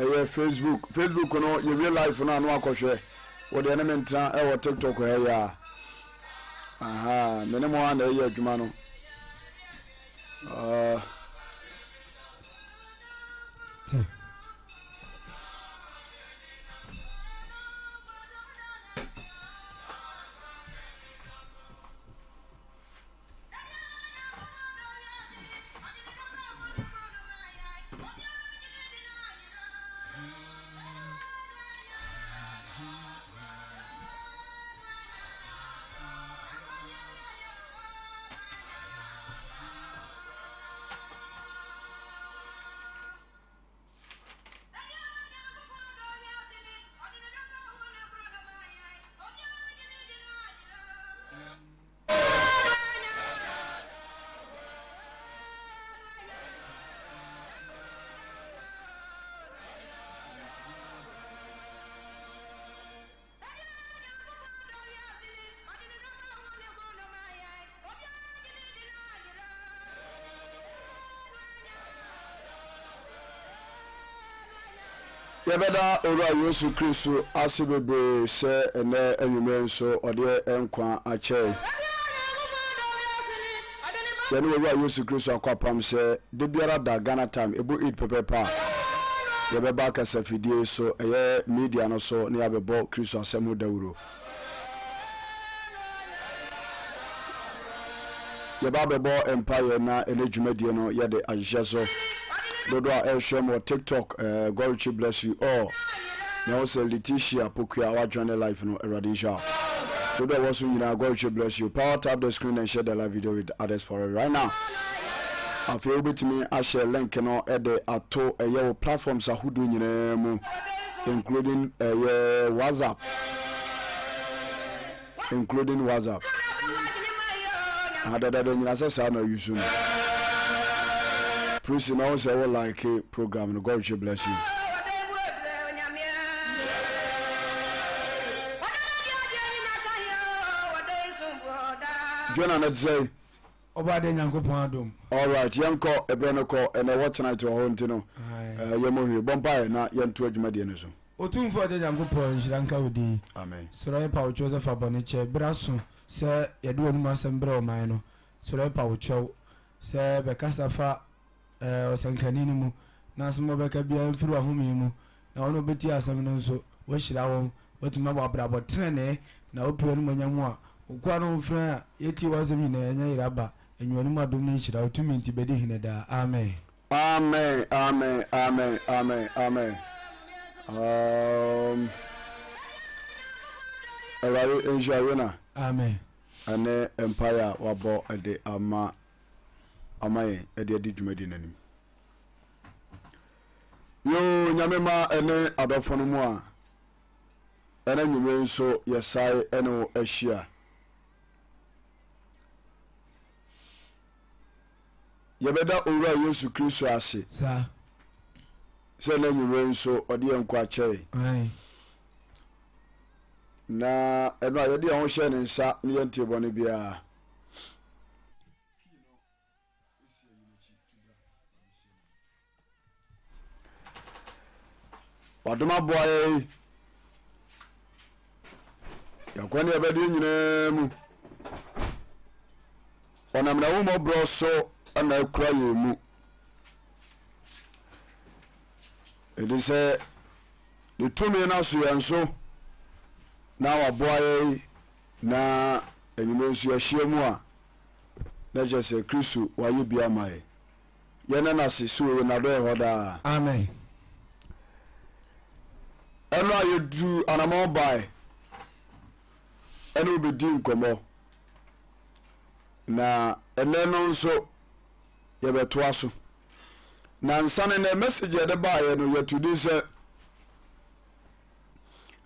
Ɛyɛ Facebook. Facebook no yɛwie live no a na wakɔhwɛ. Wo deɛ ne me ntena ɛwɔ TikTok ha yi a. Aha, me ne mo a na ɛyɛ adwuma no. Uh, Yɛbɛda Owura Yesu Kristo ase bebree sɛ ɛnnɛ anwummerɛ nso ɔde nkwa akyɛ yɛn. Yɛne Owura Yesu Kristo akɔ apam sɛ da biara da Ghana time ɛbɔ 8 pɛpɛɛpɛ a yɛbɛba kasafidie so ɛyɛ media no so na yɛabɛbɔ Kristo asɛm ho dawuro. Yɛba abɛbɔ mpaeɛ na ɛnɛ dwumadie no yɛde ahyehyɛ so. Dodoɔ a ɛrehwɛ mu wɔ TikTok, eh, God richly bless you all. Na ɛwɔ sɛ Letitia Pokuya wa join the live no, Awurade nhyira wo. Dodoɔ a ɛwɔ so nyinaa, God richly bless you. Power tap the screen and share the live video with others for it right now. Afei wobɛtumi ahyɛ link no de ato ɛyɛ wo platforms ahodoɔ nyinaa mu including ɛyɛ WhatsApp. Including WhatsApp. Ah, dada nyina sɛ saa na use no. Prissy na wo sɛ wo like program no God richly bless you. Jonah na te sɛ. Ɔbɔadeɛ Nyankopɔn adom. Alright, yɛnkɔ, ɛberɛ no kɔ, ɛnɛ watch night wɔ hɔ nti no, eh, yɛmmɔ hwee. Bɔ mpaeɛ na yɛnto adwumadie no so. Otumfoɔ Agya Nyankopɔn, nhyira nka wo din. Amen. Srɛ yɛpa wo kyɛw sɛ fa bɔne kyɛ. Berɛ aso sɛ yɛde w'anom asɛm brɛ ɔman no. Srɛ yɛpa wo kyɛw sɛ bɛkasa fa eh, ɔsɛnkani no mu, na asɛm a ɔbɛka biara mfiri w'ahome mu, na wɔn a wɔbɛtie asɛm no nso, woahyira wɔn, wɔatumi abɔ abrabɔ tenenee, na wopue w'animuonyam mu a, wo nkoa no mfrɛ a yɛtie w'asɛm nyinaa, yɛanya yera aba, anwuanom adom ne nhyira, wo tumi nti bɛdi hene daa. Amen. Amen amen amen amen amen um, Awurade nhyira Yona. Amen. Ɛne mpaeɛ a wabɔ de ama ama yɛn ɛde adi dwumadi no anim. Yoo Nyame ma ɛne adɔfo no mu a ɛna nwumere nso yɛsae ɛne wo ahyia. Yɛbɛda Owura Yesu Kristo ase sɛ na nwumere nso ɔde yɛn nkwa kyɛe. Na ɛno a yɛde yɛn ho hyɛ ne nsa ne yɛnte bɔne biara. Wadom aboa yɛn yɛakɔ ne yɛbɛdeɛ nyinaa mu. Ɔnam n'ahummɔborɔ so na akura yɛn mu. Ɛde sɛ ne tumi no aso yɛn so na waboa yɛn na anwummerɛ nso yɛahyia mu a na kyerɛ sɛ Kristo wayɛ bi ama yɛn. Yɛnna no ase sɛ oye, n'adɔe hɔ daa. Amen. Ɛno a yɛduu anamɔn bae ɛne wobɛdi nkɔmmɔ na ɛnɛ no nso yɛbɛtoa so. Na nsa no nɛ message yɛde baeɛ no yɛto din sɛ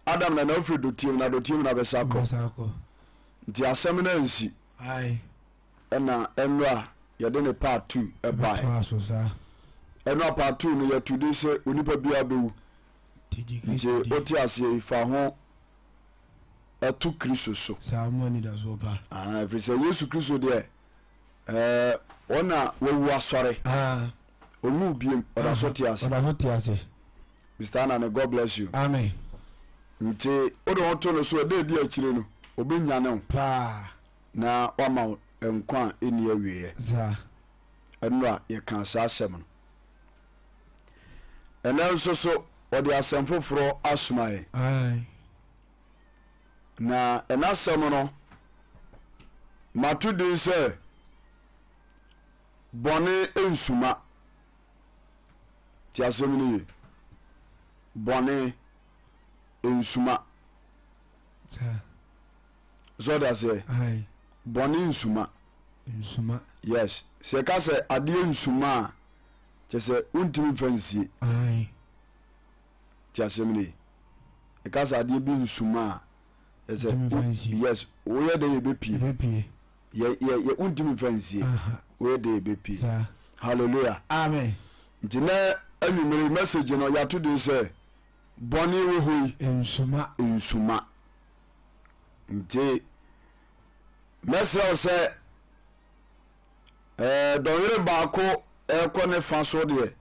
Adam na na ofiri dɔteɛ na dɔteɛ mu na bɛsa kɔ. Nti asɛm no ansi. Ɛna ɛnora yɛde ne part 2 ɛbae. Ɛnora part 2 no yɛto din sɛ onipa biara bɛwu. Nti wote aseɛ yi fa ho ɛto Kristo so. Ɛfiri sɛ Yesu Kristo deɛ ɛɛ ɔna wawu asɔre. Ɔnwu biem ɔda so te ase. Mr. Anane, God bless you. Amen. Nti wode wo to no so ɛda edi akyire no, ɔbɛnyane wo. Paa. Na wama wo nkwa a ɛnni awieɛ. Saa. Ɛnora yɛkaa saa asɛm no. Ɛnɛ nso so ɔde asɛm foforɔ asoma yɛn. Aye. Na ɛna asɛm no, mato din sɛ bɔne nsuma. Ti asɛm no ye. Bɔne nsuma. So ɔde aseɛ? Bɔne nsuma. Nsuma. Yes. Sɛ yɛka sɛ adeɛ nsuma a, kyɛ sɛ wontumi mfa nsie. Ti asɛm no ye. Yɛka sɛ adeɛ bi nsuma a, kyɛ sɛ yes, woyɛ dɛ yɛbɛpie. Yɛ yɛ yɛ wontumi mfa nsie. Woyɛ dɛ yɛbɛpie. Hallelujah. Amen. Nti nɛ anwummere message no yɛato din sɛ bɔne wɔ hɔ yi. Nsuma. Nsuma. Nti mɛsrɛ wo sɛ ɛɛ dɔnhwere baako ɛrekɔ ne fa so deɛ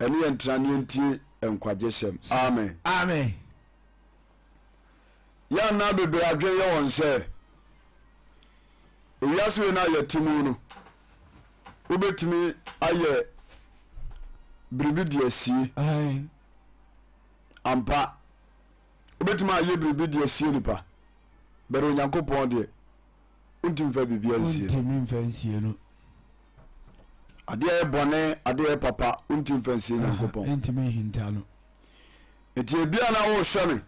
ɛne yɛn ntena ne yɛntie nkwagyesɛm. Amen. Amen. Yɛ anaa bebree adwene yɛ wɔn sɛ ewiase wei no a yɛte mu no wobɛtumi ayɛ biribi de asie. Ampa wobɛtumi ayɛ biribi de asie nipa bɛrɛ Onyankopɔn deɛ wontumi mfa biribi ansie. Wontumi mfa nsie no. Adeɛ yɛ bɔne, adeɛ yɛ papa, wontumi mfa nsie Nyankopɔn. Ntumi nhinta no. Nti ebia na wohwɛ me,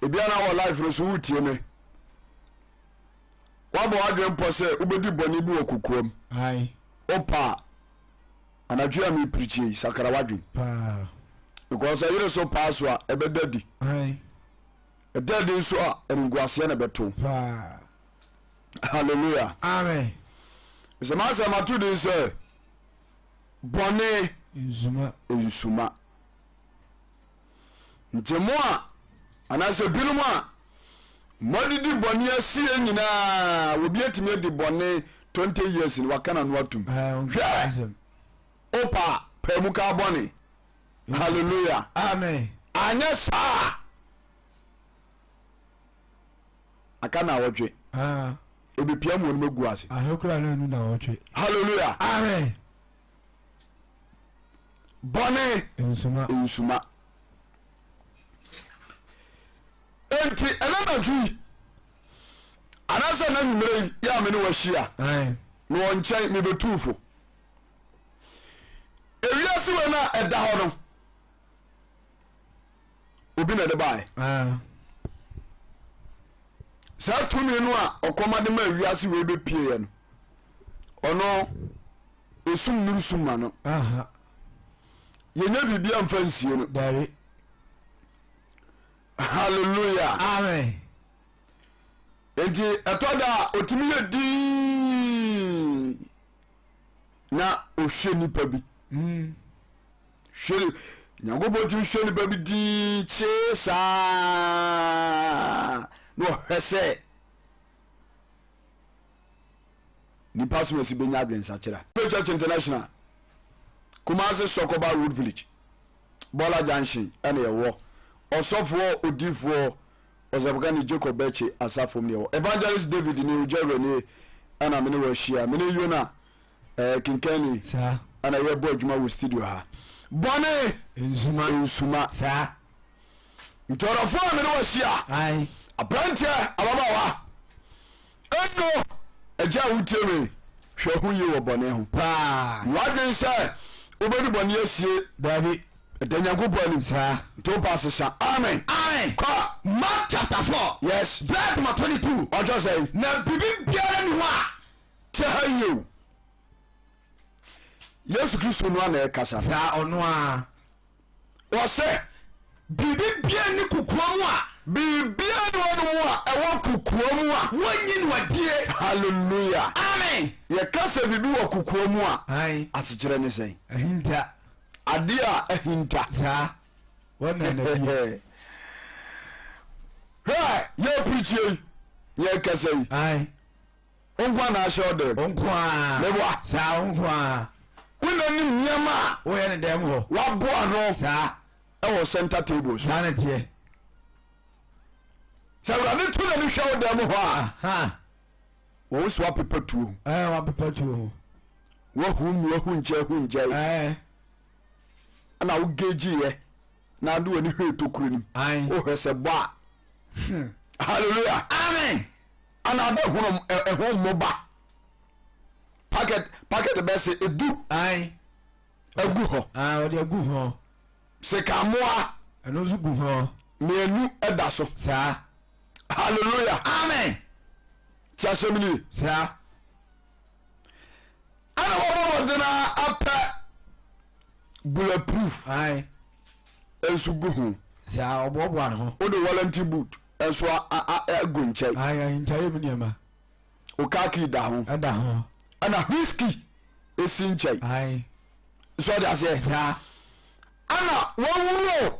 ebia na wɔ life no so wotie me. Woabɔ w'adwene mpɔ sɛ wobɛdi bɔne bi wɔ kokoam. Wopa a, anadwo a mepirikyi yi, sakra w'adwene. Because ɛyere so paa so a, ɛbɛda di. Ɛda adi nso a, animguaseɛ na ɛbɛto. Hallelujah. Amen. Sɛ m'asɛm ato din sɛ bɔne nsuma. Nsuma. Nti mo a anaasɛ binom a moadidi bɔne asie nyinaa, obi atumi adi bɔne 20 years ni waka n'ano atum. Hwɛ! Opa paa mu ka bɔne. Hallelujah. Amen. Anyɛ saa aka na awɔtwe. Ah. Ebepia mu wɔn agu ase. Ahokura na enu na awɔtwe. Hallelujah. Amen. Bɔne nsuma. Nsuma. Enti ɛna anadwo yi anaasɛ na nwummerɛ yi yɛ a me ne wahyia mewɔ nkyɛn mebɛtuu fo. Ewiase wei no a ɛda hɔ no obi na ɛde baeɛ. Saa tumi no a ɔkɔma de ma wiase wei bɛpieɛ no ɔno esum nuru sum ma no. Yɛnyɛ biribi amfa nsie no. Hallelujah. Amen. Nti ɛtɔ da a ɔtumi yɛ dii na ɔhwɛ nipa bi. Mm. Hwɛ Nyankopɔn tumi hwɛ nipa bi dii kyee saa na ɔhwɛ sɛ nipa som asi bɛnya adwensakyera. Church International, Kumasi Sɔkɔba Road Village, Bɔla Junction ɛna ɛwɔ. Ɔsɔfoɔ odiifoɔ Ɔsɛpkani Jacob Bɛkye asafom ne ɛwɔ. Evangelist David ne Ogya Wuranie ɛna me ne wɔ ahyia. Me ne Yona ɛɛ Kinkani Saa. ɛna yɛbɔ adwuma wɔ studio ha. Bɔne Nsuma. nsuma. Saa. Nti ɔdɔfoɔ a me ne wɔ ahyia. Ae. Aberanteɛ, ababaawa. Eno, agya a wotie me, hwɛ ho yie wɔ bɔne ho. Paa. W'adwene sɛ wobɛdi bɔne asie. Dabi. Ɛda Nyankopɔn anim. Saa. Nti wopɛ asesa. Amen. Amen. Kɔ. Mark chapter 4. Yes. Verse number 22. Ɔtɔ sɛn? Na biribi biara ni hɔ a. Tie ha yie o. Yesu Kristo no a na ɛkasa. Saa ɔno a. Ɔse. Biribi biara nni kokoa mu a. Biribiara nni hɔ nom a ɛwɔ kokoa mu a. Wɔnyi no adie. Hallelujah. Amen. Yɛka sɛ biribi wɔ kokoa mu a, Ae. asekyerɛ ne sɛn? Ahinta. Adeɛ a ahinta. Saa. Wɔnna no adie. Hwɛ, yɛpirikyie yi, yɛkasa yi. Ae. Wo nko na ahyɛ wo dɛm. Wo nko ara. Meboa. Saa wo nko ara. Wo na nim nneɛma a. Woyɛ ne dɛm hɔ. Waboa no. Saa. Ɛwɔ center table so. Saa na teɛ. Sɛ Awurade to n'ani hwɛ wo dan mu hɔ a, wɔn so wapepa tuo ho. Ɛɛ wapepa tuo ho. Wahu mu ahu nkyɛn ahu nkyɛn. Ɛɛ. Ɛna wo geegye yɛ na ade w'ani hwɛ tokuro nim. Wohwɛ sɛ bɔ a. Hallelujah. Amen. Ɛna ade hono ɛho mmoba. Packet packet bɛsɛ edu. Agu hɔ. Ɔde agu hɔ. Sekammoa. Ɛno nso gu hɔ. Mmienu da so. Saa. Hallelujah. Amen. Ti asɛm ni. Saa. Ɛna wɔbɔ mmɔden a apɛ bulletproof. Aye. Nso gu ho. Saa ɔboaboa ne ho. Wode warranty boot nso agu nkyɛn. Aye ahintaeɛ mu nneɛma. Wo car key da ho. Ɛda ho. Ɛna whiskey esi nkyɛn. Aye. So ɔde aseɛ. Saa. Ɛna wɔawuro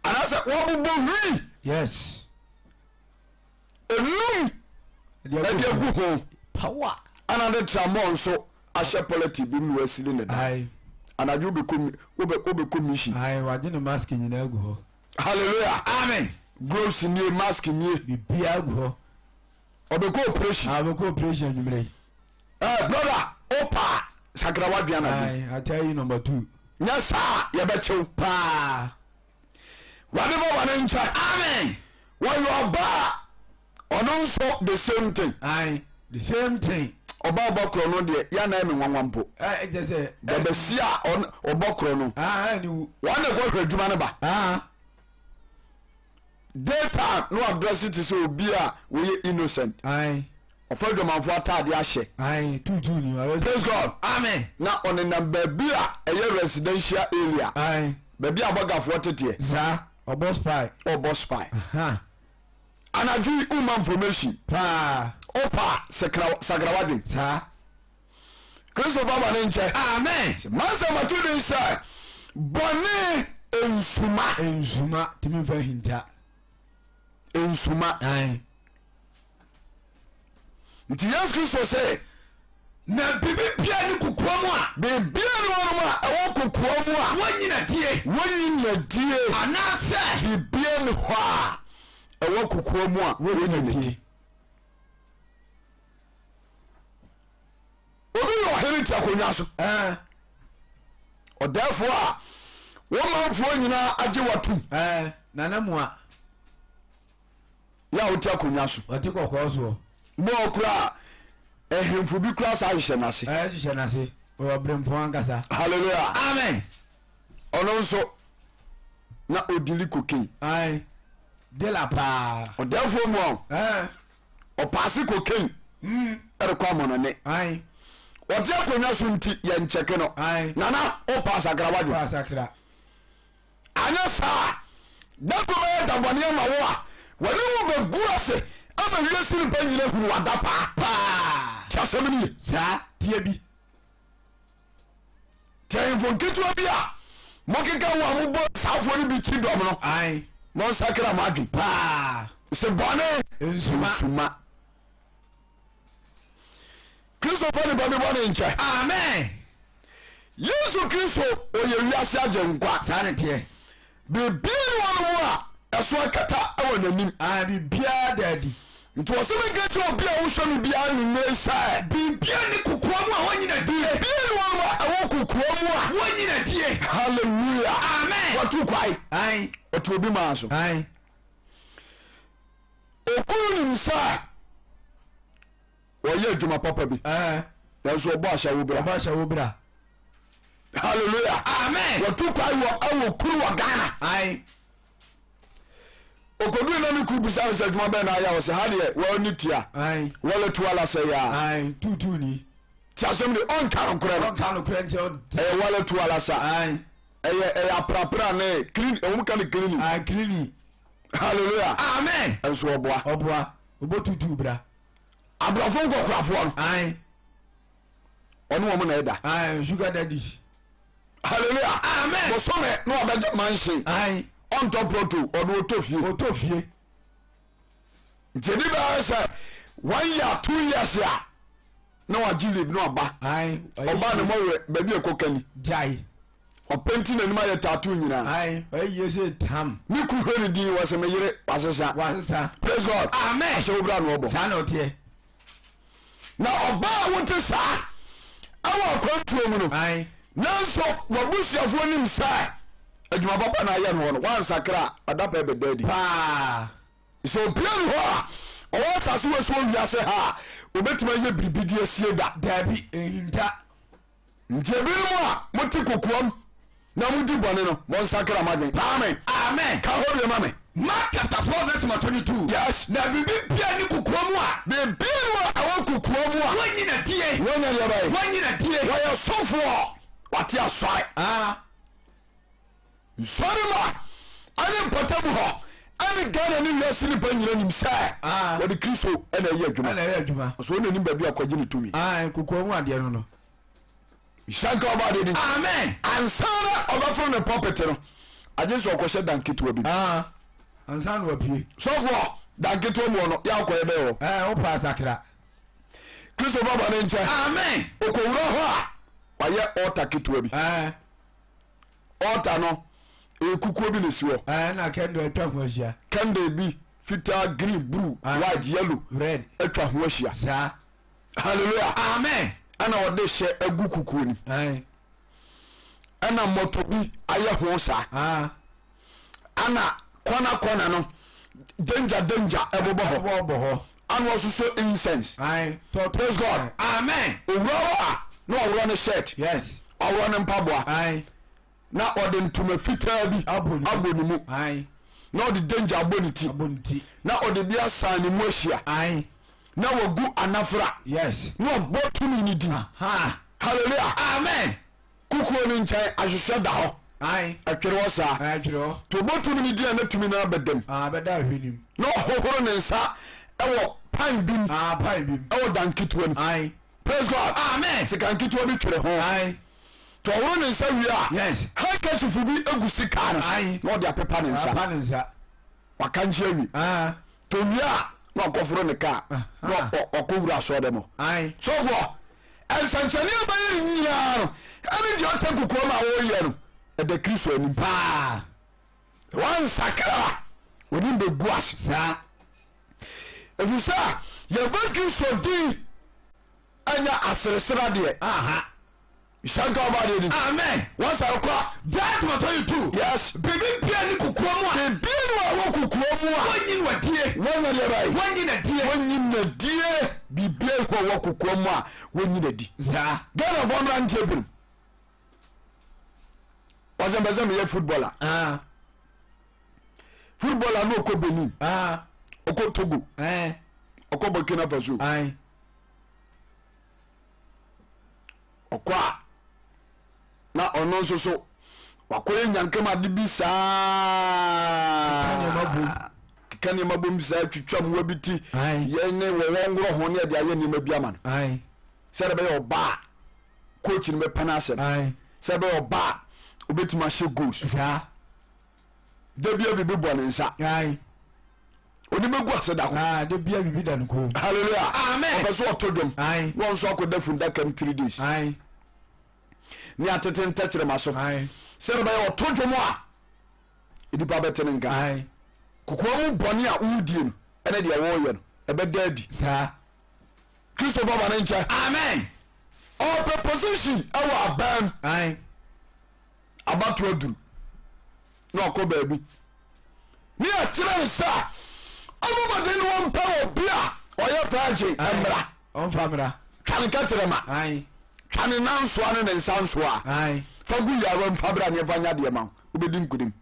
anaasɛ wɔabobɔ wii. Yes. Enum ɛde agu ho. Power. Ɛna de tramɔ nso ahyɛ pɔlɛti bi mu na wasili ne da. Aye. Anadwo wobɛkɔ wobɛkɔ mission. Aye wagye ne mask nyinaa agu hɔ. Hallelujah. Amen. Gloves nie mask nie. Biribiara agu hɔ. Ɔbɛkɔ operation. Ah, ɔbɛkɔ operation anwummerɛ yi. Eh, brother, opa sakra wadwen anadwo. Ayi, ata yi number two. Nyɛ saa yɛbɛkyew. Paa. Wade fa bɔne nkyɛ. Amen. Wɔyɛ ɔbaa ɔno nso the same thing. Ayi, the same thing. Ɔbaa ɔbɔ korɔ no deɛ yɛ anan mi nwanwa mpo. Ɛ kyɛ sɛ. Bɛbɛsi a ɔbɔ korɔ no. Ah, ɛni wu. Wɔn na ɛkɔ hwɛ adwuma no ba. Ah. Daytime na wadrɛse te sɛ obi a wɔyɛ innocent. Ae. Ɔfa adwamanfoɔ ataadeɛ ahyɛ. Ae, tuutuu ni. Praise God. Amen. Na ɔnenam baabi a ɛyɛ residential area. Ae. Baabi a bɔgafoɔ teteɛ. Saa, ɔbɔ spy. Ɔbɔ spy. Aha. Anadwo yi woma information. Paa. Opa sakra sakra wadwen. Saa. Christopher bɔne nkyɛ. Amen. Masɛm ato din sɛ bɔne nsuma. Nsuma tumi nfa hinta. Nsuma. Ae. Nti Yesu Kristo sɛ. Na biribi biara ne kokoa mu a. Biribiara ne wɔnom a ɛwɔ kokoa mu a. Wɔnyi na die. Wɔnyi na die. Anaasɛ. Biribiara ne hɔ a ɛwɔ kokoa mu a wɔnyi na die. Obi yɛ ɔhene te akonnwa so. Ɔdɛɛfoɔ a wɔn manfoɔ nyinaa agye watum. Nana mua. Yɛ a wote akonnwa so. Ɔte kɔkɔɔ soɔ. Bɔɔ kura ahemfo bi kura saa hyehyɛ n'ase. Ɛɛ hyehyɛ n'ase. Ɔyɛ ɔbrempɔn ankasa. Hallelujah. Amen. Ɔno nso na odili cocaine. Ayi. Dela paa. Ɔdɛɛfoɔ mu a. Ɛɛ. Ɔpaase cocaine ɛrekɔ amɔnɔne. Ɔte akonnwa so nti yɛnkyɛke no. Nana wopa sakra wadwen. Anyɛ saa da ko bɛyɛ dabɔne ama wo a wɔne wo bɛgu ase ama wiase nipa nyina hunu wada paa. Ti asɛm no ye. Saa tie bi. Nti ahemfo nketewa bi a mokeka ho a mobɔ saafoɔ no bi kyi dɔm no, monsakra mo adwen. Sɛ bɔne nsuma. Kristo fa nipa bi bɔne nkyɛ. Amen. Yesu Kristo ɔyɛ wiase agyenkwa. Saa na teɛ. Biribiara nni hɔ no mu a ɛso akata wɔ n'anim. Aane, biribiara da adi. Nti ɔse menka nkyerɛ obi a wohwɛ me biara anwummerɛ yi sɛ. Biribiara nni kokoa mu a wɔnyi no adie. Biribiara nni hɔ nom a ɛwɔ kokoa mu a. Wɔnyi no adie. Hallelujah. Amen. Watu kwae. Ae. Ɔte obi maa so. Ae. Okunu nim sɛ ɔyɛ adwuma papa bi. Ɛɛ. Nanso ɔbɔ ahyɛwo bra. Ɔbɔ ahyɛwo bra. Hallelujah. Amen. Watu kwae wɔ ɛwɔ kuru wɔ Ghana. Ae. Okodui na ne kuru bisa no sɛ adwuma bɛn na ayɛ a ɔsɛ ha deɛ wɔne tua. Ae. Wɔle tu ala sɛ yaa. Ae. Tuutuu ni. Ti asɛm de ɔnka nokorɛ no. Ɔnka nokorɛ nkyɛ ɔnte. Ɛyɛ wɔle tu ala sa. Ae. Ɛyɛ ɛyɛ aprapra ne clean ɛwɔm ka ne cleaning. Ae cleaning. Hallelujah. Amen. Nso ɔboa. Ɔboa. Ɔbɔ tuutuu bra. Aborɔfo nkɔkorafoɔ no. Ae. Ɔne wɔn na ɛda. Ae sugar daddies. Hallelujah. Amen. Bosome na wabɛgye mansion. Ae. Ɔntɔ prɔto ɔde ɔtɔ fie. Ɔtɔ fie. Nti ɛdi bɛyɛ sɛ one year 2 years a na wagye leave na ɔba. Ae. Ɔba ne mɔwerɛ baabi ɛkɔ kani. Gyae. Ɔpenti n'anim ayɛ tattoo nyinaa. Ae, ɔyɛ yie sɛ tam. Ne ku hwɛ ne din wɔ sɛ me yere wasesa. Wasesa. Praise God. Amen. Ahyɛ wo bra na ɔbɔ. Saa na ɔteɛ. Na ɔbaa a wote saa ɛwɔ akwantuo mu no. Ae. Nanso w'abusuafoɔ nim sɛ adwuma papa na ayɛ no hɔ no wansakra a ɔda pɛ bɛda adi. Paa. Sɛ obia ni hɔ a ɔwɔ asase wɔ so wɔ wiase ha a obɛtumi ayɛ biribi de asie da. Daabi, ɛnhinta. Nti ebinom a mote kokoam na modi bɔne no, monsakra mo adwene. Amen. Amen. Ka hɔ bio ma me. Mark chapter 4 verse number 22. Yes. Na biribi biara ni kokoam a. Biribi ni a ɛwɔ kokoam a. Wɔnyi na die. Wɔnyɛ deɛ bɛyɛ. Wɔnyi na die. Wɔyɛ sɔfoɔ. Wate asɔre. Ah. Nsɔremma ɛne mpɔtam hɔ ɛne Ghana ne wiase nipa nyina nim sɛ Ah. wɔde Kristo ɛna ɛyɛ adwuma. Ɛna ɛyɛ adwuma. Ɔsɛ wɔn anim baabi akɔgye ne tumi. Ah, kokoa mu adeɛ no no. Nhyira nka ɔba adeɛ din. Amen. Ansa na ɔbɛforo ne pulpit no, agye sɛ ɔkɔhyɛ dan ketewa bi mu. Ah, ansa na wapue. Sɔfoɔ, dan ketewa mu hɔ no, yɛ akɔyɛ dɛ hɔ. Ɛɛ, wopɛ asakra. Kristo fa bɔne nkyɛ. Amen. Ɔkɔwura hɔ a, wayɛ altar ketewa bi. Ɛɛ. Altar no, ɛyɛ kukuo bi na ɛsi hɔ. Ɛɛ, na candle atwa ho ahyia. Candle bi, fitaa, green, blue, white, yellow. Red. Atwa ho ahyia. Saa. Hallelujah. Amen. Ɛna wɔde hyɛ agu kukuo nim. Ɛna mmɔtɔ bi ayɛ ho saa. Ah. Ɛna kɔna kɔna no danger danger ɛbobɔ hɔ. Ɛbobɔ hɔ. Ɛna wɔsosɔ incense. Aye. Praise God. Amen. Owura hɔ a na ɔworɔ ne shirt. Yes. Ɔworɔ ne mpaboa. Aye. Na ɔde ntoma fitaa bi abɔ ne mu. Aye. Na ɔde danger abɔ ne ti. Abɔ ne ti. Na ɔde bi asan ne mu ahyia. Aye. Na wagu anafra. Yes. Na ɔbɔ tumi ne din. Aha. Hallelujah. Amen. Kukuo no nkyɛn ahwehwɛ da hɔ. Aye. Ɛtwere hɔ saa. Ɛtwere hɔ. To ɔbɔ tumi ne din a na tumi no abɛdam. Ah, bɛda ahwɛ nim. Na ɔhohoro ne nsa ɛwɔ pan bi mu. Ah, pan bi mu. Ɛwɔ dan ketewa mu. Aye. Praise God. Amen. Sika nketewa bi twere ho. Aye. To ɔhoro ne nsa wie a. Yes. Handkerchief bi egu sika no so. Aye. Na ɔde apepa ne nsa. Apepa ne nsa. Waka nkye awie. Ah. To wie a na ɔkɔforo ne kaa. Na ɔkɔ wura asɔre dɛm hɔ. Aye. Sɔfoɔ, nsɛnkyerɛnne a ɛbɛyɛ ne nyinaa no ɛne deɛ ɔtɛ nkokoam a wɔreyɛ no ɛda Kristo anim. Paa. Wansakra a, onim bɛgu ase. Saa. Ɛfiri sɛ yɛmfa Kristo din ɛnyɛ aseresere adeɛ. Aha. Nhyira nka ɔba adeɛ din. Amen. Wɔsa kɔ. Verse number 22. Yes. Biribi bia ne kokoa mu a. Biribi ni wɔ wɔ kokoa mu a. Wɔnyi no adie. Wɔnyɛ deɛ bɛyɛ. Wɔnyi no adie. Wɔnyi no adie. Biribi wɔ wɔ kokoa mu a wɔnyi no adi. Saa. Ghanafoɔ mmeranteɛ binom. Wɔsɛ mpɛ sɛ meyɛ footballer. Ah. Footballer no ɔkɔ Benin. Ah. Ɔkɔ Togo. Eh. Ɔkɔ Burkina Faso. Aye. Ɔkɔ a na ɔno nso so wakɔyɛ nyankam ade bi saa. Keka nneɛma bom saa twitwa mmoa bi ti. Yɛn ne wɔwɔ ngorɔ ho ne ɛde ayɛ nneɛma bi ama no. Sɛdeɛ bɛyɛ ɔbaa coach no bɛpɛ no asɛm. Sɛ bɛyɛ ɔbaa obɛtumi ahyɛ goals. Saa. Da bia biribi bɔ ne nsa. Oni bɛgu ase da ko. Ah, da bia biribi da no ko. Hallelujah. Amen. Ɔpɛ so ɔto dwom. Aye. Na ɔnso akɔda fundaka mu 3 days. Aye. Ne atete ntɛkyerɛma so. Aye. Sɛdeɛ bɛyɛ ɔto dwom a nnipa bɛte ne nka. Aye. Kokoa mu bɔne a wodie no ɛne deɛ wɔreyɛ no ɛbɛda adi. Saa. Christopher ba ne nkyɛn. Amen. Ɔpɛ position ɛwɔ aban. Aye. Abato aduru na ɔkɔ baabi ne yɛkyerɛ no sɛ ɔmo mmɔden ne wɔmpɛ obi a ɔyɛ virgin mmra. Ɔmfa mmra. Twa ne kɛtrɛma. Aye. Twa ne nan nsoa ne ne nsa nsoa. Aye. Fa gu yaawa mu fa bra ne yɛmfa nyɛ adeɛ ma wo. Wobɛdi nkonim.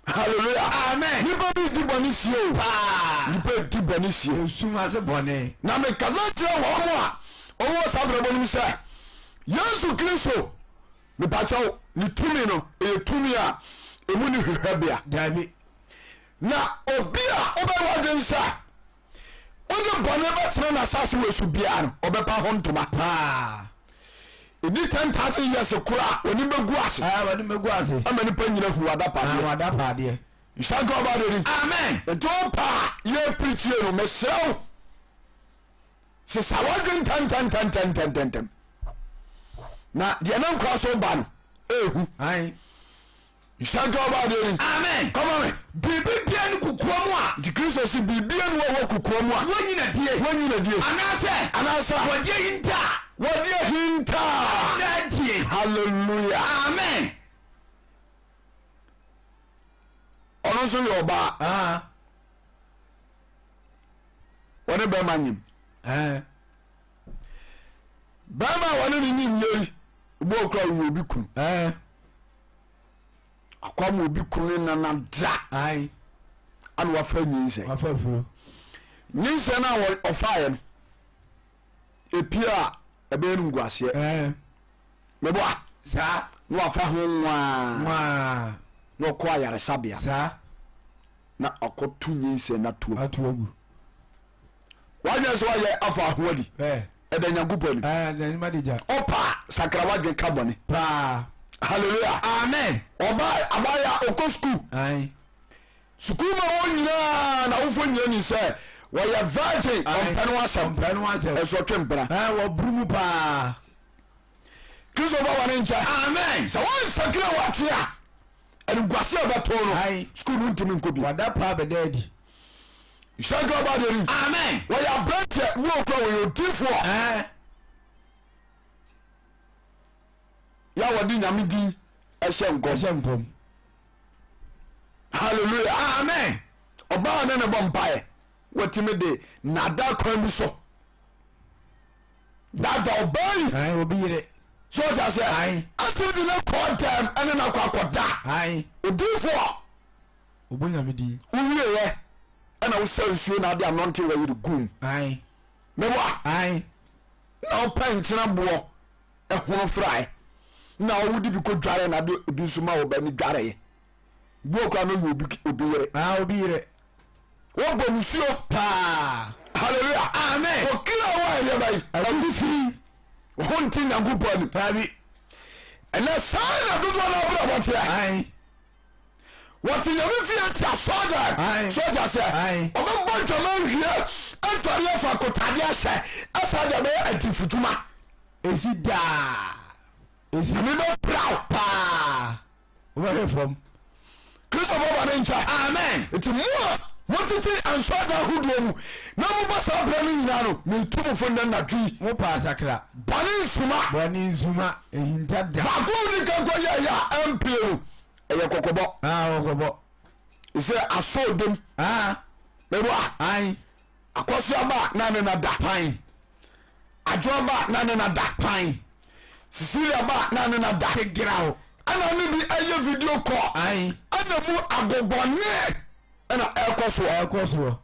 Hallelujah. Amen. Nipa bi di bɔne sie o. Paa. Nipa di bɔne sie. Esum ase bɔne. Na mekasa kyerɛ wɔn a wɔwɔ saa abrabɔ no mu sɛ Yesu Kristo mepakyɛw ne tumi no ɛyɛ tumi a emu ne hwehwɛbea. Dabi. Na obi a wobɛyɛ w'adwene sɛ wode bɔne bɛtena n'asase wɔ so biara no ɔbɛpa ho ntoma. Paa. Ɛdi 10,000 years koro a wɔne bɛgu ase. Ah, wɔne bɛgu ase. Ama nipa nyina hu wadapadeɛ. Ah, wadapadeɛ. Nhyira nka ɔba de ni. Amen. Nti wo paa yɛ preachie no mesrɛ wo sesa w'adwen ntɛntɛntɛntɛntɛntɛm na deɛ ne nkora so ba no. Ehu. Ae. Nhyira nka ɔba adeɛ ni. Amen. Kɔma me. Biribi biara ne kokoa mu a. Nti Kristo se biribiara ni wɔ wɔ kokoa mu a. Wɔnyi no adie. Wɔnyi no adie. Anaasɛ. Anaasɛ. Wɔde ahinta. Wɔde ahinta. Na adie. Hallelujah. Amen. Ɔno nso yɛ ɔbaa. Ah. Wɔne bɛrima nyim. Eh. Bɛrima a wɔne ne nyim yɛ yi, obi wɔ kora ɔyɛ obi kunu. Eh. Akwa ma obi kunu ne nana da. Ae. Ana wafa nyinsɛn. Wafa furo. Nyinsɛn a ɔfaeɛ no, epie a ɛbɛyɛ no nguaseɛ. Eh. Meboa. Saa. Na wafa ho nwaa. Nwaa. Na ɔkɔ ayaresabea. Saa. Na ɔkɔto nyinsɛn no ato agu. Ato agu. Wadwene sɛ wayɛ afa ho adi. Eh. Ɛda Nyankopɔn anim. Eh, n'anim adagya. Ɔpa sakra wadwene ka bɔne. Paa. Hallelujah. Amen. Ɔba abaya ɔkɔ sukuu. Ae. Sukuu ma wɔn nyinaa na awofoɔ nyinaa nim sɛ wɔyɛ virgin. Ɔmpɛ no asɛm. Ɔmpɛ no asɛm. Ɛso ɔtwe mpena. Eh, wɔburu mu paa. Kristo fa wɔne nkyɛ. Amen. Sɛ wɔnsakra wɔatwe a animguase a ɛbɛto no Ae. sukuu no ntumi nkɔ bi. Wada paa bɛda adi. Nhyira nka ɔba deɛ ni. Amen. Wɔyɛ aberanteɛ bi wɔ kura wɔyɛ odiifoɔ. Ɛɛ. Yɛ a wɔde nyame din ɛhyɛ nkɔm. Ɛhyɛ nkɔm. Hallelujah. Amen. Ɔbaa ne ne bɔ mpaeɛ wɔtumi de nada kwan bi so dada ɔbaa yi. Ayi obi yere. So ɔsɛ asɛ. Ayi. Atumi de ne kɔɔ dɛm ɛne n'akɔ akɔda. Ayi. Odiifoɔ. Ɔbɔ nyame din. Wowieɛ ɛna wosa nsuo na ade anɔnte wɔ yere gum. Ae. Meboa. Ae. Na wopɛ nkyena boɔ ɛhono frae na wode bi kɔ dware na de ebi nso ma wo ba ni dwareɛ. Bi wɔ koraa na ɔyɛ obi obi yere. Ah obi yere. Wɔbɔ nsuo. Paa. Hallelujah. Amen. Okira wa ɛyɛ bɛyi. Agu fi. Ho nte Nyankopɔn anim. Daabi. Ɛnɛ saa na dodoɔ no abrabɔ teɛ. Ae. Wɔte nyame fie te asɔɔdan so ɔte aseɛ ɔbɛbɔ ntwama nhwie ntɔre afa akotade ahyɛ ɛsa de abɛyɛ adifudwuma ɛsi daa ɛsi nyame bɛpira paa wobɛhwɛ fam Kristofo ba ne nkyɛ amen nti mo a motete ansɔɔdan ahodoɔ mu na mobɔ saa berɛ no nyinaa no metu mo fo nnɛ nnadwo yi mo paa sakra bɔne nsuma bɔne nsuma ɛhinta da baako wodi kan kɔ yɛɛyɛ a ɛmpie no ɛyɛ kɔkɔbɔ. Ah, kɔkɔbɔ. Sɛ asɔ dom. Ah. Meboa. Ayi. Akɔso aba na ne na da. Pan. Adwo aba na ne na da. Pan. Cecilia ba na ne na da. Kegraw. Ɛna ne bi ɛyɛ video call. Ayi. Ɛna mu agobɔne ɛna ɛkɔ soɔ. Ɛkɔ soɔ.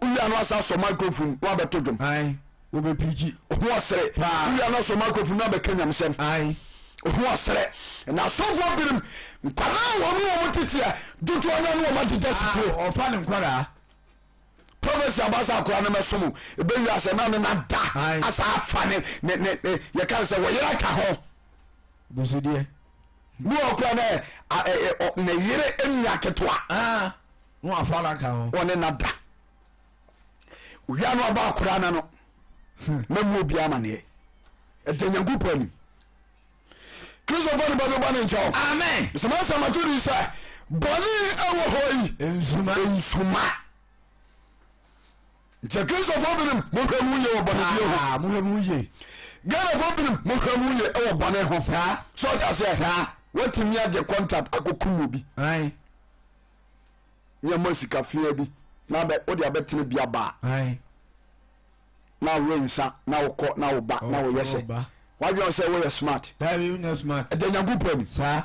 Wowia no asa asɔ microphone na wabɛto dwom. Ae, wobɛpirikyi. Ho ɔsere. Paa. Wowia no asɔ microphone na wabɛka nyamesɛm. Ae. Ho ɔsere. Na asɔfoɔ binom, nkwadaa a wɔn ne wɔn teteɛ dodoɔ no ne wɔn agyegya sitire. Ah, ɔfa ne nkwadaa. Prophecy aba sɛ akwadaa no mɛsom o. Ɛbɛwie asɛ na ne na da. Ae. Asa afa ne ne ne ne yɛka no sɛ wɔyere aka ho. Busudeɛ. Bi wɔ koraa na ne yere nua ketewa. Ah. Na wafa no aka ho. Ɔne na da. Owia no aba akora na no. Mɛmu obi amaneɛ. Ɛda Nyankopɔn anim. Kristofo nipa bi bɔ ne nkyɛw. Amen. Sɛmɛ sɛmɛ to di sɛ bɔne ɛwɔ hɔ yi. Nsuma. Nsuma. Nti Kristofo binom mohwɛ mu yie wɔ bɔne bi ho. Ah, mohwɛ mu yie. Ghanafoɔ binom mohwɛ mu yie wɔ bɔne ho. Saa. So ɔte aseɛ. Saa. Watumi agye contract akɔkum obi. Ayi. Nneɛma sika fia bi na bɛ wode abɛtena bi aba a. Na awe nsa na wokɔ na woba na woyɛ sɛ wadwene sɛ woyɛ smart. Dabi wonyɛ smart. Ɛda Nyankopɔn anim. Saa.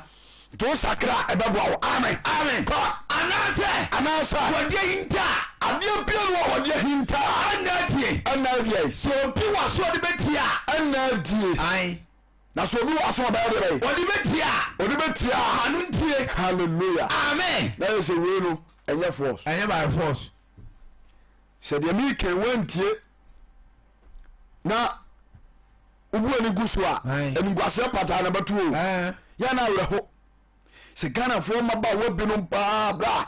Nti wo sakra a ɛbɛboa wo. Amen. Amen. Kɔ. Anaasɛ. Anaasɛ. Wɔde ahinta. Adeɛ bia no a wɔde ahinta. Ɛnna adie. Ɛnna adie. Sɛ obi wɔ aso ɔde bɛtie a. Ɛnna adie. Ae. Na sɛ obi wɔ aso a ɔbɛyɛ deɛ bɛyɛ. Ɔde bɛtie a. Ɔde bɛtie a. Ma no ntie. Hallelujah. Amen. Na yɛ sɛ wei no ɛnyɛ force. Ɛnyɛ by force. Sɛ deɛ meka wantie na wobu ani gu so a animguaseɛ pataa na bɛto o. Yɛ na awerɛho sɛ Ghanafoɔ mmabaawa binom paa bra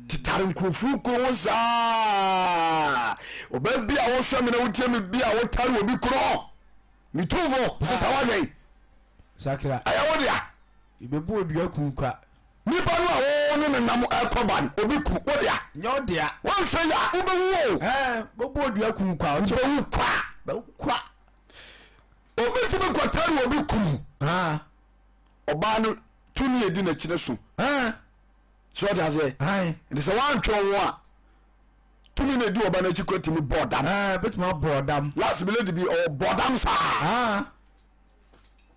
tetare nkurɔfoɔ kuro ho saa ɔbɛ bi a wohwɛ me na wotie me bi a wotare obi korɔ metumfo sesa woadwen. Sakra. Ɛyɛ wo dea. Yɛbɛbu odua ku kwa. Nipa no a wo ne ne nam ɛkɔ ba no, obi ku wo dea. Nyɛ wo dea. Woanhwɛ yie a, wobɛwu o. Ɛɛ, bɛbu odua ku kwa. Wobɛwu kwa. Bɛwu kwa. Obi tumi kɔtare obi kunu. Ah. Ɔbaa no tumi edi n'akyi no so. Ah. So ɔte aseɛ? Nti sɛ woantwe wo ho a, tumi na edi ɔba n'akyi kura tumi bɔ ɔdam. Ɛɛ, bɛtumi abɔ ɔdam. Last bi lady bi ɔwɔ bɔ ɔdam saa. Ah.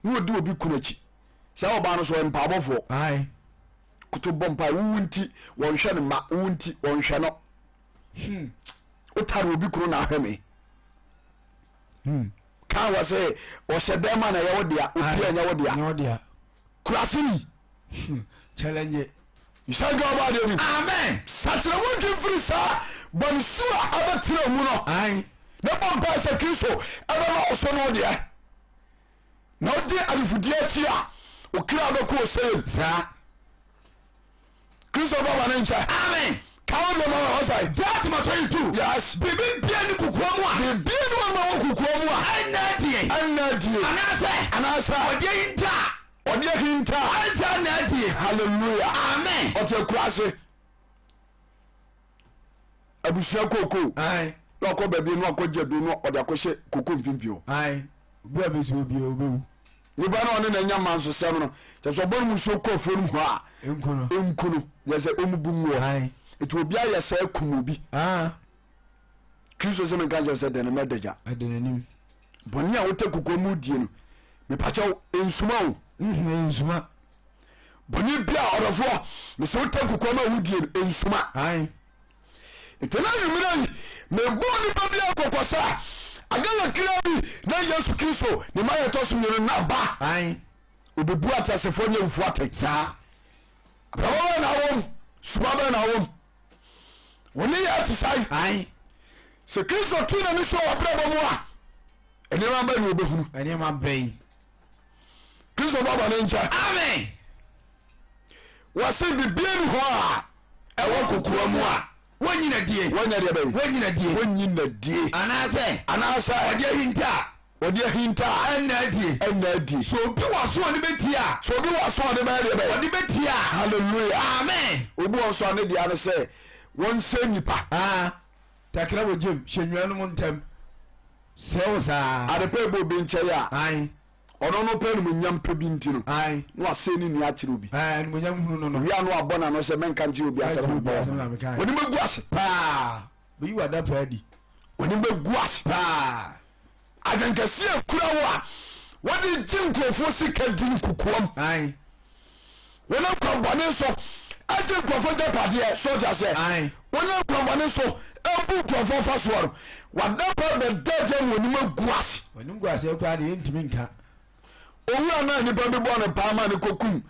Na odi obi kunu akyi. Sɛ ɔbaa no so ɔyɛ mpaabɔfoɔ. Koto bɔ mpae wowu nti wɔnhwɛ ne mma wowu nti wɔnhwɛ no. Wotare obi kunu na ahwɛ me. Kan wɔ sɛ ɔhyɛ dɛm ma na ɛyɛ wo dea obi a ɛnyɛ wo dea. Kurase ni. Challenge. Nhyira nka ɔbɔ adeɛ bi. Amen. Sakyera wo dwen firi saa bɔne su a abɛtena mu no. Ae. Na bɔ mpae sɛ Kristo ɛbɛma wo so ne wo deɛ. Na wodi adefudeɛ akyi a, wo kra bɛkɔ ɔsɛeɛ mu. Saa. Kristo fa bɔne nkyɛ. Amen. Ka wo deɛ ma ma wɔsɛe. Verse number 22. Yes. Biribi bia ne kokoa mu a. Biribi ne wɔn ma wɔ kokoa mu a. Ɛnna adie. Ɛnna adie. Anaasɛ. Anaasɛ. Ɔde ahinta a. Ɔde ahinta a. Ɛnsa nna adie. Hallelujah. Amen. Ɔte akura ase. Abusua kookoo. Aye. Na ɔkɔ baabi na ɔkɔ gye aduro na ɔde akɔhyɛ kookoo mfimfini hɔ. Aye. Obi a bɛsi obi a ɔbɛwu. Nipa no ɔne n'anya ma nsosɛm no kyɛ sɛ ɔbɔ no musuo kɔ afuo no mu hɔ a. Nku no. Nku no. Yɛ sɛ ɔmu bu ngu hɔ. Nti obi ayɛ sɛ kum obi. Ah. Kristo sɛ menka nkyerɛ sɛ dɛn mɛda gya. Ɛde n'anim. Bɔne a wotɛ kokoa mu die no mepakyɛw nsuma o. Mhm, nsuma. Bɔne bi a ɔdɔfoɔ mesɛ wotɛ kokoa mu a wodie no nsuma. Ae. Nti na anwummerɛ yi mebɔ nipa bi akɔkɔ sɛ ada kakra bi na Yesu Kristo ne ma yɛtɔ so mmienu na ba. Ae. Obebu ateasefoɔ ne awufoɔ atɛn. Saa. Abrabɔ bɛn na awom? Suma bɛn na awom? Wo ne yɛ te sɛn? Ae. Sɛ Kristo tu n'ani so wɔ abrabɔ mu a, nneɛma bɛn na obɛhunu? Nneɛma bɛn? Kristo fa bɔne nkyɛ. Amen. Wɔse bibia ni hɔ a ɛwɔ kokoa mu a Wɔnyi no adie. Wɔnyɛ deɛ bɛyi. Wɔnyi no adie. Wɔnyi no adie. Anaasɛ. Anaasɛ. Wɔde ahinta a. Wɔde ahinta a. Ɛnna adie. Ɛnna adie. Sɛ obi wɔ aso a ɔde bɛtie a. Sɛ obi wɔ aso a ɔde bɛyɛ deɛ bɛyɛ. Ɔde bɛtie a. Hallelujah. Amen. Obi wɔ nso a ne deɛ ne sɛ wɔnsɛ nipa. Ah, takra wɔ gyem, hyɛ nnuanom ntam. Sɛ wo saa. Adepɛ bɔ obi nkyɛn a. Ae. Ɔno no pɛ animuonyam pɛ bi nti no, Ae. na wasɛe ne nua akyerɛ obi. Ae, animuonyam hunu no no. Owie a na wabɔ n'ano sɛ mɛnka nkyerɛ obi asɛm Mɛnka mebɔ obi asɛm na mekae. W'anim bɛgu ase. Paa. Bɛyi w'adapaa adi. W'anim bɛgu ase. Paa. Adwenkɛseɛ a ɛkura wo a wode gye nkurɔfoɔ sika di no kokoam. Ae. Wonam kwan bɔne so gye nkurɔfoɔ agyapadeɛ. So ɔte aseɛ? Ae. Wonam kwan bɔne so bu nkurɔfoɔ fa soɔ no, w'adapaa bɛda adi ama w'anim agu ase. W'anim gu aseɛ koraa deɛ yɛntumi nka. Owura no a nnipa bi bɔɔ no paa ma no kɔkum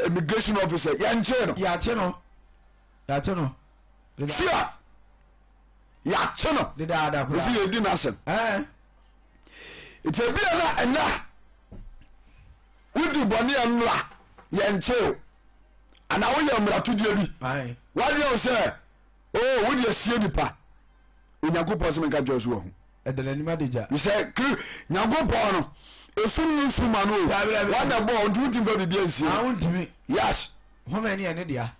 immigration officer, yɛnkyee no. Yɛakye no. Yɛakye no. Sua. Yɛakye no. Dedaada koraa. Ɛsɛ yɛdi n'asɛm. Ɛɛ. Nti ebia na ɛnɛ wodi bɔne a nnora yɛnkyee wo anaa woyɛ mmaratodeɛ bi woadeɛ wo sɛ o oh, wode asie nipa Onyankopɔn sɛ menka kyerɛ so wahu ɛda n'anim adagya sɛ kri Nyankopɔn no esum no nsu ma no o wana bɔ nti wontumi fa biribi ansie wontumi yes home ne ɛne dea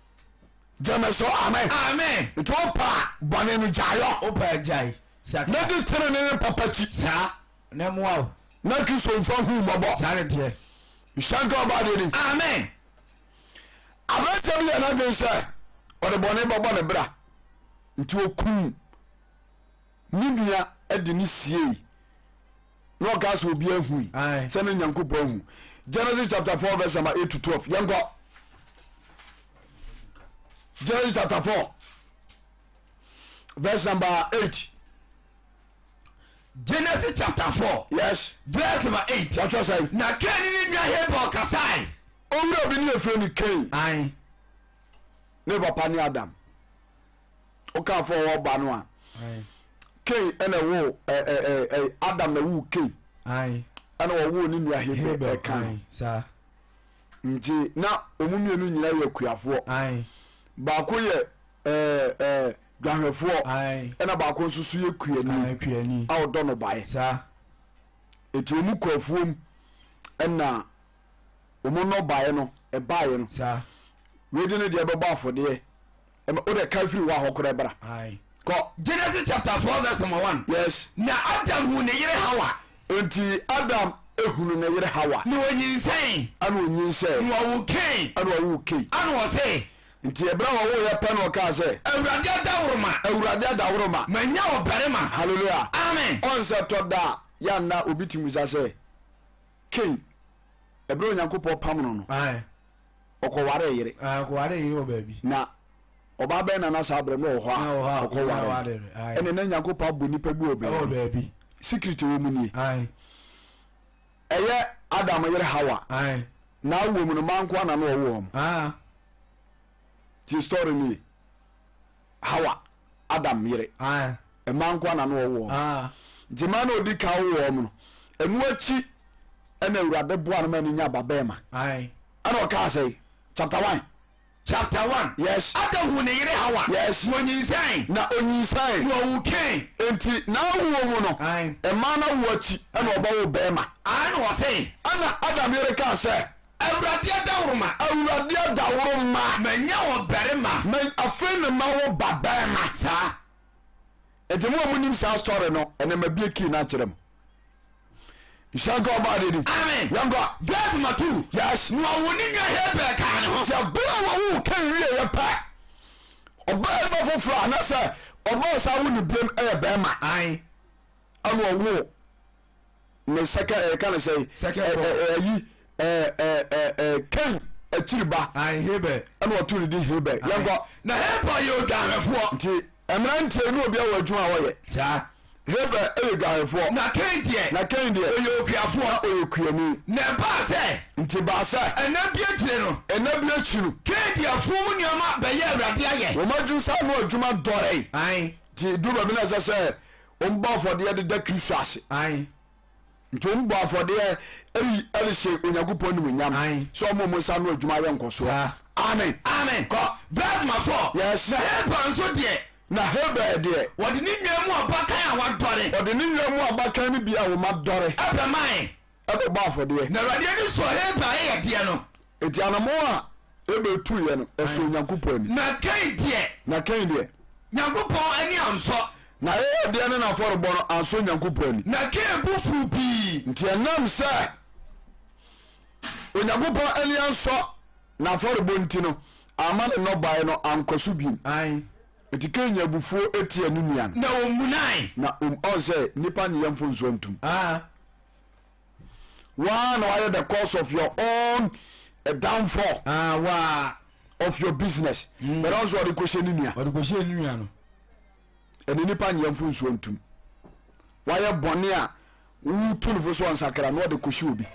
gyeme so amen amen nti wopa bɔne no gyaeɔ wopa gyae na di tenene ne papa kyi saa na ɛmoa wo Na Kristo mfa hu mmɔbɔ. Saa ne teɛ. Nhyira nka ɔbaa deɛ nim. Amen. Aberanteɛ bi yɛ n'adwene sɛ ɔde bɔne bɛbɔ ne bra nti ɔkum ne nua de ne siei na ɔka sɛ obi ahui sɛ ne Nyankopɔn ahu. Genesis chapter 4 verse number 8 to 12. Yɛnkɔ. Genesis chapter 4 verse number 8. Genesis chapter 4. Yes. Verse number 8. Wɔtwerɛ sɛ. Na Kain ne ne nua Habel kasae. Owura bi ne efie ne Kain. Ae. Ne papa ne Adam. Woka fɔ ɔwɔ ba no a. Kain ɛna ɛwo ɛ ɛ ɛ Adam na ɛwo Kain. Ae. Ɛna ɔwo ne nua Habel ɛka no. Saa. Nti na wɔn mmienu nyinaa yɛ akuafoɔ. Ae. Baako yɛ ɛɛ ɛɛ dwanhwɛfoɔ ɛna baako nso so yɛ kuani a ɔdɔ nnɔbaeɛ. Nti wɔn kɔ afuom ɛna Wɔn nnɔbaeɛ no ɛbaeɛ no. Saa. Wei de ne deɛ bɛbɔ afɔdeɛ. Ɛma wode ka firi hɔ a hɔ koraa bra. Ae. Kɔ. Genesis chapter 4 verse number 1. Yes. Na Adam huu ne yere Hawa. Enti Adam hunu ne yere Hawa. Na ɔnyinsɛn. Ɛna ɔnyinsɛn. Na ɔwoo Kain. Ɛna ɔwoo Kain. Ɛna ɔse. Nti ɛberɛ a wɔwoeɛ pɛ na ɔkaa sɛ. Awurade adaworoma. Awurade adaworoma. Manya ɔbarima. Hallelujah. Amen. Ɔn sɛ ɛtɔ da a, yɛ a na obi tumi bisa sɛ, Kain, ɛberɛ a Onyankopɔn pam no no, Ae. ɔkɔwaree yere. Ae, ɔkɔwaree yere wɔ baabi. Na ɔbaa bɛn na na saa berɛ no wɔ hɔ a Na wɔ hɔ a ɔkɔwaree ɔwaree no? Ae. Ɛne na Nyankopɔn abɔ nipa bi wɔ Ɛwɔ baabi. baabi. Secret a ɛwɔ mu nie. Ae. Ɛyɛ Adam yere Hawa. Ae. N'awoɔ mu no, mmaa nko ara na na ɔwo wɔn. Ah. Tie story no ye. Hawa, Adam yere. Ae. Mmaa nko ara na na ɔwo wɔn. Ah. Nti mmaa na ɔdi kan wo wɔn no, ɛno akyi ɛna Awurade boa no ma ne nya ba bɛrima. Ae. Ɛna ɔkaa sɛ, chapter 1. Chapter 1. Yes. Adam hu ne yere Hawa. Yes. Na onyinsɛn. Na onyinsɛn. Na ɔwoo Kain. Nti n'awoɔ mu no, Ae. mmaa no awoɔ akyi ɛna ɔbɛwo bɛrima. Ae na ɔse. Ɛna Adam yere kaa sɛ. Awurade adaworoma. Awurade adaworoma. Manya ɔbarima. Ma afei na mawo ba bɛrima. Saa. Nti mo a monim saa story no, ɛnɛ mabie key no akyerɛ mo. Nhyira nka ɔbaa deɛ dim. Amen. Yɛnkɔ. Verse number 2. Yes. Na ɔwoo ne nua Habel kaa ne ho. Nti ɛberɛ a wɔwoo Kain wieeɛ pɛ, ɔbarima foforɔ anaasɛ ɔbaa saa wo ne biam ɛyɛ bɛrima. Ae. Ɛna ɔwoo ne sɛkɛ ɛka ne sɛ Second born. ɛyi Kain akyiri ba. Ae, Habel. Ɛna ɔtoo ne din Habel. Yɛnkɔ. Na Habel yɛ odwanhwɛfoɔ. Nti mmeranteɛ ne obiara wɔ adwuma a wɔyɛ. Saa. Habel yɛ dwanhwɛfoɔ. Na Kain deɛ. Na Kain deɛ. Ɔyɛ okuafoɔ. Na ɔyɛ kuani. Na ɛbaa sɛ. Nti baa sɛ. Nna bi akyire no. Nna bi akyi no. Kain de afuo mu nneɛma bɛyɛɛ Awurade ayɛ. Wɔn adwuma saa ano adwuma dɔree. Ae. Nti duru baabi na ɛsɛ sɛ wɔbɔ afɔdeɛ de da Kristo ase. Ae. Nti wɔn bɔ afɔdeɛ ɛyi ɛde hyɛ Onyankopɔn animuonyam Ae. sɛ wɔn a wɔn nsa ano adwuma ayɛ nkɔsoɔ. Saa. Amen. Amen. Kɔ. Verse number 4. Yes. Na Habel nso deɛ. Na Habel deɛ. Wɔde ne nnwan mu abakan a wɔadɔre. Ɔde ne nnwan mu abakan no bi a wɔadɔre. Ɛbɛmae. Ɛbɛbɔ afɔdeɛ. Na Awurade ani sɔɔ Habel ayɛyɛdeɛ no. Enti anammɔn a Habel tuiɛ no, ɛsɔɔ Onyankopɔn ani. Na Kain deɛ. Na Kain deɛ. Nyankopɔn ani ansɔ. N'ayɛyɛdeɛ ne n'afɔrebɔ no ansɔ Onyankopɔn ani. Na Kain bo fuu pii. Nti ɛnam sɛ Onyankopɔn ani ansɔ n'afɔrebɔ nti no, amma ne nnɔbaeɛ no ankɔ so bio. Ae. Enti Kain nya abufuo tia ne nua no. Na ɔmunae. Na ɔm ɔn sɛ nnipa nyeyɛ mfomsoɔ ntom. Ah. Waa na wayɛ the cause of your own eh, downfall. Ah, waa. Of your business. But ɔn sɛ ɔde kɔhyɛ ne nua. Ɔde kɔhyɛ ne nua no. Ɛne nipa nyɛ mfomsoɔ ntom. Wayɛ bɔne a wotu no fo so ɔnsakra na ɔde kɔhyɛ obi.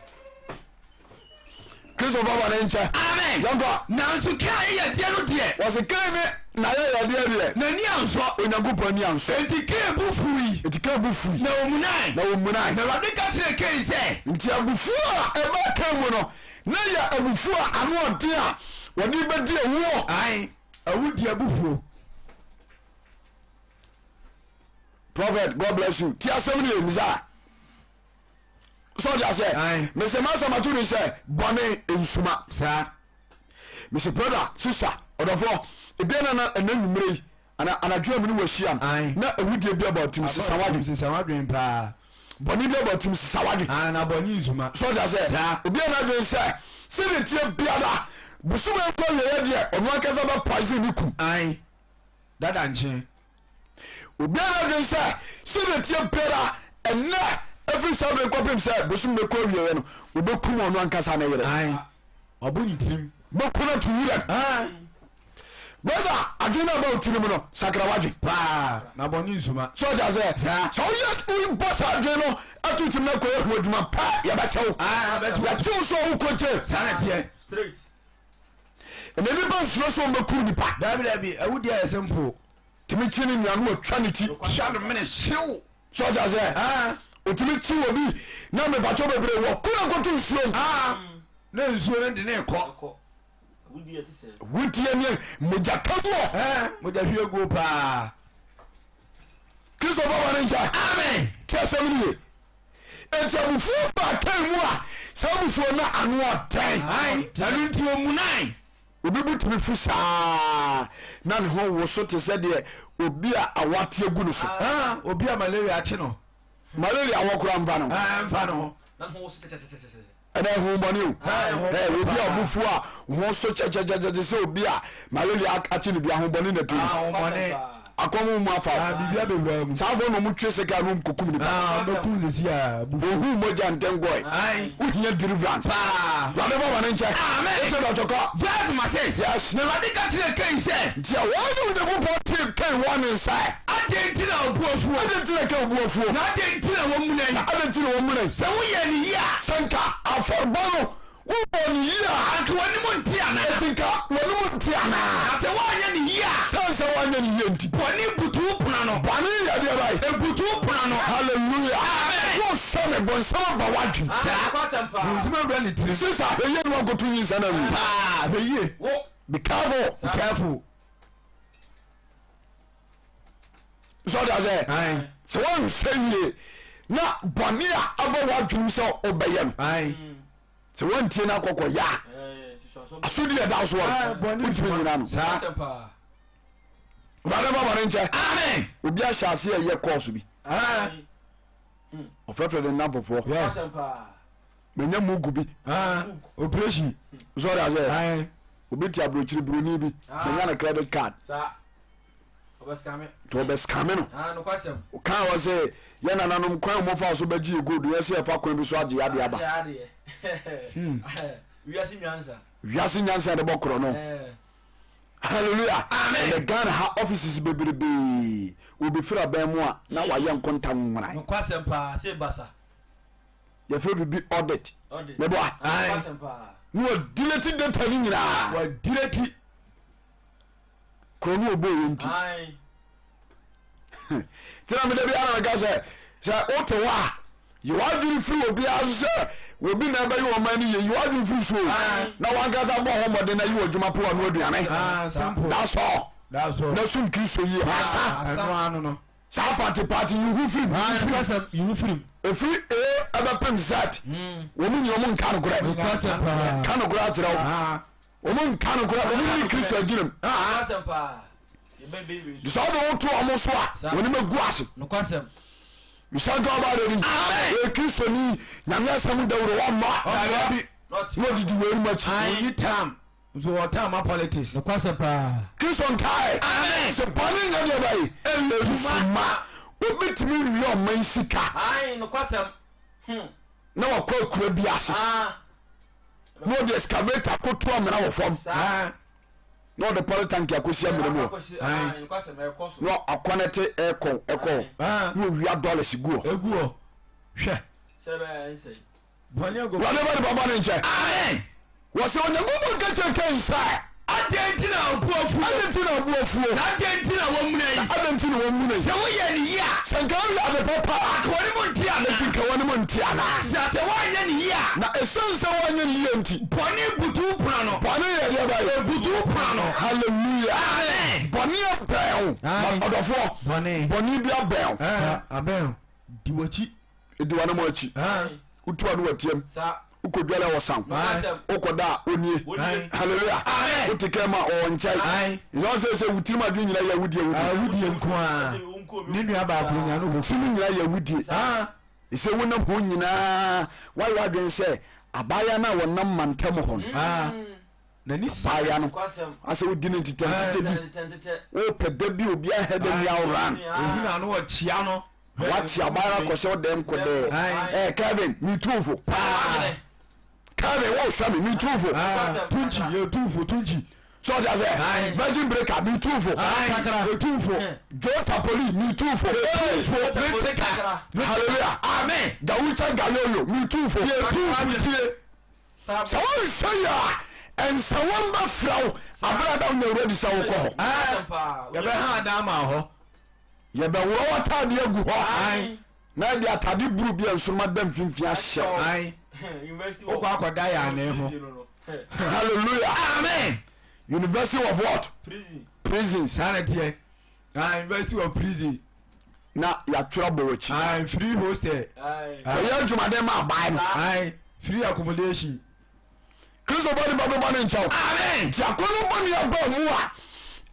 Kristo fa bɔne nkyɛ. Amen. Yɛnkɔ. Nanso Kain ayɛyɛdeɛ no deɛ. Wɔsi Kain ne n'ayɛyɛdeɛ deɛ. N'ani ansɔ. Onyankopɔn ani ansɔ. Enti Kain bo fui. Enti Kain bo fui. Na ɔmunae. Na ɔmunae. Na Awurade ka kyerɛɛ Kain sɛ. Nti abufuo a ɛbaa Kain mu no, na ɛyɛ abufuo a ano ɔden a wɔde bɛdi awuo. Ae, awudie abufuo. Prophet, God bless you. Ti asɛm no yɛ misa. Sɛ ɔde aseɛ. Mese m'asɛm ato ne sɛ bɔne nsuma. Saa. Mese brother, sister, ɔdɔfoɔ, ebia na na ɛna nwummerɛ yi ana anadwo a mene wahyia no na awudie bi aba ɔtim sesa wadwen. Sesa wadwen paa. Bɔne bi aba ɔtim sesa wadwen. Na bɔne nsuma. Sɛ ɔde aseɛ. Obia na adwen sɛ sɛdeɛ tie biara bosome nkɔ awieɛ deɛ ɔno ankasa bɛ poison ne kum. Ae. Dada nkyen. Obiara adwene sɛ sɛdeɛ ɛteɛ biara ɛnnɛ ɛfiri saa berɛ kɔpem sɛ bosom bɛkɔ awieɛ no wɔbɛkum ɔno ankasa ne yere. Ae, wabɔ ne tirim. Bɛku no ato wuram. Brother, adwene no aba wo tirim no, sakra w'adwene. Paa, na bɔne nsuma. So ɔte aseɛ? Saa. Sɛ woyɛ wobɔ saa adwene no ato tirim na kɔyɛ ho adwuma pɛ, yɛbɛkyɛ wo. Yɛkye wo so a wokɔ gye. Saa na ɛteɛ. Straight. Ɛnna nipa nsuro sɛ wɔbɛkum nipa. Dabi dabi, awudi ayɛ simple. Tumi kyi ne nua no watwa ne ti. Hwɛ no mene hyew. So ɔte aseɛ? Otumi kyi wɔ bi na mepatwɔ bebree wɔ kura kɔto nsuo mu. Na nsuo no de ne kɔ. Awudie ne mogya kaguo. Mogya hwie guo paa. Kristo fa bɔne nkyɛ. Amen. Ti asɛm no ye. Enti abufuo ba. baa Kain mu a, saa abufuo no ano ɔden. Ɛno nti ɔmunae. Obi bo tumi fu saa na ne ho woso te sɛ deɛ obi a awɔ ate agu no so. Obi a malaria akye no. Malaria awɔ koraa mfa no. Mfa no ho. Ɛnɛ honhommɔne o. Ɛ obi a ɔbo fu a ho so kyɛkyɛkyɛkyɛ te sɛ obi a malaria akye no bi ahombɔne na tu no. Ahombɔne. Akɔm mu afa o. Biribi abɛwura mu. Saa afɔ na ɔmo twe sika no kokum nipa. Ɔbɛkum sisi a bufu. Ohun mogya ntɛnkɔɛ. Wohia deliverance. Paa. Awurade bɔ wɔn nkyɛ. Amen. Wote dɔtɔ kɔ. Verse ma six. Yes. Na Awurade ka kyerɛɛ Kain sɛ. Nti a wɔn ne Onyankopɔn tee Kain wɔ ne nsa. Adɛn nti na wo bo afuo? Adɛn nti na Kain bo afuo? Na adɛn nti na wamuna yi? Na adɛn nti na wamuna yi? Sɛ woyɛɛ no yie a. Sɛ nka afɔrebɔ no wobɔɔ no yie a. Anka w'anim nte anaa? Enti nka w'anim nte anaa? Na sɛ woanyɛ no yie a. Sɛn sɛ woanyɛ no yie nti. Bɔne butu wo pono ano. Bɔne yɛ deɛ bɛn? Ebutu wo pono ano. Hallelujah. Amen. Wohwɛ me bonsam aba w'adwene. Saa. Bonsam awura ne tirim. Sisa hwɛ yie na wankoto nyinsɛn anwu. Paa hwɛ yie. Be careful. Be careful. Sɛ ɔde asɛ sɛ wɔnhwɛ yie na bɔne a aba w'adwenem sɛ ɔbɛyɛ no sɛ wɔntie no akɔkɔ yɛ a asodi ɛda soɔ no wontumi nyina no. Wurade ba bɔne nkyɛ. Obi ahyɛ ase ɛyɛ kɔɔso bi ɔfrɛfrɛ ne nnamfofoɔ manya mugu bi operation sɛ ɔde asɛ obi te aburokyiri buroni bi manya ne credit card nti ɔbɛskame no ɔkaa wɔ sɛ yɛ nananom kwan a wɔfa so bɛgye yɛ gold yɛ sɛ yɛfa kwan bi so agye yɛade aba wiase nyansa de bɔ korɔ no. Hallelujah. Ɛnɛ Ghana ha offices bebrebee obi firi abɛn mu a na wayɛ nkonta nworan. Yɛfrɛ biribi audit. Meboa. Na wadelete data no nyinaa. Wadelete. Kuro no ɔbɔ yɛ nti. Tena meda bi ara meka sɛ sɛ wote hɔ a yi w'adwene firi obiara so sɛ obi na ɛbɛyɛ ɔman no yie yi w'adwene firi so na wankasa bɔ ho mmɔden na yi w'adwuma po ano aduane. That's all. Na som Kristo yie asa. Saa party party yi ho firi mu. Ɛfiri A ɛbɛpem Z. Wɔn nyina wɔn nka nokorɛ. Ka nokorɛ akyerɛ wo. Wɔn nka nokorɛ. Wɔn nni Kristo agyinam. Sɛ wode wo to wɔn so a, wɔn anim agu ase. Nhyɛ nka ɔba de ni. Wɔyɛ Kristoni, Nyame asɛm dawuro wɔmmɔ. Na wɔdidi wɔn anim akyi. Nso wɔ time ma politics. Nokwasɛm paa. Kristo nkae. Amen. Sɛ bɔne nyɛ deɛ bɛyi. Nsuma. Obi tumi wia ɔman sika. Ae nokwasɛm. Hmm. Na wakɔ akura bi ase. Ah. Na ɔde excavator akoto amena wɔ fam. Saa. Na ɔde polytank akɔsi amena mu hɔ. Akɔsi ae nokwasɛm ɛkɔ so. Na akɔnɛte aircon ɛkɔ hɔ. Ah. Na owia dollars gu hɔ. Egu hɔ. Hwɛ. Sɛ ɛbɛyɛ ɛnsɛe. Bɔne agu. Awurade fa nipa bɔne nkyɛ. Amen. Wɔsɛ Onyankopɔn ka kyerɛ Kain sɛ. Adɛn nti na wo bo afuo? Adɛn nti na wo bo afuo? Na adɛn nti na woamuna yi? Na adɛn nti na woamuna yi? Sɛ woyɛɛ no yie a. Sɛ nka woyɛ ade papa a. Anka w'anim nte anaa? Enti nka w'anim nte anaa? Na sɛ woanyɛ no yie a. Na ɛsiane sɛ woanyɛ no yie nti. Bɔne butu wo pono ano. Bɔne yɛ deɛ bɛn? Ɛbutu wo pono ano. Hallelujah. Amen. Bɔne abɛn wo. Aye. Ɔdɔfoɔ. Bɔne. Bɔne bi abɛn wo. Abɛn wo. Di w'akyi. Di w'anam akyi. Wotu ano watiam. Wokɔdware a ɔsan. Wokɔda a ɔnie. Hallelujah. Wote kɛ ma ɔwɔ nkyɛn. Nti ɔn sɛ sɛ wo tirim adwene nyina yɛ awudie awudie. Awudie nko ara. Ne nua baako nya no. Tirim nyina yɛ awudie. Sɛ wonam hɔ nyinaa woayɛ w'adwene sɛ abaayewa no a wɔnam mantam hɔ no. N'ani sa. Abaayewa no asɛ wodi no ntetɛntetɛ bi. Wopɛ da bi obiara hɛ da ni awran. Ohunu ano ɔkyea no. Wakye abaayewa kɔhyɛ wo dɛm kɔ dɛ. Ɛɛ Kevin mi tu fo. Kevin wo hwɛ mi mi tu fo. Tunchi yɛ tu fo Tunchi. So ɔdi ase Virgin Breaker mi tu fo. Yɛ tu fo. Joe Tapoli mi tu fo. Yɛ tu fo. Mystica. Hallelujah. Amen. Gawucha Gayoyo mi tu fo. Yɛ tu fo tie. Sɛ wɔnhwɛ yie a nsawam bɛfrɛ wo abere a da wonya wura di sɛ wokɔ hɔ. Yɛbɛha adan ama hɔ. Yɛbɛworɔ w'atade agu hɔ na yɛde atade bruu bi a nsoromma da mfimfini ahyɛ wo. Wokɔ akɔda yɛn anan ho. Hallelujah. Amen. University of what? Prison. Prisons. Saa na teɛ. Ah, University of Prison. Na yɛatwerɛ bɔ w'akyi. Ae, free hostel. Kɔyɛ adwumaden ma aban no. Ae, free accommodation. Kristofo nipa bɛbɔ ne nkyɛw. Amen. Nti akɔnnɔ bɔne aba mu a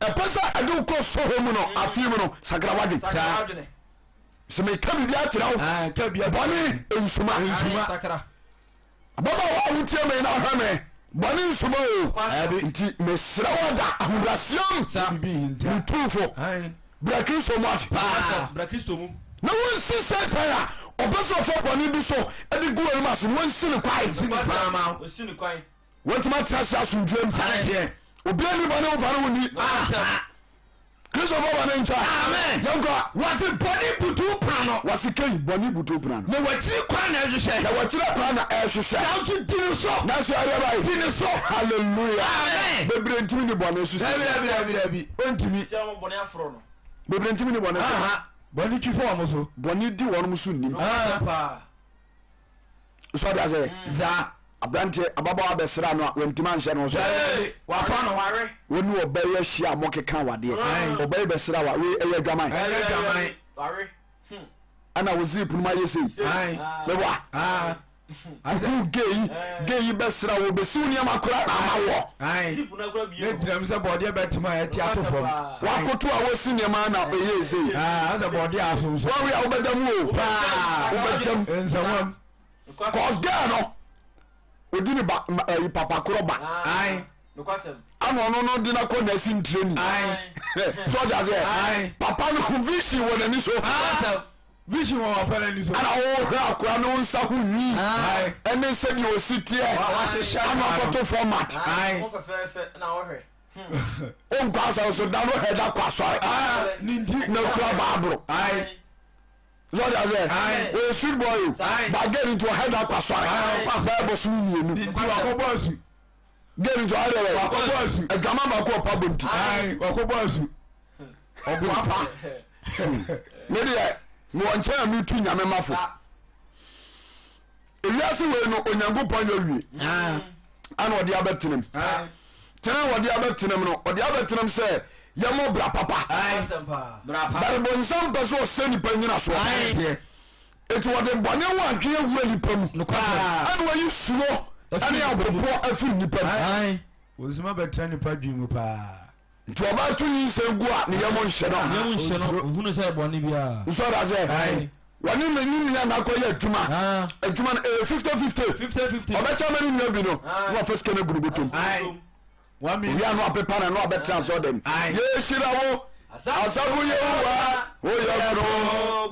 ɛpɛ sɛ ɛde wo kɔ sɔhwɛ mu no, afei mu no, sakra w'adwene. Sakra w'adwene. Sɛ meka biribi akyerɛ wo, Ae, ka bia. bɔne nsuma. Nsuma. Sakra. Ababaawa a wotie me na hwɛ me, bɔne nsuma o. Dabi. Nti mesrɛ wo da ahobrɛaseɛm, Sa. Bibi hinta. metuufo, Ae. bra Kristo mu ate. Paa. Bra Kristo mu. Na wonsi Satan a ɔpɛ sɛ ɔfa bɔne bi so de gu w'anim ase no, wonsi no kwan. Si no kwan ma wo. Osi no kwan. Woatumi atena ase asomdwoe mu. Saa deɛ. Obiara nni bɔne mfa ne ho nni. Nokwasɛm. Kristofo bɔne nkyɛ. Amen. Yɛnkɔ. Wɔse bɔne butu pono ano. Wɔse Kain bɔne butu pono ano. Na wakyiri kwan na ɛhwehwɛ. Na wakyiri kwan na ɛhwehwɛ. Nanso di ne so. Nanso ɛyɛ bae. Di ne so. Hallelujah. Amen. Bebree ntumi ni bɔne so sisi. Dabi dabi dabi dabi. Ontumi. Sɛ wɔn bɔne aforo no. Bebree ntumi ni bɔne so. Aha. Bɔne twi fa wɔn so. Bɔne di wɔn so nim. Nokwasɛm paa. So ɔde ase. Saa. Aberanteɛ ababaawa bɛsra no a wantumi anhyɛ no so. Dabi. Wafa no. Ware. Wo ne ɔbaa yi ahyia a mokeka awadeɛ. Ɔbaa yi bɛsra wa wei ɛyɛ adwaman. Ɛyɛ adwaman. Ware. Ɛna wo zip no ma yɛ sei. Ae. Meboa. Ah. Wohu gay yi gay yi bɛsra wo bɛsi wo nneɛma koraa na ama wɔ. Ae. Zip no akora bie. Ne gyina mu sɛ bɔɔdeɛ bɛtem a ɛte ato fam. Wakoto a wosi nneɛma na ɛyɛ sei. Ah, asɛ bɔɔdeɛ asonso. Wɔwe a wobɛda mu o. Paa. Wobɛda mu. Nsɛmwam. Cause girl no odi ne ba ma ɛyi papa korɔ ba. Ae. Nokwasɛm. Ana ɔno no de no akɔ nursing training. Ae. So ɔgya sɛ Ae. papa no vision wɔ n'ani so. Nokwasɛm. Vision wɔ papa n'ani so. Ana wohwɛ akora no nsa ho nwi Ae. ɛne sɛdeɛ ɔsi teɛ Wahyehyɛ ana saa no. akɔto format. Ae. Ho fɛfɛɛfɛ na wɔhwɛ. Wonkɔ asɔre so da no hɛda kɔ asɔre. Ah, ne nti. Na kura baaboro. Ae. So ɔgya sɛ Ae. ɔyɛ sweet boy o. Ae. But girl nti ɔhɛda kɔ asɔre. Ae, ɔkɔ asɔre. Bɛyɛ bɔsome mmienu. Ne nti wakɔbɔ asu. Girl nti ɔyɛ dɛ Wakɔbɔ asu. Adwama baako ɔpa bɔ nti. Ae, wakɔbɔ asu. Ɔboa pa. Me deɛ mewɔ nkyɛn a metu nyame mafo. Ewiase wei no Onyankopɔn yɛ wie ana ɔde abɛtenam. Tena a ɔde abɛtenam no ɔde abɛtenam sɛ yɛmmɔ bra papa. Nokwasɛm paa. But bonsam pɛ sɛ ɔsɛ nipa nyinasoɔ. Eti wɔde bɔne ho adwene awura nipa mu. Ɛna wɔyi suro ɛne ahopopoɔ afiri nipa mu. Bonsam abɛtena nipa dwen mu paa. Nti ɔbaa to nyinsɛn gu a ne yam nhyɛ no. Ne yam nhyɛ no, ohunu sɛ bɔne biara. Nso ɔda sɛ wɔne ne ne nua na akɔyɛ adwuma. Adwuma no ɛyɛ 50-50. 50-50. Ɔbɛkyɛ ama ne nua bi no na wafa sika no agu ne bɔtɔm. Owia no apepa na no abɛtena asɔ dɛm. Yɛhyira wo asafo Yehowa woyɛ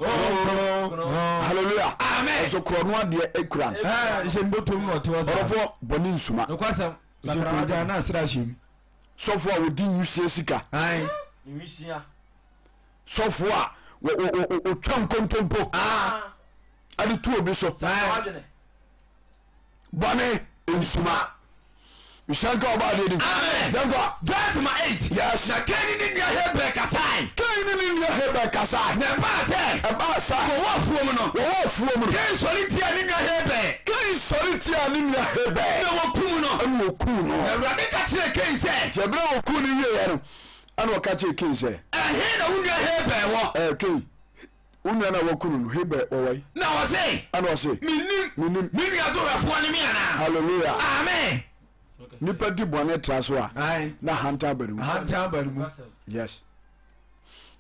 kronkron. Hallelujah. Amen. Ɛso korɔ no adeɛ ekura no. Ɛhyɛ mbɔtɔm na ɔte hɔ saa. Ɔdɔfoɔ bɔne nsuma. Nokwasɛm. Ɛhyɛ kogya na asra hyɛ mu. Sɔfo a wɔdi nwusia sika. Nwusia. Sɔfo a wɔtwa nkontompo ɛde to obi so. Bɔne nsuma. Nhyɛ nka ɔba adeɛ nim. Amen. Yɛnkɔ. Verse number 8. Yes. Na Kain ne ne nua Habel kasae. Kain ne ne nua Habel kasae. Na ɛbaa sɛ. Ɛbaa sɛ. Wɔwɔ afuom no. Wɔwɔ afuom no. Kain sɔre tiaa ne nua Habel. Kain sɔre tiaa ne nua Habel. Na wɔkum no. Ɛna wɔkum no. Na Awurade ka kyerɛɛ Kain sɛ. Nti ɛberɛ a wɔkum no wieɛ no, ɛna ɔka kyerɛɛ Kain sɛ. Ɛhe na wo nua Habel wɔ? Ɛɛ Kain, wo nua no a wɔku no no, Habel, ɔwɔ he? Na ɔse. Ɛna ɔse. Mennim. Mennim. Me nua so hwɛfoɔ ne me anaa? Hallelujah. Amen. Nipa di bɔne tra so a, na ahantan aba ne mu. Ahantan aba ne mu. Yes.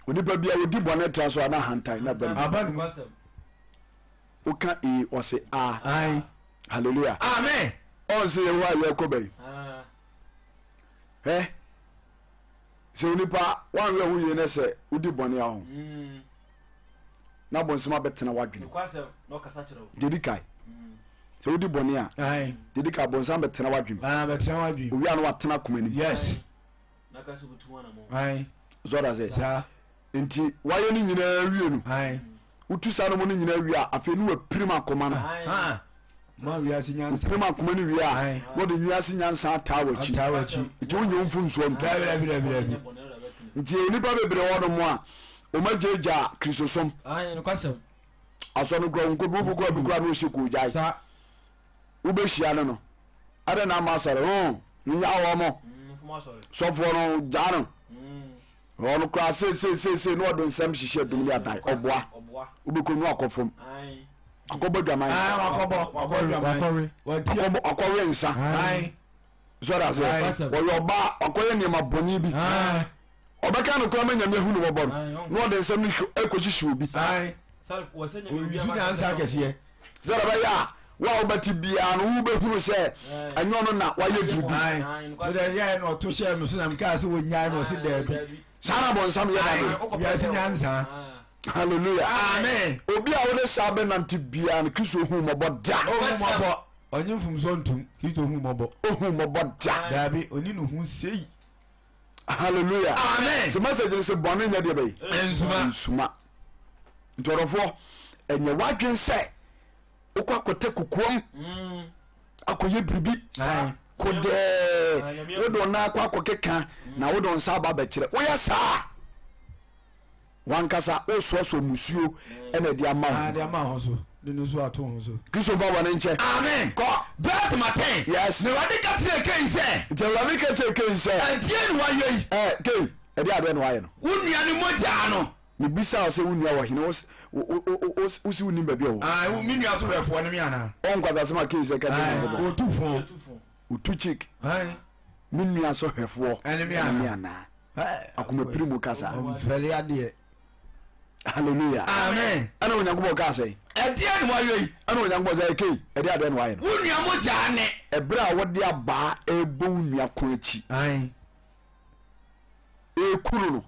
Onipa bia odi bɔne tra so a na ahantan na aba ne mu. Aba ne mu. Woka ee ɔse a. Hallelujah. Amen. Ɔn sɛ yɛwɔ a yɛkɔ bɛyi. Hɛ sɛ onipa wanhwɛ ho yie na sɛ wodi bɔne a ho na bɔnsɛm abɛtena w'adwene. Dedi kae sɛ wodi bɔne a dedi kae bɔnsɛm abɛtena w'adwene. Owia no watena akoma nim. Yes. Zɔda sɛ Nti wayɛ ne nyinaa wie no, wotu saa nom no nyinaa wie a, afei ne wapirim akoma no. Wopirim akoma no wie a, na ɔde wiase nyansa ataa w'akyi. Nti wonyɛ wo mfomsoɔ nto. Nti nnipa bebree wɔ nom a wɔagyaagyaa Kristosom. Asɔ no kura wo nkɔ bi kura bi kura na ɔhyɛ koogyae. Wobɛhyia no no, adɛn na ama asɔre? Ho, nyaa wɔ mo. Sɔfoɔ no gyaa no. Ɔno koraa seeseeseesei na ɔde nsɛm hyehyɛ dum ne adan. Ɔboa. Wobɛkɔ nu akɔ fam. Akɔbɔ dwaman. Akɔbɔ akɔwe nsa. Sɔre ase. Ɔyɛ ɔbaa akɔyɛ nneɛma bɔne bi. Ɔbɛka no koraa ma Nyame ahu no mmɔbɔ no na ɔde nsɛm no ɛkɔhyehye obi. Ɔyi nyansa akɛseɛ. Sɛdeɛ ɛbɛyɛ a wo a wobɛte biara no wobɛhunu sɛ ɛnyɛ ɔno na wayɛ biribi. Wode yɛɛ na ɔto hyɛɛ me so na mekaa sɛ wɔnyae na ɔse daabi. Saa na bɔnsam yɛ n'adeɛ. Wiase nyansa. Hallelujah. Amen. Obi a wode saa bɛnante biara no Kristo hu mmɔbɔ da. Ɔhu mmɔbɔ. Ɔnye mfomsoɔ ntom. Kristo hu mmɔbɔ. Ɔhu mmɔbɔ da. Daabi, ɔni ne ho sei. Hallelujah. Amen. Sɛ message no sɛ bɔne nyɛ deɛ bɛyi. Nsuma. Nsuma. Nti ɔdɔfoɔ ɛnyɛ w'adwen sɛ wokɔ akɔtɛ kokoam mm. akɔyɛ biribi kodɛɛ wode wo nan akɔ akɔkeka mm. na wode wo nsa aba bɛkyerɛ woyɛ saa wankasa wosoasoa musuo ɛna ɛde ama wo ah, de ama ho so de no so ato ho so kristo fa bɔne nkyɛ amen kɔ verse maten yes na awurade ka kyerɛ Kain sɛ nti awurade ka kyerɛ Kain sɛ ɛdeɛ na wayɛ yi ɛ Kain ɛde adeɛ na wayɛ no wo nua ne mogyaa no mebisa wo sɛ wo nua wɔ hene wo se wonim baabi a ɔwɔ ah, me nua so hwɛfoɔ ne me anaa ɔnkwasasɛm a Kain sɛ ka kyerɛ Nyankopɔn ɔtu fo ɔtu chik me nua so hwɛfoɔ ɛne me anaa akomapiri mu kasa. Ɔmfɛre adeɛ. Hallelujah. Amen. Ɛna Onyankopɔn kaa sɛ. Ɛdeɛ na wayɛ yi. Ɛna Onyankopɔn sɛ ɛkei ɛdeɛ adeɛ na wayɛ no. Wo nua mogyaa ne. Ɛberɛ a wɔde abaa ɛrebɔ wo nua kɔn akyi. Ɛreku no no.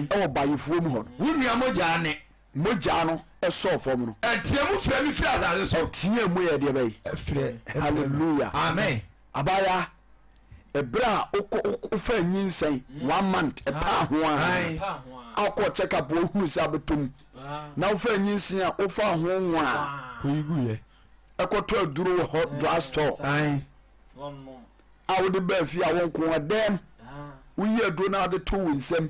Ɛwɔ bayefoɔ mu hɔ no. Wo nua mogyaa ne. Mogyaa no ɛsɔɔ fam no. Ɛteɛ mu frɛ me firi asase so. Ɛteɛ mu yɛ deɛ bɛyi. Ɛfrɛ. Hallelujah. Amen. Abaayaa, ɛberɛ a wokɔ wofaa nyinsɛn one month ɛpaa ho a a wokɔɔ check up wohunu sɛ abɛtɔ mu na wofaa nyinsɛn a wofaa ho nwa a ɛkɔtɔ aduro wɔ hɔ drug store a wode baa fie a wo nko ɛdɛm woyi aduro na wode to wo nsam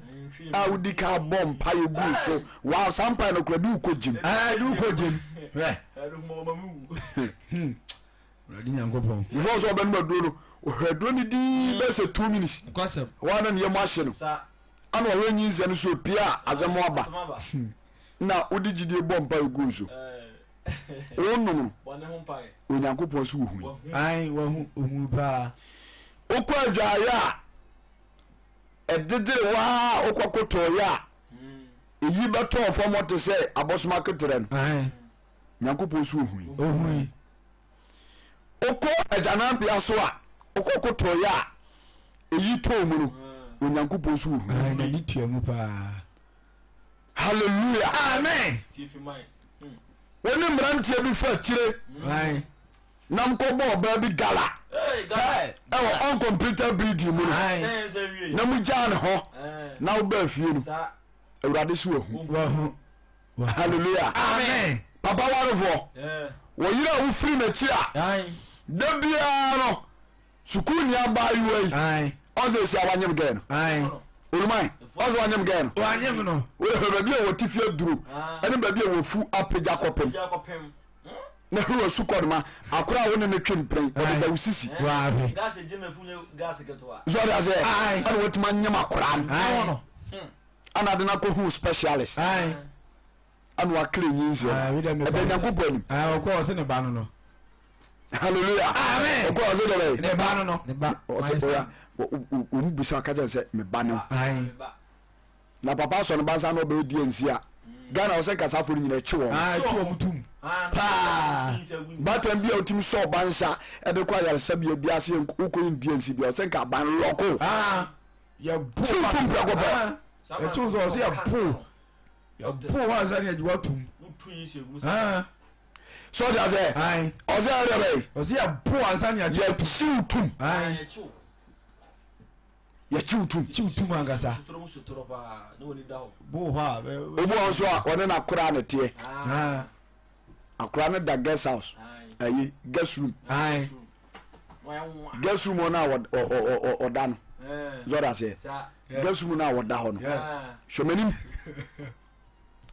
a wodi ka bɔ mpaeɛ guu so wow saa mpaeɛ no kora de wokɔ gyim de wokɔ gyim hwɛ Awurade Nyankopɔn. Before sɛ ɔbɛnom aduro no, ɔhwɛ aduro no dii bɛyɛ sɛ 2 minutes. Hɔ a na ne yam ahye no. Ana ɔhwɛ nyinsɛn no so opie a asɛm aba. Na wode gyidie bɔ mpa egu nso. Wonom no, Onyankopɔn so wohui. Ae, wahu, ohu paa. Wokɔ adwaeɛ a, ɛdedere waa wokɔ kotooyɛ a, eyi bɛtɔɔ fam te sɛ abɔsom aketerɛ no. Nyankopɔn so ohui. Ohui. Wokɔ agyananbea so a, wokɔ kotooyɛ a, eyi tɔɔ mu no, Onyankopɔn so ohui. Ae, n'ani tua mu paa. Hallelujah. Amen. Wo ne mmeranteɛ bi fa akyire Ae. nam kɔbɔ ɔbaa bi gala ɛwɔ uncompleted building mu no Ae. na mugyaa ne hɔ na wobaa fie no, Awurade so wahu. Wahu. Hallelujah. Amen. Papa warefoɔ, wɔ yere a wofiri n'akyi a, da biara no, sukuu ni abaayewa yi, ɔn sɛ esi a wanyem gɛɛ no. Oluman, ɔn sɛ wanyem gɛɛ no. Wanyem no. Wode hwɛ baabi a wɔte fie aduro, ɛne baabi a wɔfu apagya kɔpem. Na hwɛ wɔ sukɔ no ma, akora a wo ne no twe mpren, ɔde da wo sisi. Wahwɛ. So ɔde aseɛ, ɛna watumi anyem akora no. Ɛna ade no akɔhu specialist. Ɛna wakere nyinsɛn. Ɛda Nyankopɔn anim. Ɔkɔ ɔse ne ba no no. Hallelujah. Amen. Ɔkɔ ɔse dɛ bɛyɛ. Ne ba no no. Ne ba. Ɔse oya wɔn busa ɔka kyerɛ sɛ me ba no. Na papa asɔ ne ba nsa na ɔbɛyɛ DNC a. Ghana ɔsɛ nkasafo no nyinaa ɛkye wɔn. Ɛkye wɔn tum paa. Baatan bi a otumi sɔ ɔba nsa ɛde kɔ ayaresabea bi ase wokɔ yɛ DNC bi a ɔsɛ nka aban lɔko. Yɛbo Kyew tum prɛko pɛ. Ɛto sɛ ɔsɛ yɛbo yɛbo hɔ ansa ne yɛgye watum. Sɛ ɔde asɛ ɔsɛ ɛdɛ bɛyi. Ɔsɛ yɛbo ansa ne yɛgye watum. Yɛkyew tum. Yɛkyew tum. Kyew tum ankasa. Bo hɔ a. Obi wɔ nso a ɔne n'akora ne teɛ. Akora no da guest house ayi guest room. Guest room hɔ no a ɔda no. Sɛ ɔde aseɛ guest room no a ɔda hɔ no. Hwɛ m'anim.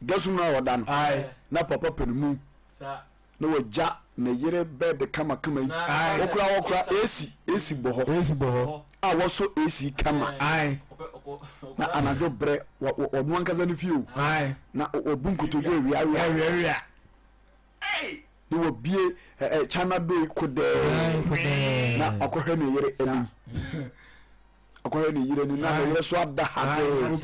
Guest room no a ɔda no. Na papa pɛ ne mu. Na wagya ne yere bed kamakama yi. Wɔkora wɔkora AC AC bɔ hɔ. AC bɔ hɔ. A wɔsɔ AC kama. Na anadwo berɛ ɔno ankasa ne fie o. Na ɔbu nkotodwe awiawia. Na wabie China do yi kodɛɛ. Na ɔkɔhwɛ ne yere anim. Ɔkɔhwɛ ne yere anim na ne yere so ada hatee. Ɔhwɛ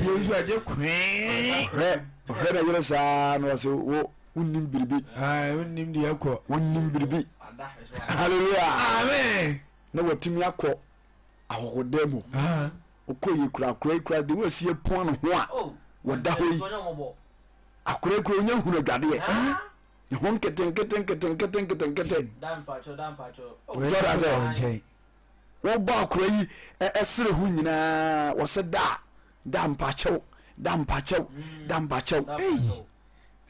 ɔhwɛ ne yere saa na ɔsɛ wo wonnim biribi. Wonnim deɛ ɛkɔ. Wonnim biribi. Hallelujah. Amen. Na watumi akɔ ahɔhodan mu. Ɔkɔ yi kura akora yi kura de wɔasi apua ne ho a wɔda hɔ yi. Akora yi kura onya hunu adwadeɛ. Ne ho nketenkete nketenkete nketenkete. Sɔrɔ sɛ wɔbɔ akora yi ɛsere ho nyinaa wɔsɛ da da mpakyɛw da mpakyɛw da mpakyɛw.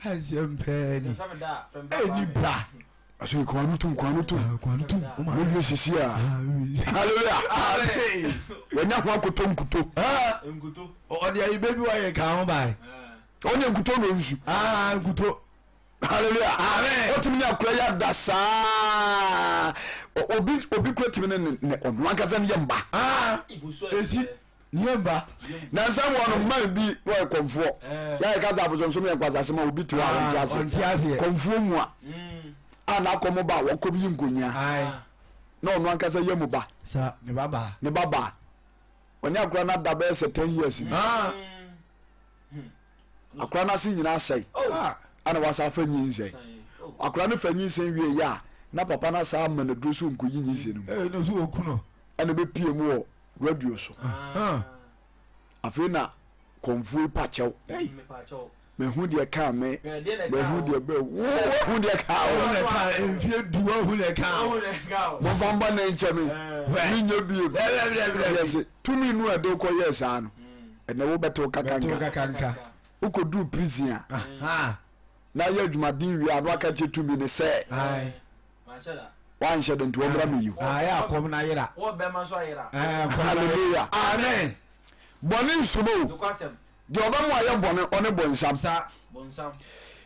Asɛm pɛɛ ni. Ɛni ba. Ɔsɛ kwan no tum kwan no tum. Kwan no tum. Ne wie sisi a. Hallelujah. Wɔnya ho akoto nkuto. Nkuto. Ɔde ayi bɛ bi wayɛ ka ho bae. Ɔnyɛ nkuto na ɔnsu. Ah nkuto. Hallelujah. Amen. Wotumi ne akora yi ada saa. Obi obi kura tumi ne ne ɔno ankasa ne yam ba. Ah. Esi. Ne yam ba. Nansa wɔ no man bi na ɔyɛ kɔmfoɔ. Yɛ ka sɛ abosonsom yɛ nkwasase ma obi te hɔ a ɔnte aseɛ. Ɔnte aseɛ. Kɔmfoɔ mu a a n'akɔm ba a wɔkɔm yi nkonya. Na ɔno ankasa yam ba. Sa ne ba baa. Ne ba baa. Ɔne akora no ada bɛyɛ sɛ 10 years ni. Akora no ase nyinaa asɛe. Ana wasa afa nyinsɛn. Akora no fa nyinsɛn wie yɛ a na papa no asa ama no aduro so nkɔyi nyinsɛn no mu. Ɛna so wɔku no. Ɛna bɛpie mu wɔ radio so. Afei na kɔnfuo yi pakyɛw. Mahu deɛ kaa me. Mahu deɛ bɛ wo wahu deɛ kaa wo. Ɔna kaa mfie du wahu deɛ kaa wo. Momfa mbɔ ne nkyɛ me. Menyɛ biem. Yɛse tumi nu a ɛde wokɔ yɛɛ saa no. Ɛnɛ wobɛtew kakanka. Wokɔduru prison a. Na yɛ adwumaden wie a na waka kyerɛ tumi no sɛ. Wanhyɛ de nti wɔmmra me yiw. Ayɛ akɔm na yera. Hallelujah. Amen. Bɔne nsoma o. Deɛ ɔbɛmo ayɛ bɔne ɔne bonsam.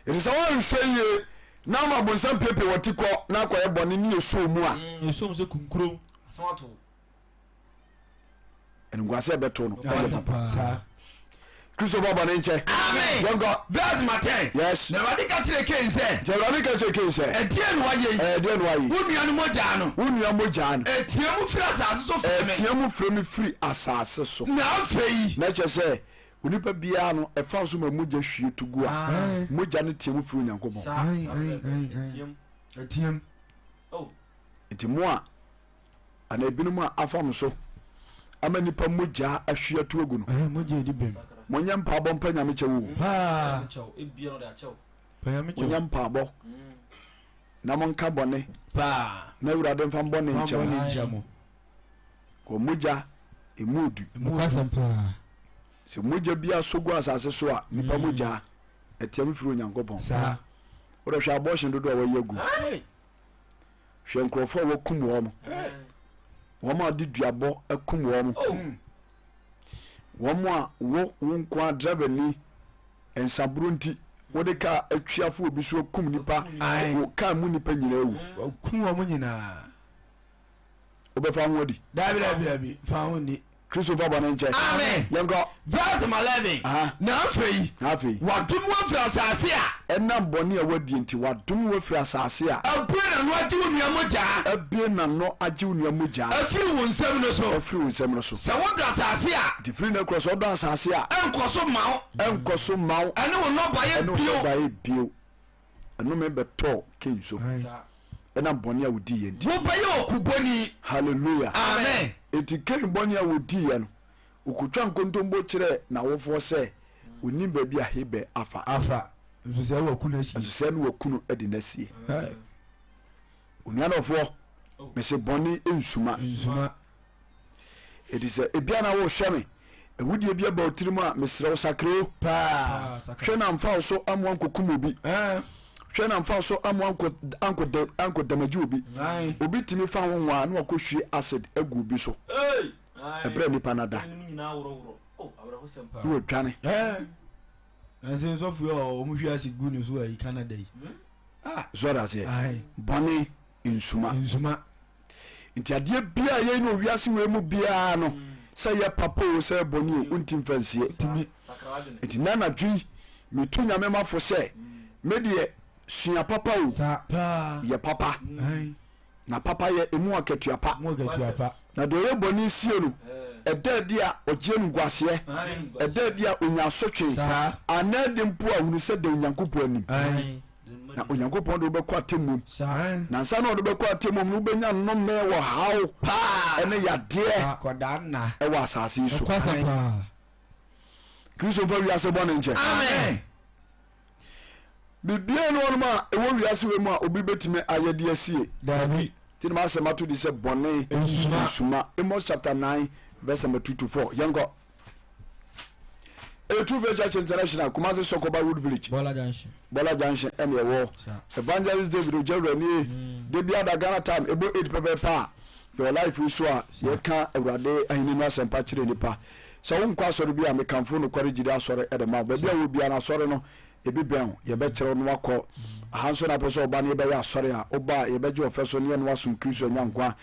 Ɛti sɛ woanhwɛ yie na ama bonsam piepie wɔte kɔ na akɔyɛ bɔne ne yɛsoo mu a. Yɛsoo mu sɛ kunkuro. Animguase a ɛbɛto no ɛyɛ papa. Christopher bɔne nkyɛ. Amen. Yɛnkɔ. Verse ma ten. Yes. Na Awurade ka kyerɛ Kain sɛ. Nti Awurade ka kyerɛ Kain sɛ. Ɛdeɛn na wayɛ yi? Ɛdeɛn na wayɛ yi? Wo nua no mogyaa no. Wo nua mogyaa no. Ɛtea mu firi asase so frɛ me. Ɛtea mu frɛ me firi asase so. Na afei. Na kyerɛ sɛ onipa biara no ɛfa so ma mogya hwie to gu a mogya no tea mu firi Onyankopɔn. Ɛteam. Nti mo a anaa ebinom a afa mo so ama nipa mogya ahwie ato agu no. Mogya edi bem. Monyɛ mpaabɔ mpa nyame kyɛw o. Monyɛ mpaabɔ na monka bɔne na awurade mfa mbɔne nkyɛ mo. Kɔ mogya emu odu. Sɛ mogya bi asɔ gu asase so a nipa mogya ɛteam firi Onyankopɔn. Wode hwɛ abortion dodoɔ a wɔyɛ agu. Hwɛ nkurɔfoɔ a wɔkum wɔn, wɔn a wɔde duabɔ akum wɔn, wɔn a wo wo nko ara driver ni nsaboro nti wode kaa atwi afo obi so akum nipa, wo kaa mu nipa nyinaa awu. Wɔkum wɔn nyinaa. Wobɛfa ho adi? Dabi dabi dabi, fa ho ni. Kristo fa bɔne nkyɛ. Amen. Yɛnkɔ. Verse 11. Aha. Na afei. Na afei. Wadome wo afiri asase a. Ɛnam bɔne a woadie nti, wadome wo afiri asase a. Abue n'ano agye wo nua mogyaa. Abue n'ano agye wo nua mogyaa. Afiri wo nsam no so. Afiri wo nsam no so. Sɛ wodɔ asase a. Nti firi nnɛ korɔ sɛ wodɔ asase a. Ɛnkɔ so mma wo. Ɛnkɔ so mma wo. Ɛne wo nnɔbaeɛ bio. Ɛne wo nnɔbaeɛ bio. Ɛnome bɛtɔɔ Kain so ɛnam bɔne a ɔdiiɛ nti. Wobɛyɛ ɔkobɔni. Hallelujah. Amen. Enti Kain bɔne a ɔdiiɛ no, ɔkɔtwa nkontompo kyerɛɛ n'awofoɔ sɛ ɔnim baabi a Habel afa. Afa. Nso sɛ waku no asie. Nso sɛ ne waku no de no asie. Onua dɔfoɔ, mese bɔne nsuma. Nsuma. Enti sɛ ebia na wohwɛ me, awudie bi aba wo tirim a, mesrɛ wo sakra o. Paa. Hwɛ na mfa wo so amoa nkɔkum obi. Hwɛ na mfa wo so amoa ankɔ ankɔ ankɔ damagye obi. Obi tumi fa ho nwaa na wakɔhwie acid agu obi so. Ɛberɛ a nipa no ada. Na wadwane. Nanso nsɔfo yi a wɔn hwie acid gu ne so ayi Canada yi. So ɔda aseɛ. Bɔne nsuma. Nsuma. Nti adeɛ biara yɛyi no wiase wei mu biara no. Sɛ yɛ papa o, sɛ yɛ bɔne o, wonti mfa nsie. Nti na anadwo yi, metu Nyame mafo sɛ, me deɛ, sua papa o, yɛ papa. Na papa yɛ emu akatua pa. Na deɛ ɔyɛ bɔne sie no, ɛda adi a ɔgye animguaseɛ, ɛda adi a ɔnya asotwe, anaa adi mpo a hunu sɛ da Onyankopɔn anim. Na Onyankopɔn de wobɛkɔ atemmuom. Na ansa na ɔde wobɛkɔ atemmuom no, wobɛnya nnome wɔ haw ne yadeɛ ɛwɔ asase yi so. Kristo mfa wiase bɔne nkyɛ. Biribiara ni hɔnom a ɛwɔ wiase wei mu a obi bɛtumi ayɛ de asie. Daabi. Nti na m'asɛm ato di sɛ bɔne nsuma. Amos chapter 9 verse number 2 to 4. Yɛnkɔ. Etu Faith Church International, Kumasi Sokoba Wood Village. Bɔla Junction. Bɔla Junction ɛna ɛwɔ. Evangelist David Ojawura nie. Mm. De bi ada Ghana time ebo 8 pɛpɛpɛ a yɛwɔ life yi so a yɛka Awurade ahenni no asɛmpa kyerɛ nipa. Sɛ wonkɔ asɔre bi a mekamfo nokware gyidi asɔre de ma wo. Baabi a wɔ biara no asɔre no ebi bɛn wo, yɛbɛkyerɛ wo na woakɔ. Aha nso na wopɛ sɛ ɔba na yɛbɛyɛ asɔre a, woba a yɛbɛgye ɔfɛ so na yɛne wo asom Kristo anya nkwa.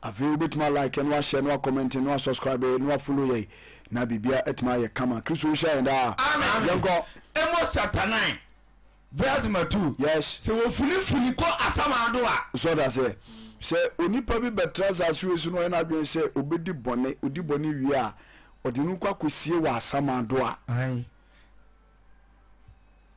Afei wobɛtumi a like na wahyɛ na wakɔmɛnte na wasubscribe na wafollow yɛn na biribiara atumi ayɛ kama. Kristo nhyira yɛn daa. Amen. Yɛnkɔ. Amos chapter 9 verse number 2. Yes. Sɛ wɔfunifuni kɔ asamando a. So ɔda sɛ sɛ onipa bi bɛtra asase wei so na ɔyɛ n'adwene sɛ obɛdi bɔne, odi bɔne wie a, ɔde no kɔ akɔsie wɔ asamando a.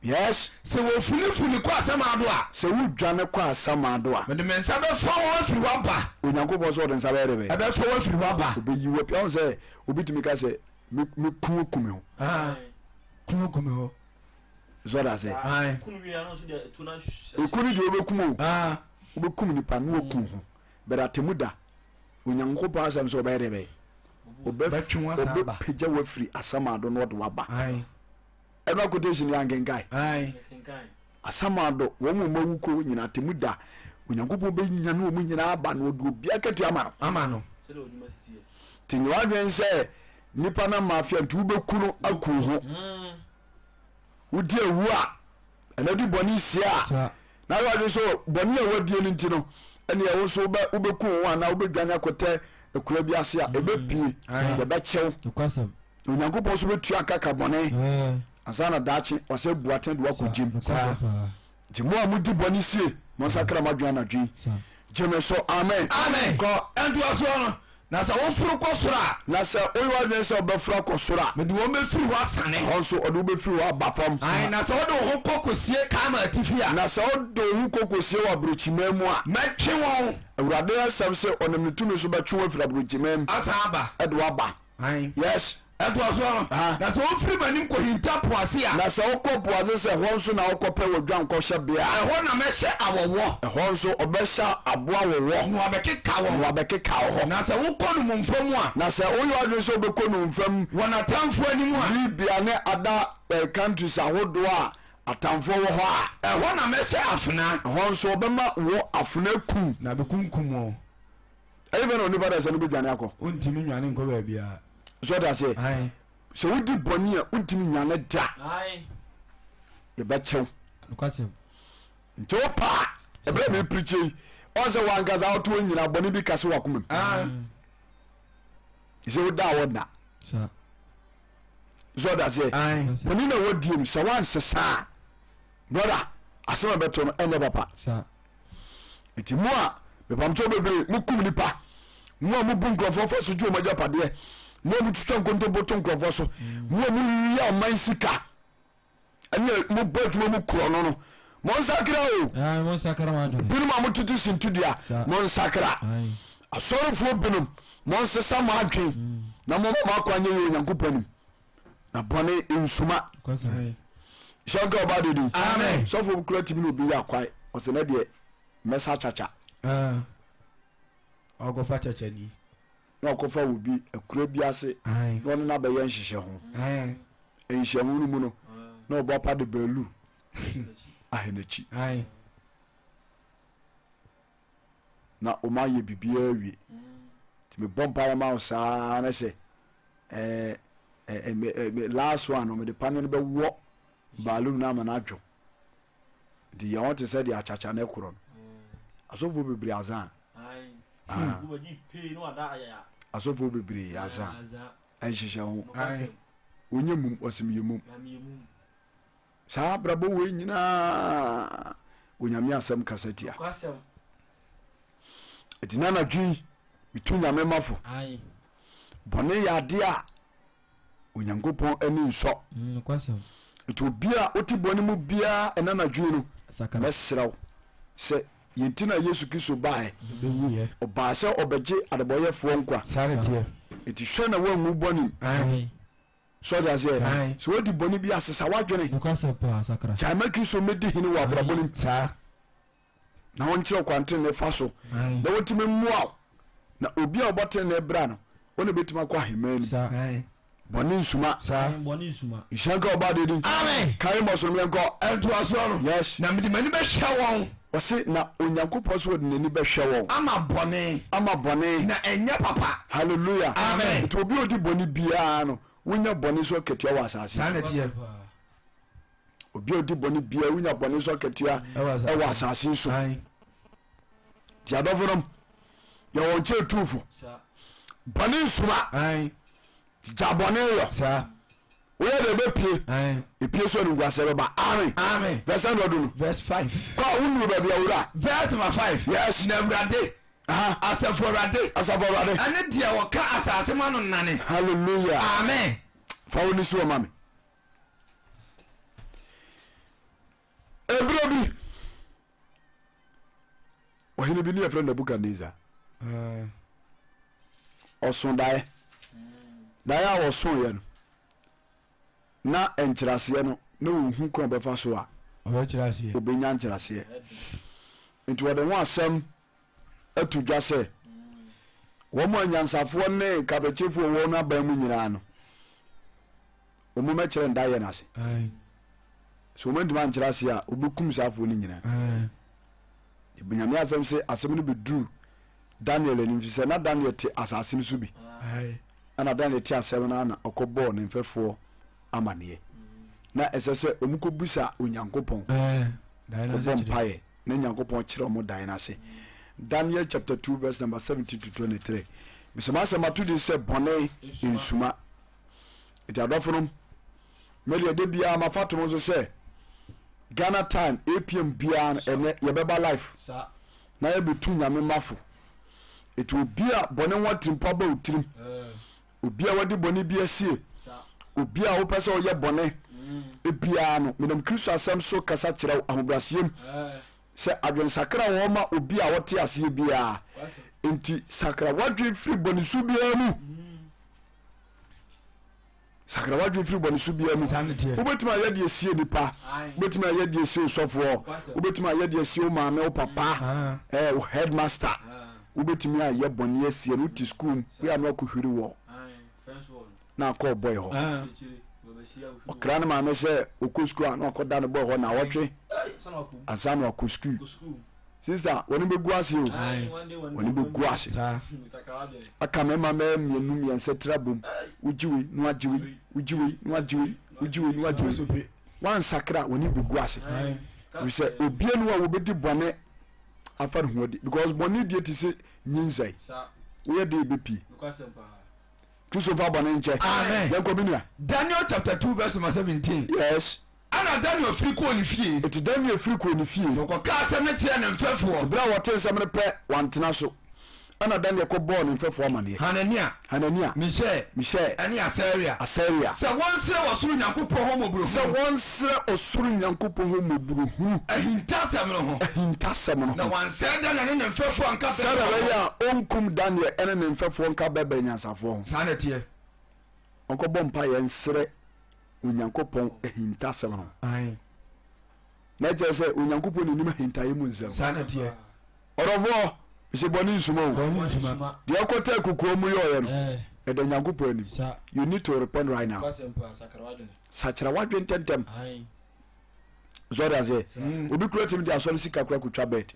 Yes. Sɛ wɔfunifuni kɔ asamando a. Sɛ wodwane kɔ asamando a. Mede me nsa bɛfa wɔn afiri hɔ aba. Onyankopɔn sɛ ɔde nsa bɛyɛ dɛ bɛyɛ. Ɛbɛfa wɔn afiri hɔ aba. Ɔbɛyi wo api. Ɔhu sɛ obi tumi ka sɛ me me kun aku me ho. Kun aku me ho. So ɔda sɛ. Eku no deɛ wobɛkum o. Wobɛkum nipa na waku ho. But atemu da. Onyankopɔn asɛm sɛ ɔbɛyɛ dɛ bɛyɛ. Ɔbɛpagya wo afiri asamando na ɔde wo aba. Ɛno quotation yɛ ankenkan. Asamando wɔn mu wu kɔ nyinaa atemu da. Onyankopɔn bɛnyane wɔn nyinaa aba na ɔde obi akatua ama no. Ama no. Nti nyɛ w'adwene sɛ nipa na mafia nti wobɛku no aku ho. Wodi awu a ɛna di bɔne sie a na ayɛ wadwene sɛ bɔne a wadie no nti no ɛne ɛwo nso wobɛku wo ho anaa wobɛdwane akɔtɛ akura bi ase a ɛbɛpie yɛbɛkyɛw Onyankopɔn nso bɛtua kaka bɔne ansa na daakye wasɛ bu atɛn de wakɔ gyem. Nti mo a modi bɔne sie, monsakra mo adwene anadwo yi. Gye me so, amen. Amen. Kɔ. Ntoasoɔ no, na sɛ woforo kɔ soro a. Na sɛ woyɛ w'adwene sɛ wobɛforo akɔ soro a. Mede wɔn bɛfiri hɔ asane. Ɛhɔ nso, ɔde wo bɛfiri hɔ aba fam. Aane, na sɛ wode wo ho kɔ kɔsie Karmel atifi a. Na sɛ wode wo ho kɔ kɔsie wɔ aburokyiman mu a. Mɛtwe wɔn. Awurade asɛm se, ɔnam ne tumi so bɛtwe wo afiri aburokyiman mu. Asan aba. De wo aba. Yes. Ɛtoa soɔ no, na sɛ wofiri m'anim kɔhinta po ase a. Na sɛ wokɔ po ase sɛ hɔ nso na wokɔpɛ w'adwankɔhyɛbea a. Ɛhɔ na mɛhyɛ awɔwɔ. Ɛhɔ nso ɔbɛhyɛ aboa wɔwɔ. Na wɔabɛkeka wɔn. Na wɔabɛkeka wo hɔ. Na sɛ wokɔ nnommumfa mu a. Na sɛ woyɛ w'adwene sɛ wobɛkɔ nnommumfa mu. Wɔn atamfoɔ anim a. Libya ne ada countries ahodoɔ a atamfoɔ wɔ hɔ a. Ɛhɔ na mɛhyɛ afena. Ɛhɔ nso wɔbɛma wo afena akum. Na bɛkunkum wɔn. Ɛyɛ fɛ na onipa da sɛ no bɛdwane akɔ. Wontumi nnwane nkɔ baabiara. So ɔde aseɛ. Sɛ wodi bɔne a wontumi nnwane da. Yɛbɛkyɛw. Nti wo paa ɛberɛ a mepirikyi yi ɔn sɛ wankasa woto wo nyina bɔne bi kase wakoma mu. Sɛ woda a wɔnna. So ɔde aseɛ. Bɔne na wadie no sɛ wansesa a brother asɛm a ɛbɛto no ɛnyɛ papa. Nti mo a mepamkyɛw bebree mokum nipa, mo a mobu nkurɔfoɔ fa so gye wɔn agyapadeɛ, mo a motwitwa nkontompo to nkurɔfoɔ so, mo a mowia ɔman sika ɛne mobɔ adwuma mu korɔ no no, monsakra o. Binom a motete sintidua, monsakra. Asɔrefoɔ binom, monsesa mo adwen na momma mo akwan nyɛ yɛ Onyankopɔn anim. Na bɔne nsuma. Hyɛ nka ɔba de din. Sɔfo kura timi na obi yɛ akwae. Ɔsɛ ne deɛ mɛsa kyakya. Ɔkɔfa kyakyani. Na ɔkɔfa wɔ bi akura bi ase na ɔne no abɛyɛ nhyehyɛ ho. Nhyehyɛ ho no mu no na ɔbɔ apa de baalu ahɛ n'akyi. Na ɔma ayɛ biribiara wie. Nti mebɔ mpaeɛ ma wo saa ne sɛ ɛɛ ɛɛ last one no mede paneɛ no bɛwɔ baalum no ama no adwo nti yɛn ho te sɛ deɛ akyakya no korɔ no asɔfoɔ bebree azan. Asɔfoɔ bebree aza ɛnhyehyɛ ho. Wonyɛ mum, ɔse meyɛ mum. Saa abrabɔ wei nyinaa Onyame asɛm kasa tia. Ɛti na anadwo yi metu Nyame mafo. Bɔne yɛ adeɛ a Onyankopɔn ani nsɔ. Mm, Nti obi a wote bɔne mu biara ɛna anadwo yi no, mɛsrɛ wo sɛ yɛn nti na Yesu Kristo baeɛ. Ɔbaa sɛ ɔbɛgye adebɔyɛfoɔ nkwa. Nti hwɛ na woanwu bɔne mu. So ɔde aseɛ? Sɛ wadi bɔne bi a, sesa w'adwene. Gyae ma Kristo mmɛdi hene wɔ abrabɔ no mu. Na ɔnkyerɛ wo kwan tenenee fa so. Na wɔntumi mmoa wo. Na obi a ɔbɔ tenenee bra no, ɔna bɛtumi akɔ ahemman no mu. Bɔne nsuma. Nhyira nka ɔbɔ adeɛ din. Kae mmɔ so no yɛnkɔ. Ntoasoɔ no. Yes. Na mede m'ani bɛhwɛ wɔn. Ɔse na Onyankopɔn se ɔde n'ani bɛhwɛ wɔn. Ama bɔne. Ama bɔne. Na ɛnyɛ papa. Hallelujah. Amen. Nti obi a ɔdi bɔne biara no, wonya bɔne so akatua wɔ asase Saa so. na ɛteɛ. Obi a ɔdi bɔne biara, wonya bɔne so akatua ɛwɔ asase so. Ae. Nti adɔfo nom, yɛwɔ nkyɛn tuufo. Bɔne nsuma. Ae. Gya bɔne yɔ. Saa. Woyɛ deɛ ɛbɛpie. Epie so animguaseɛ bɛba. Amen. Amen. Verse ɛna ɔdu no. Verse 5. Kɔ a wonuru baabi a wura. Verse number 5. Yes. Na Awurade. Aha. Asafo Awurade. Asafo Awurade. Ɛne deɛ ɔka asase ma no nane. Hallelujah. Amen. Fa wo ni si wɔ ma me. Ebere bi. Ɔhene bi ne yɛfrɛ Nebukadnezar. Ɔso daeɛ. Daeɛ a ɔsoeɛ no, na nkyerɛaseɛ no, na ɔhu kwan ɔbɛfa so a ɔbɛnya nkyerɛaseɛ. Nti ɔde ho asɛm ato dwa sɛ wɔn anyansafoɔ ne kabekyefoɔ wɔ n'aban mu nyinaa no, wɔn mɛkyerɛ ndaeɛ no ase. Sɛ wɔn antumi ankyerɛ ase a, wɔbɛkum saa afoɔ no nyinaa. Nyame asɛm se asɛm no bɛduru Daniel anim fi sɛ na Daniel te asase no so bi. Ɛna Daniel te asɛm no na ɔkɔbɔɔ ne mfɛfoɔ amaneɛ. Na ɛsɛ sɛ wɔn kɔbisa Onyankopɔn, kɔbɔ mpaeɛ na Nyankopɔn kyerɛ wɔn dan no ase. Daniel chapter 2 verse number 17 to 23. Mesɛ m'asɛm ato din sɛ bɔne nsuma. Nti adɔfo nom, me deɛ da biara mafa to mo so sɛ Ghana time 8pm biara no ɛnɛ yɛbɛba life na yɛbɛtu nyame mafo. Ɛti obi a bɔne ho atirimpɔ aba wo tirim, obi a wadi bɔne bi asie, obi a wopɛ sɛ ɔyɛ bɔne biara no, menam Kristo asɛm so kasa kyerɛ wo ahobrɛaseɛm sɛ adwensakra wɔ hɔ ma obi a ɔte aseɛ biara. Nti sakra w'adwene firi bɔnesu biara mu. Sakra w'adwene firi bɔne su biara mu. Wobɛtumi ayɛ deɛ sie nipa, wobɛtumi ayɛ deɛ sie osɔfoɔ, wobɛtumi ayɛ deɛ sie wo maame, wo papa, eh, wo headmaster. Wobɛtumi ayɛ bɔne asie no, wote sukuu mu, woyɛ ano akɔhwiri wɔ na akɔ ɔbɔe hɔ. Ɔkra ne maame sɛ ɔkɔ sukuu a na wakɔda ne bɔe hɔ na awɔtwe ansa na wakɔ sukuu. Sista, wɔne bɛgu ase o, wɔne bɛgu ase. Aka mmarima mɛyɛ mmienu mmiɛnsa tiri abom, wogye wei na wagye wei, wogye wei na wagye wei, wogye wei na wagye wei. Wansakra wɔne bɛgu ase. Ɛfiri sɛ obia ni hɔ a wɔbɛdi bɔne afa ne ho adi because bɔne die te sɛ nyinsɛn. Woyɛ de ɛbɛpie. Kristo fa bɔne nkyɛ. Yɛnkɔ me nua. Daniel chapter 2 verse number 17. Yes. Ɛnna Daniel firi kɔɔ ne fie. Enti Daniel firi kɔɔ ne fie. Na ɔkɔkaa asɛm no kyerɛɛ ne mfɛfoɔ. Enti berɛ a wɔtee nsɛm no pɛ, wantena so. Ɛnna Daniel kɔbɔɔ ne mfɛfoɔ amanneɛ. Hanania. Hanania. Misael. Misael. Ɛne Asaria. Asaria. Sɛ wɔnsrɛ ɔsoro Nyankopɔn hɔ mmɔborɔhunu. Sɛ wɔnsrɛ ɔsoro Nyankopɔn hɔ mmɔborɔhunu. Ahintasɛm no ho. Ahintasɛm no ho. Na wansɛe Daniel ne ne mfɛfoɔ anka Babel Sɛdeɛ ɛbɛyɛ a ɔnkum Daniel ne ne mfɛfoɔ nka Babel nyansafoɔ ho. Saa na ɛteɛ. Ɔnkɔbɔ mpaeɛ nsrɛ Onyankopɔn ahintasɛm no. Na ɛkyerɛ sɛ Onyankopɔn na nim ahintaeɛ mu nsɛm. Saa na ɛteɛ. Ɔdɔfoɔ, mesɛ bɔne nsuma o. Deɛ ɛkɔtɛ kokoa mu yɔɔyɛ no, ɛda Nyankopɔn anim. You need to repent right now. Sakyera w'adwene ntɛntɛm. Sɔre aseɛ. Mm. Obi kura tumi de asɔre sika kura kotwa bed.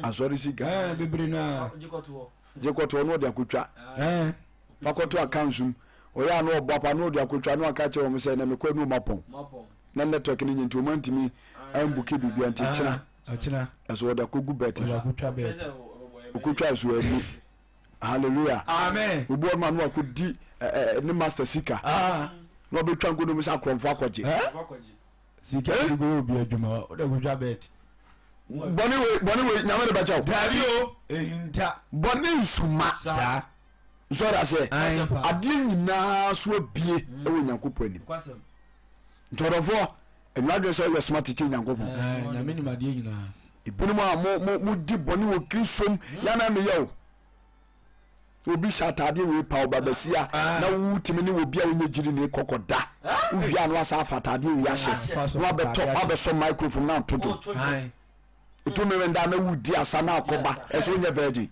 Asɔre sika. Bebree naa. Gye kɔtoɔ na ɔde akotwa. Fa kɔto accounts mu. Ɔyɛ a na ɔbɔ apa na ɔde akotwa na waka akyerɛ wɔn sɛ ɛnɛ mekɔ ɛne wɔn apɔn. Na network no nyɛ nti wɔn antumi ambuki biribia nti kyena. Ɔkyena. Ɛso ɔde akɔgu bet Ɔde so. akotwa bet. Ɔkotwa so anni. Hallelujah. Amen. Obi wɔ no ma no akɔdi ne master sika. Ah. Na ɔbɛtwa nkonom sɛ akorɔmfo akɔgye. Eh? Sika Eh? ti kɔ obi adwuma o de kɔtwa bet. Bɔne wei bɔne wei nyame de bɛkyɛ wo. Dabi o ehinta. Bɔne nsuma. Saa. Nsɔre aseɛ. Ae. Adeɛ nyinaa so abie wɔ Nyankopɔn anim. Nti ɔdɔfoɔ ɛnyɛ adwene sɛ ɔyɛ smart kyɛ Nyankopɔn. Ae, Nyame nim adeɛ nyinaa. Ebinom a mo mo mo di bɔne wɔ Kristo mu yɛ na meyɛ o. Obi hyɛ ataadeɛ wei pa ɔba basia na wotumi ne obi a wonyɛ gyiri ne kɔkɔ da. Wowie a na wasa afa ataadeɛ wei ahyɛ na wabɛtɔ wabɛsɔ microphone na ato dwom. Ɛtumi mmerɛ na wodi asa na akɔba ɛso wonyɛ virgin.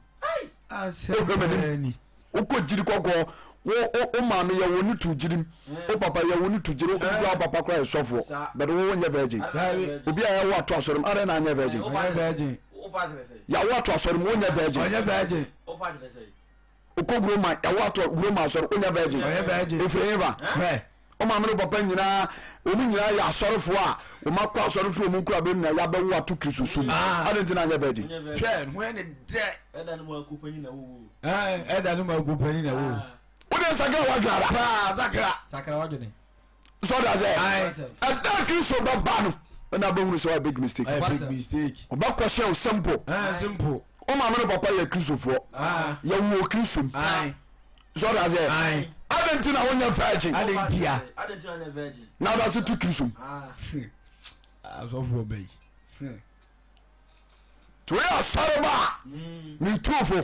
Wohwɛ m'anim wokɔ gyiri kɔkɔɔ wo wo maame yɛ wo ne to gyirim wo papa yɛ wo ne to gyiri wo kura wo papa kora yɛ sɔfoɔ but wo wonyɛ virgin obi a yɛwo ato asɔre mu adɛn na anyɛ virgin yɛawo ato asɔre mu wonyɛ virgin wokɔ Roma yɛawo ato Roma asɔre wonyɛ virgin ɛfiri hefa wo maame ne wo papa nyinaa wɔn nyinaa yɛ asɔrefoɔ a wɔn akɔ asɔre firi wɔn nkura bɛm na yɛabɛwo ato Kristo som mu ah. adɛn nti na anyɛ virgin hwɛ ho ɛne dɛ ɛda no mu aku panyin na wowo ɛda no mu aku panyin na wowo wode nsakra wadwene ara paa sakra sakra wadwene sɛ ɔda sɛ ɛda Kristo bɛba no ɛna bɛhunu sɛ wayɛ big mistake big mistake ɔbɛkɔ hyɛ wo simple simple wo maame no papa yɛ Kristofoɔ yɛwɔ Kristo mu sɛ ɔda sɛ adɛn nti na wonyɛ virgin adɛn ntia na ɔda se to Kristo mu asɔfoɔ bɛyi nti woyɛ asɔre ba a metuofo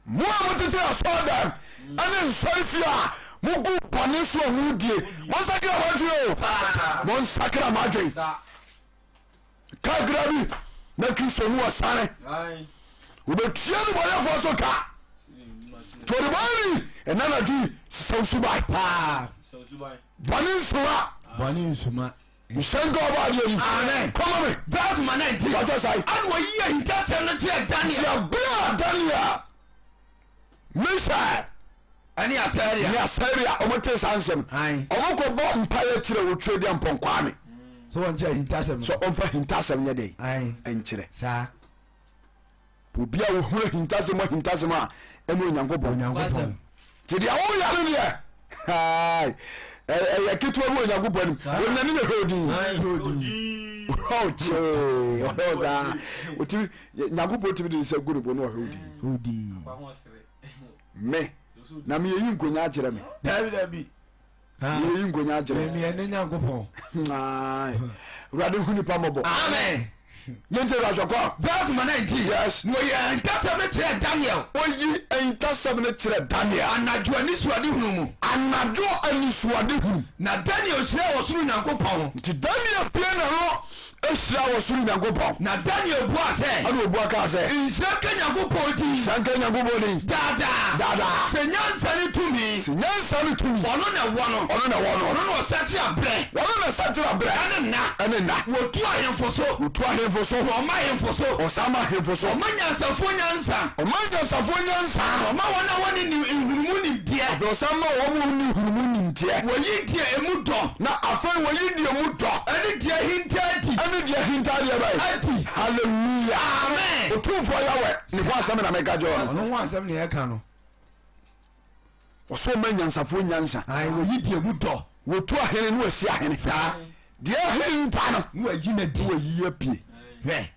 mo a motete asɔre dɛm ɛne nsɔre fie a mogu bɔne so a modie monsakra moadwen o monsakra moadwen kakra bi na kristo mu ɔsane wobɛtua nibɔyɛfoɔ so ka nti ɔdebɔne ɛna nadwo yi sesa wo suban bɔne nsuma bɔne nsuma nhyɛ nka ɔbɔ adeɛ ni Amen. kɔma me Verse number 19. Wate sae. Ɛna wɔyi ahintasɛm no kyerɛ Daniel. Nti ɛberɛ a Daniel Misael Ɛne Asaria. ne Asaria ɔmo tee saa nsɛm Ae. ɔmo kɔ bɔ mpaeɛ kyerɛ otwe deɛ mpɔnkwaa me sɛ wɔnkyerɛ ahintasɛm no sɛ ɔmfa ahintasɛm nyɛ dɛn Ae. nkyerɛ saa obi a ohunu ahintasɛm ahintasɛm a ɛne Onyankopɔn Onyankopɔn nti deɛ woyɛ no deɛ hai, ɛyɛ ketewa bi wɔ Onyankopɔn anim onyane na hwɛ odin ɔkyee ɔhwɛ wo saa ɔtumi Nyankopɔn tumi de ne nsa gu ne bo na ɔhwɛ odin odin me na meyɛyi nkonya akyerɛ me dabi dabi yɛyi nkonya akyerɛ Mmiɛ ne Nyankopɔn. Awurade hu nipa mmɔbɔ. Amen. Yɛnti Awurade kɔ. Verse number 19. Yes. Na ɔyii ahintasɛm no kyerɛɛ Daniel. Ɔyi ahintasɛm no kyerɛ Daniel. Anadwo anisoadehunu mu. Anadwo anisoadehunu. Na Daniel hyiraa ɔsoro Nyankopɔn. Nti Daniel bue n'ano hyiraa ɔsoro Nyankopɔn. Na Daniel buaa sɛ. Ɛna ɔbua kaa sɛ. Nhyira nka Nyankopɔn din. Nhyira nka Nyankopɔn din. Daa daa. Daa daa. Sɛ nyansa ne tumi. Sɛ nyansa ne tumi. Ɔno na ɛwɔ no. Ɔno na ɛwɔ no. Ɔno na ɔsakyera berɛ. Ɔno na ɔsakyera berɛ. Ɛne nna. Ɛne nna. Wɔtu ahemfo so. Wɔtu ahemfo so. Na ɔma ahemfo so. Ɔsan ma ahemfo so. Ɔma nyansafoɔ nyansa. Ɔma nyansafoɔ nyansa. Na ɔma wɔn a wɔnni nhunumu nimdeɛ. Afei ɔsan ma wɔn a wɔnni nhunumu nimdeɛ. Wɔyi deɛ emu dɔ. Na afei wɔyi deɛ emu dɔ. Ɛne deɛ ahinta adi. Ɛne deɛ ahinta adeɛ bɛn? Adi. Hallelujah. Amen. Otumfoɔ Yahweh ne ho asɛm na meka kyerɛ wo no. Ɔno ho asɛm na yɛka no. Ɔsɛ ɔma nyansafoɔ nyansa. Ae, wɔyi deɛ emu dɔ. Wɔtu ahene ne wɔasi ahene. Saa. Deɛ ahinta no. Ne wɔayi no adi. Ne wɔayi apue. Hwɛ.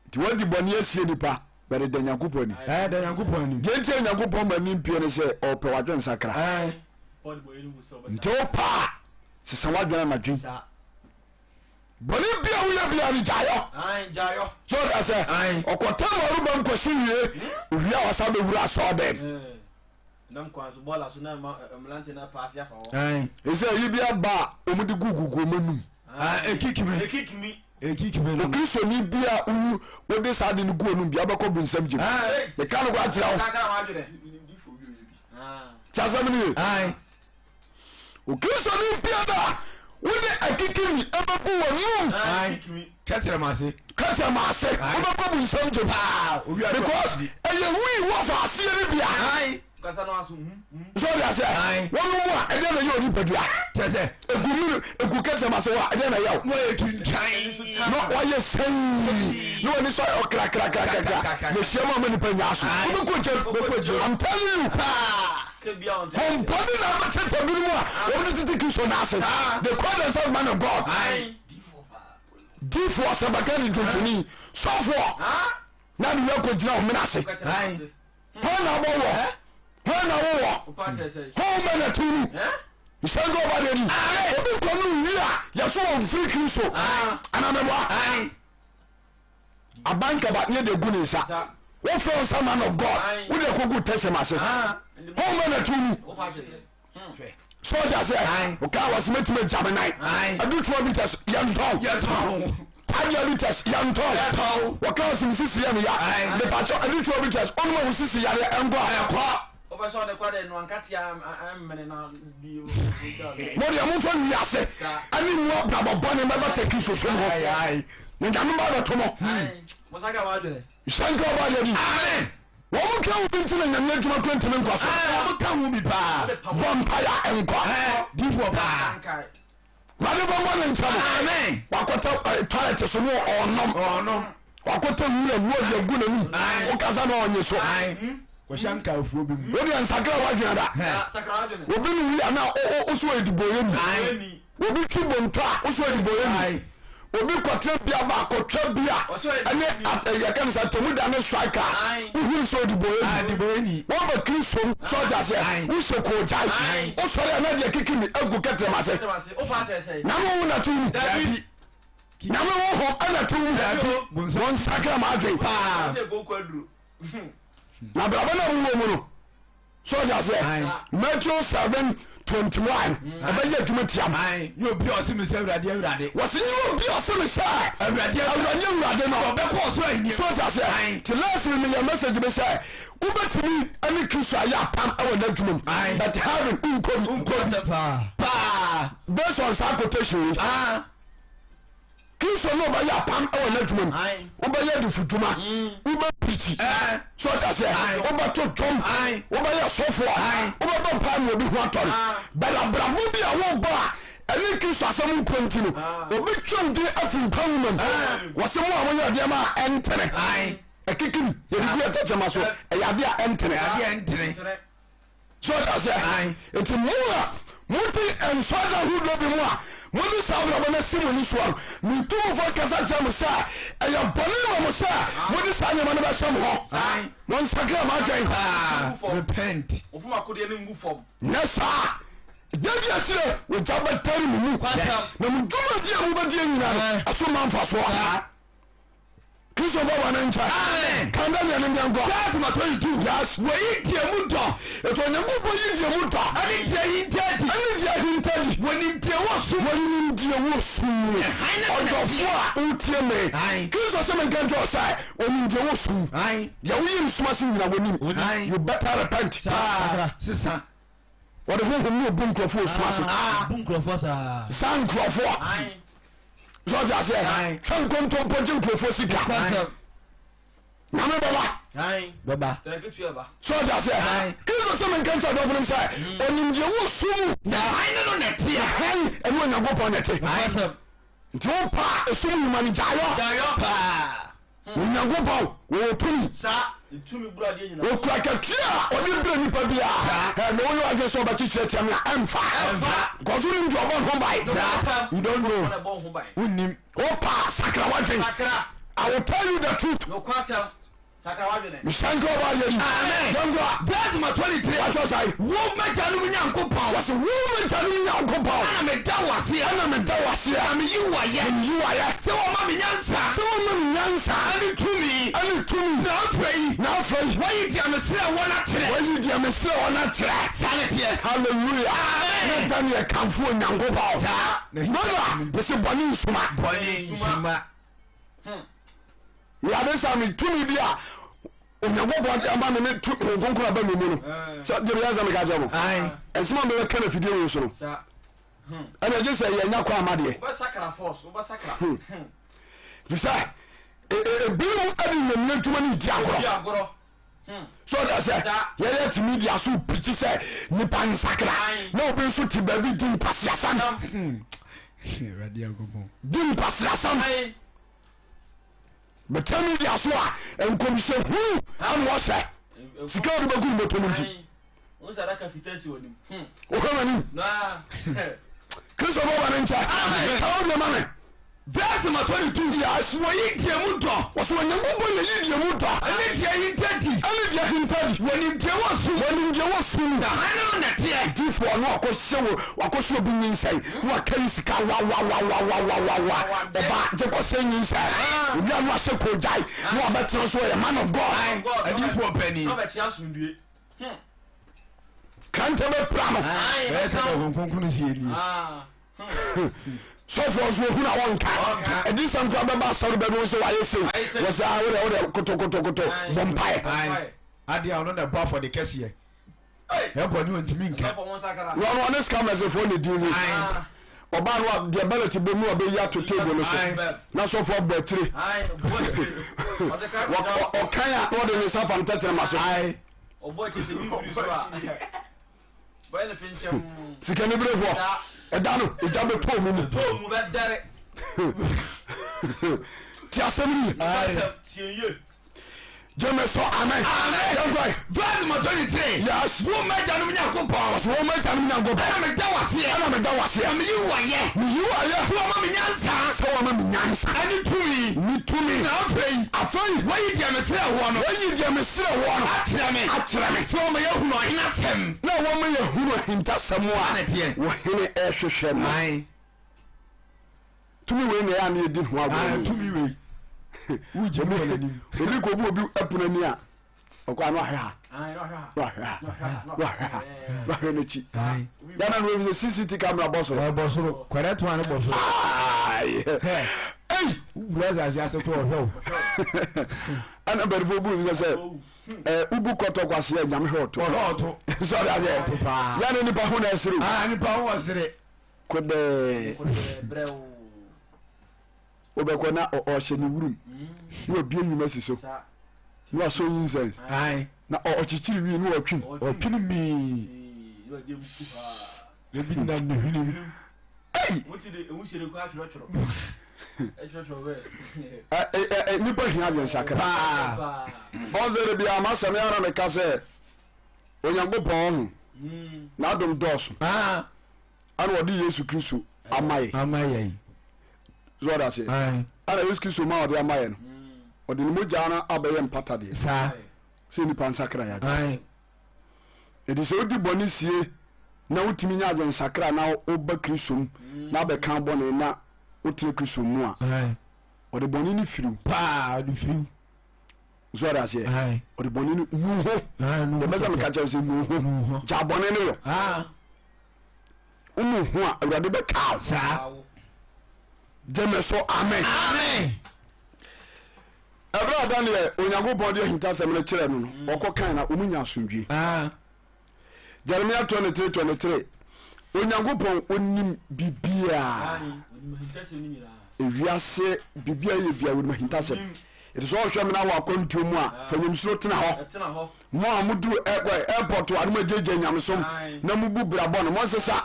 Nti wɔadi bɔne asie nipa bɛde da Nyankopɔn anim. Ɛɛ da Nyankopɔn anim. Deɛ nti a Nyankopɔn ma ni mpie ne sɛ ɔpɛ wadwene sakra. Ɛɛ. Nti wopɛ a sesa wadwene anadwo yi. Bɔne bi a woyɛ bia no gyaeɔ. So ɔka sɛ ɔkɔtɛ ma ɔreba nkɔhye wie owie a wasa bɛwura asɔɔ dɛm. Ɛsɛ yi bi aba a wɔde gugugu wɔn anum. Okristoni bi a wowu wode saa de no gu anum bi abɛkɔ bonsam gyem. Meka no kɔ akyerɛ wo. Ti asɛm no ye. Okristoni biara a wode akikiri bɛgu w'anum. Kɛtɛrɛmase. Kɛtɛrɛmase. Wobɛkɔ bonsam gyem. Because ɛyɛ wii wɔ fa aseɛ no bia. So ɔde aseɛ wɔnom a ɛdeɛ na ɛyɛ onipadua ɛgu mene ɛgu kɛtɛm ase hɔ a ɛdeɛ na ɛyɛ wo na wayɛ sɛi na wani sɔ ɔkrakrakrakrakra yɛhyia mu ama nipa nyaa so wobɛkɔ gyam I'm telling you hompɔne na abɛtete binom a wɔmde tete Kristo no ase. They call themselves man of God, difoɔ, sɛbɛka ne dwontoni, sɔfoɔ na ne wia kɔgyina ɔmena ase. Hwan na abɔ wɔ? Hwan na wowɔ? Hwan bɛ na tu mu? Nhyɛnka ɔba deɛ ni. Obi kɔ no wi a yɛso wɔ mfiri Kristo. Anamɛboa. Abankaba ne de gu ne nsa. Wofrɛ wo sɛ man of God. Wode kɔgu tɛsɛm ase. Hwan bɛ na tu mu? So ɔte aseɛ ɔkaa wɔ se mɛtumi agya me nan adu 12 meters yɛntɔn 5 meters yɛntɔn wɔka wɔ se me sisi yɛ me ya mepakyɛ adu 12 meters ɔnom a wo sisi yareɛ ɛnkɔ a mo deɛ momfa wiase ɛne mu abrabɔ bɔne mɛbɛta Kristo som ho na Nyame ba bɛto mo hyɛnka ɔba yɛ di. Wɔn ka ho bi nti na nyame adwuma kura ntumi nkɔ so. Wɔn ka ho bi paa. Bɔ mpaeɛ a ɛnkɔ. Difoɔ paa. Wade fɔ mbɔ ne nkyɛn mo. Amen. Wakɔtɛ eh, toilet so no ɔnom. Ɔnom. Wakɔtɛ wura mu ɔde agu n'anum. Wokasa na ɔnye so. Kɔhyɛ nkaefoɔ bi mu. Wode nsakra wadwene da. Obi ne wia na ɔso ɔyɛ dibɔyɛni. Obi twi bonto a wosɔ adi bɔyɛ ni. Obi kɔtena bia ba akɔtwa bia ɛne yɛka no sɛ atemmuda ne striker a wohunu sɛ ɔdi bɔyɛ ni. Wɔba Kristo mu sɛ ɔte aseɛ wohyɛ koogyae wosɔre a na deɛ kiki mi agu kɛtrɛm ase. Nyame wo na to mu. Nyame wo hɔ ɛna to mu. Wɔn nsakra ma adwen. Na brabɔ na wowɔ mu no so ɔte aseɛ Matthew 7:21 ɛbɛyɛ adwuma tia m nyɛ obi a ɔse me sɛ awurade awurade wɔse nyɛ obi a ɔse me sɛ awurade awurade awurade no ɔbɛkɔ ɔsoro ahenni so ɔte aseɛ nti last week meyɛ message bi sɛ wobɛtumi ne Kristo ayɛ apam wɔ n'adwuma mu but heaven wonkɔ bi paa based on saa quotation yi. Kristo ne ɔbɛyɛ apam wɔ n'adwuma mu. Wobɛyɛ adufudwuma, wobɛpirikyi, so ɔte aseɛ, wobɛto dwom, wobɛyɛ sɔfoɔ, wobɛbɔ mpae ma obi ho atɔ no. But abrabɔ bi a wobɔ a ɛne Kristo asɛm nkɔ nti no, obi twa wo din afiri nkwa nwoma mu. Wɔse mo a moyɛ nneɛma a ɛntene, ɛkekiri, yɛde gu yɛn tɛkyerɛma so, ɛyɛ adeɛ a ɛntene. So ɔte aseɛ? Nti mo a mode nsɔre ahodoɔ bi mu a mode saa abrabɔ no asi mo ani soɔ no, metu mo fo kasa kyerɛ mo sɛ ɛyɛ bɔne ma mo sɛ mode saa nneɛma no bɛhyɛ mo hɔ. Monsakra mo adwen. Repent. Nyɛ saa da di akyire ogya bɛdare mo mu na mo dwumadi a mobɛdie nyina no ɛso ma mfasoɔ. Christopher wɔ ne nkyɛn. Amen. Kan dɛ nea ne deɛ nkɔ. Verse number 22. Yes. Wɔyi deɛ mu dɔ. Ètò Onyankopɔn yi deɛ mu dɔ. Ɛne deɛ ahinta adi. Ɛne deɛ ahinta adi. Wɔnim deɛ wɔ sum. Wɔnim deɛ wɔ sum mu. Hann ne na Ɔdɔfo a wotie me. Aye. Kristo sɛ menka nkyerɛ wo sɛ onim deɛ wɔ sum. Aye. Deɛ woyɛ no sum ase nyina wɔnim. Aye. You better repent. Paa. Sesa. Wɔde honhom ne obu nkurɔfoɔ wɔ sum ase. Bu nkurɔfoɔ saa. Saa nkurɔfoɔ. So ɔte aseɛ? Twa nkontompo gye nkurɔfoɔ sika. Nyame bɛba. Bɛba. So ɔte aseɛ? Kristo sɛ menka nkyerɛ adɔfo nom sɛ ɔnim deɛ wɔ sum mu. Na hann ne no na ɛteɛ. Na hann ɛne Onyankopɔn na ɛte. Nti wo paa esum nnwuma no gyae yɔ. Paa. Onyankopɔn wɔwɔ tumi. Wɔkura akatua a ɔde brɛ nipa biara. Ɛ na woyɛ wadwene sɛ ɔbɛkyekyere atia me a ɛmfa. Because wonim deɛ ɔbɔ ne ho ban. You don't know. Wonnim. Wopa sakra wadwene. I will tell you the truth. Mehyɛ nka ɔba adeɛ ni. Amen. Yɛnkɔ a. Verse number 23. Watɔ sae. Wo m'agyanom Nyankopɔn. Wɔsi wo m'agyanom Nyankopɔn. Ɛna meda wo aseɛ. Ɛna meda wo aseɛ. Na meyi wo ayɛ. Na meyi wo ayɛ. Sɛ wɔma me nyansa. Sɛ wɔma me nyansa. Ɛne tumi. Ɛne tumi. Na afei. Na afei. Wɔyi deɛ mesrɛ wɔ no akyerɛ. Wɔyi deɛ mesrɛ wɔ no akyerɛ. Saa ne teɛ. Hallelujah. Amen. Na Daniel kamfo Onyankopɔn. Saa. Brother, mese bɔne nsuma. Bɔne nsuma. Meyade sa me tumi bi a Onyankopɔn de ama me ne tu Honhom Kronkron aba me mu no. Sɛ de bɛyɛ sɛ meka kyerɛ mo. Ɛnsɛm a mebɛka no afidie wei so no. Ɛna gye sɛ yɛnya kɔ ama deɛ. Fi sɛ ebinom de nyamea adwuma no di agorɔ. So ɔda sɛ yɛyɛ te media so pirikyi sɛ nipa nsakra na obi nso te baabi di nkwaseasɛm. Di nkwaseasɛm. Bɛtɛ media so a nkɔmhyɛ hunu ana ɔhyɛ sika ɔde bɛgu ne bɔtɔ mu nti. Wohwɛ m'anim. Christopher ba ne nkyɛ. Ka wo deɛ ma me. Verse number 22. Yes. Wɔyi deɛ mu dɔ. Wɔsɛ Onyankopɔn na yi deɛ mu dɔ. Ɛne deɛ hinta di. Ɛne deɛ hinta di. Wɔnim deɛ wɔ sum. Wɔnim deɛ wɔ sum. Na hann no na ɛteɛ. Difoɔ no akɔhyɛ wo wakɔhyɛ obi nyinsɛn na waka yi sika wawawawawawawa ɔba gye kɔsɛ nyinsɛn obi a no ahyɛ kogyae na wabɛtena so ɔyɛ man of God. Adiyifoɔ panin. Krantɛ bɛpira no. Bɛyɛ sɛ deɛ Honhom Kronkron sie nie. Sɔfoɔ nso ohunu a wɔnka. Adiyisɛm koraa bɛba asɔre baabi wɔn sɛ wayɛ sei. Wɔ sɛ ah wodeɛ wodeɛ kotokotokoto bɔ mpaeɛ. Adeɛ a ɔno na ɛbɔ afɔde kɛseɛ. Ɛbɔ ne ɔntumi nka. Na ɔno ɔne scammers foɔ na di ni. Ɔbaa no deɛ ballot bɔ mu ɔbɛyi ato table no so na sɔfoɔ abɔ akyire. Ɔkan a na ɔde ne nsa fa ne tɛkyerɛma so. Sikaniberefoɔ ɛda no egya bɛtɔ ɔmo mu. Ti asɛm no ye. Gyeme so amen. Yɛnkɔe. Verse number 23. Yes. Wo m'agyanom Nyankopɔn. Ɔsɛ wo m'agyanom Nyankopɔn. Ɛna meda wo aseɛ. Ɛna meda wo aseɛ. Na meyi wo ayɛ. Meyi wo ayɛ. Sɛ wɔma me nyansa. Sɛ wɔma me nyansa. Ɛne tumi. Ne tumi. Na afei. Afei. Woayi deɛ mesrɛɛ woɔ no. Woayi deɛ mesrɛɛ woɔ no. Akyerɛ me. Akyerɛ me. Sɛ wɔma yɛahunu ɔhene asɛm. Na wɔma yɛahunu ahintasɛm a. Ɔhene rehwehwɛ no. Tumi wei na ɛyɛ a na yɛdi ho agorɔ no. Tumi wei. Wogye mu wɔ n'anim. Obi kɔbu obi ɛpono ani a ɔkɔ ano ahwɛ ha na wahwɛ ha na wahwɛ ha na wahwɛ n'akyi yana no sɛ CCTV camera bɔ soro. Bɔ soro correct one bɔ soro. Ei. Wura asase ase kɔ ɔhwɛ o. Ɛna mpanyinfoɔ bu sɛ sɛ ɛɛ ubu kɔtɔ kwasi ɛ nyame hwɛ ɔto. Ɔhwɛ ɔto. Sɔre aseɛ. Yana nipa ho na ɛsere. Aa nipa ho ɔsere. Kodɛɛ. Wobɛkɔ na ɔhyɛ ne wurum na wabie nnwuma si so na wasɔ incense na ɔkyekyere wii na ɔtwim. Ɔtwim mii. Ebi nam ne hwenem. Ei! Nipa hia adwensakra. Ɔn sɛ de bia masɛm yɛ ara meka sɛ Onyankopɔn ɔho n'adom dɔɔso. Ana ɔde Yesu Kristo ama yɛ. Ama yɛn. So ɔda aseɛ. Ana Yesu Kristo ma ɔde ama yɛ no. Ɔde ne mogya no abɛyɛ mpata deɛ. Saa. Sɛ nipa nsakra yɛ adwene. Ɛti sɛ wodi bɔne sie na wotumi nya adwensakra na woba Kristo mu na abɛka bɔne na wotena Kristo mu a, ɔde bɔne no firiw. Paa ɔde firiw. So ɔde aseɛ ɔde bɔne no nu ho. Deɛ mɛsɛ meka kyerɛ sɛ nu ho. Gya bɔne no yɔ. Wonu ho a Awurade bɛkaa wo. Saa. Gyeme so amen. Amen. Ɛberɛ a Daniel Onyankopɔn de ahintasɛm no kyerɛ no no mm. ɔkɔ kan na wɔn nya asomdwie. Ah. Jeremiah 23 23 Onyankopɔn onim biribiara. Ewiase biribiara yɛ bia onim ahintasɛm. Ɛte sɛ ɔhwɛ mena wɔ akwantuo mu a fa nyamesuro tena hɔ. Mo a moduru airport a no mo agyagya nyamesom na mobu brabɔ no monsesa.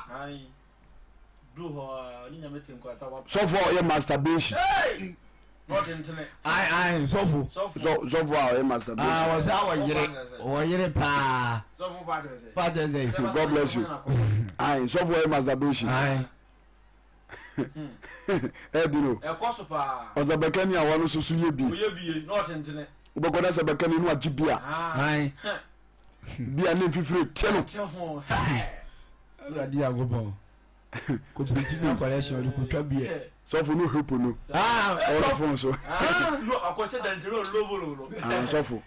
Sɔfo a ɔyɛ masturbation. Ayi sɔfo. Sɔfo a ɔyɛ masturbation. Ah, wɔsɛ wɔyere wɔyere paa. Paa kyerɛ sɛ. God bless you. Ayi sɔfo a ɔyɛ masturbation. Ayi. Ɛdi no. Ɔsɛ bɛkɛni a wɔn nso so yɛ bi. Wobɛkɔ na sɛ bɛkɛni no agye bi a. Ayi. Bi a ne mfifire te no. Awurade Nyankopɔn. Kɔpirikyi na kɔlɛhyɛ ɔde kotwa beer. Sɔfo no hope no. Ɔwɔ fon so. Ah, sɔfo.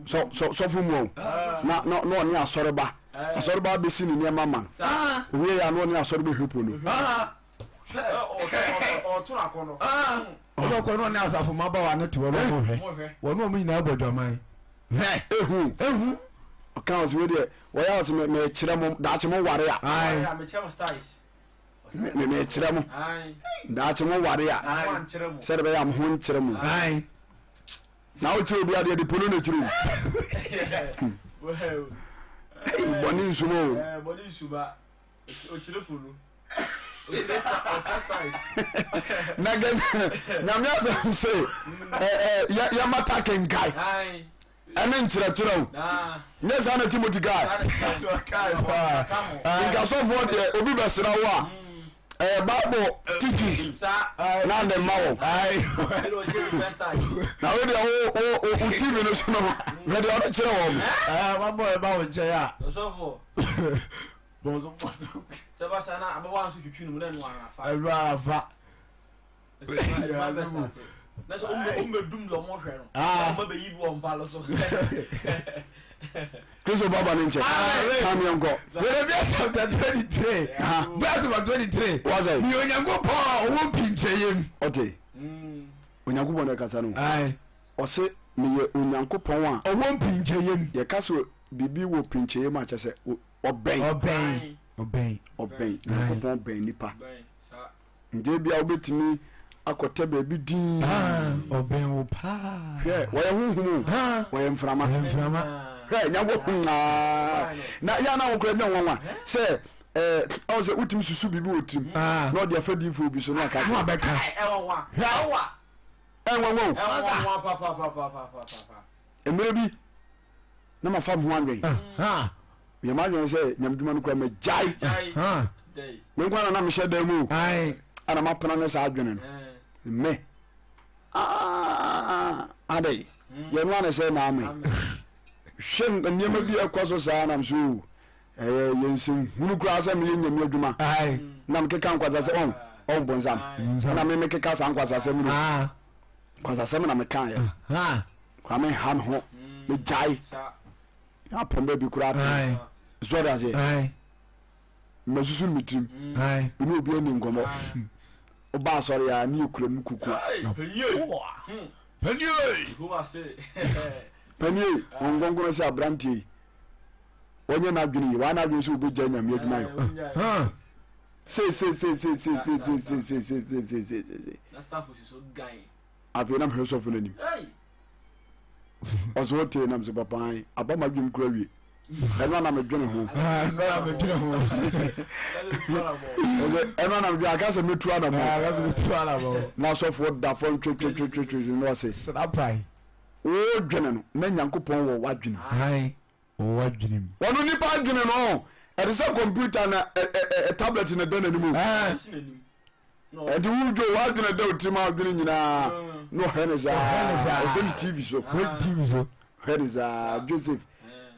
Sɔfo mu o. Na na na ɔne asɔreba. Asɔreba abɛsi ne nneɛma ma no. Owie ya na ɔne asɔreba hope no. Ɔbɛkɔ na ɔne asafo mmabaawa no te hɔ na wɔhwɛ. Wɔne wɔn nyinaa bɔ adwaman. Hwɛ! Ehu. Ehu. Ɔka ɔsɛ wei deɛ wɔyɛ ɔsɛ mekyerɛ mo daakye mo ware a. Mekyerɛ mo daakye mo ware a sɛde bɛyɛ a mo ho nkyerɛ mo. Na wokyerɛ obi adeɛ de pono na kyerɛ o. Ei, bɔne nsuma o. Bɔne nsuma. Okyerɛ pono. Na kɛ nyame asɛm se yɛmmata kenkae ɛne nkyerɛkyerɛ o. Nyɛ saa na Timothy kae. Nkasɔfoɔ deɛ obi bɛsra wo a ɛyɛ bible teachings na de ma wɔ na wo deɛ wo wo wo tv no so no hwɛ deɛ ɔde kyerɛ wɔn. Wabɔ ɛba wo nkyɛn a. Ɛnu arafa. Kristo ba ba ne nkyɛn. Ka mi nkɔ. Jeremiah chapter 23 verse number 23. Wasa yi. Ni Onyankopɔn a ɔwɔ mpinkyɛyɛ mu. Ɔte. Onyankopɔn na ɛkasa no. Ɔse meyɛ Onyankopɔn a. Ɔwɔ mpinkyɛyɛ mu. Yɛka sɛ biribi wɔ pinkyɛyɛ mu a kyɛ sɛ ɔbɛn. Ɔbɛn. Ɔbɛn. Ɔbɛn. Onyankopɔn bɛn nipa. Nti ebia wobɛtumi akɔtɛ baabi dinn. Ɔbɛn wo paa. Hwɛ, wɔyɛ honhom o, wɔyɛ mframa. Wɔyɛ mframa. Hwɛ, Nyankopɔn aa. Na yɛ na wokora nya nwanwa sɛ ɛɛ ɔn sɛ wotumi susu biribi wɔ tirim na ɔde afa diifoɔ bi so na aka kyerɛ. Bɛka. Hwɛ, ɛnwanwa o. Mmerɛ bi na mafa me ho adwen. Meyɛ m'adwene sɛ nyamedwuma no kora magyae. Me nkwa na na mehyɛ dan mu o. Ana mapena ne saa adwene no. Me. Adɛn? Yɛno ana sɛ na ame. Hwɛ nneɛma bi a ɛkɔ so saa nam so o. Ɛyɛ yɛ nsɛnhunu koraa sɛ meyɛ nyame adwuma. Na mekeka nkwasasɛm ɔn ɔn bonsam. Na me mekeka saa nkwasasɛm no. Nkwasasɛm na mekaeɛ. Kora menha me ho. Megyae. Apɛm baabi koraa te. So ɔde aseɛ. Masusu no me tirim. Me ne obi ani nkɔmmɔ. Woba asɔre a ne yɛkura mu kuku. Panie, wɔn nkɔnkɔn sɛ aberanteɛ yi. Wɔnyɛ n'adwene yi, wɔayɛ n'adwene sɛ wɔbɛgya nyame adwuma yɔ. Seeseeseeseeseeseeseeseeseeseesee. Afei na mehwɛ sɔfo no anim. Ɔsɛ ɔtee nam sɛ papa an aba m'adwenem kura wie. Ɛno ana medwene ho. Ɛno ana medwene aka sɛ mɛtu anamɔ. Na sɔfoɔ da fam twetwetwetwe na ɔse. Wodwene no na Nyankopɔn wɔ w'adwenem. Ɔno nipa adwene no ɛte sɛ kɔmputa na tablet na ɛda n'anim o. Ɛnti wodwo w'adwene da otirim adwene nyinaa na ɔhwɛ ne saa ɔhwɛ ne tv so hwɛ ne saa Joseph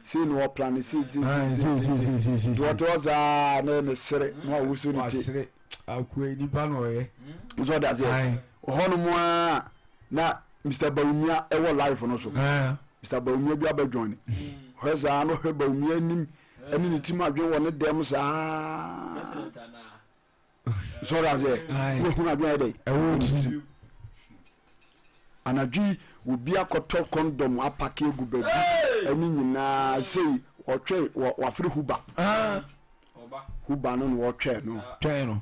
sei na ɔpla ne sei sei sei sei sei nti ɔte hɔ saa na ne sere na wawoso ne ti nso ɔde aseɛ ɔhɔ nom a na Mr Bawumia ɛwɔ life no so Mr Bawumia bi abɛ join hwɛ saa na ɔhwɛ Bawumia anim ɛne ne tim adwene wɔ ne dɛm saa sɔre aseɛ wohunu adwene ayɛ dɛ ɛwɔ ne tirim anadwo yi obi akɔtɔ kɔndɔm apake agu baabi ɛne nyinaa sei ɔtwɛn wafere huba huba no na ɔtwɛn no twɛn no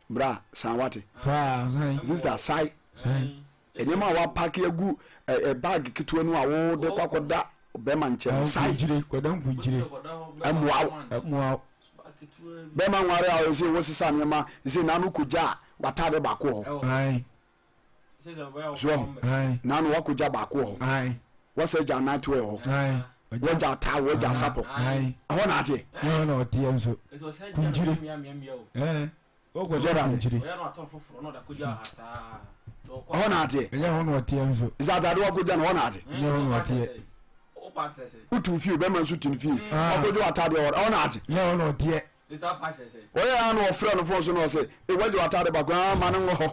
bra san wate sista sae nneɛma a wapake agu bag ketewa no a wode kɔ akɔda bɛrima nkyɛn sae ɛmmoa wo bɛrima nware a ɔsɛ wosesa nneɛma sɛ n'ano kogya a w'ataade baako wɔ hɔ so n'ano wakogya baako wɔ hɔ wɔsɛ gya anatoɛ wɔ hɔ wɔgya ataa wɔgya asapɔ ɛhɔ na ateɛ ɛhɔ na ɔteɛ nso kunkyire Hɔ na ateɛ. Ɛnyɛ hɔ na ɔteɛ nso. Sɛ atade wakɔgya no hɔ na ate. Ɛnyɛ hɔ na ɔteɛ. Wotu fie bɛrima nso tu ne fie. Wakɔgya w'atadeɛ hɔ hɔ na ate. Ɛnyɛ hɔ na ɔteɛ. Ɔyɛ ya na ɔfrɛ no fon so na ɔsɛ e wagye w'atade baako ah ma no ngɔ hɔ.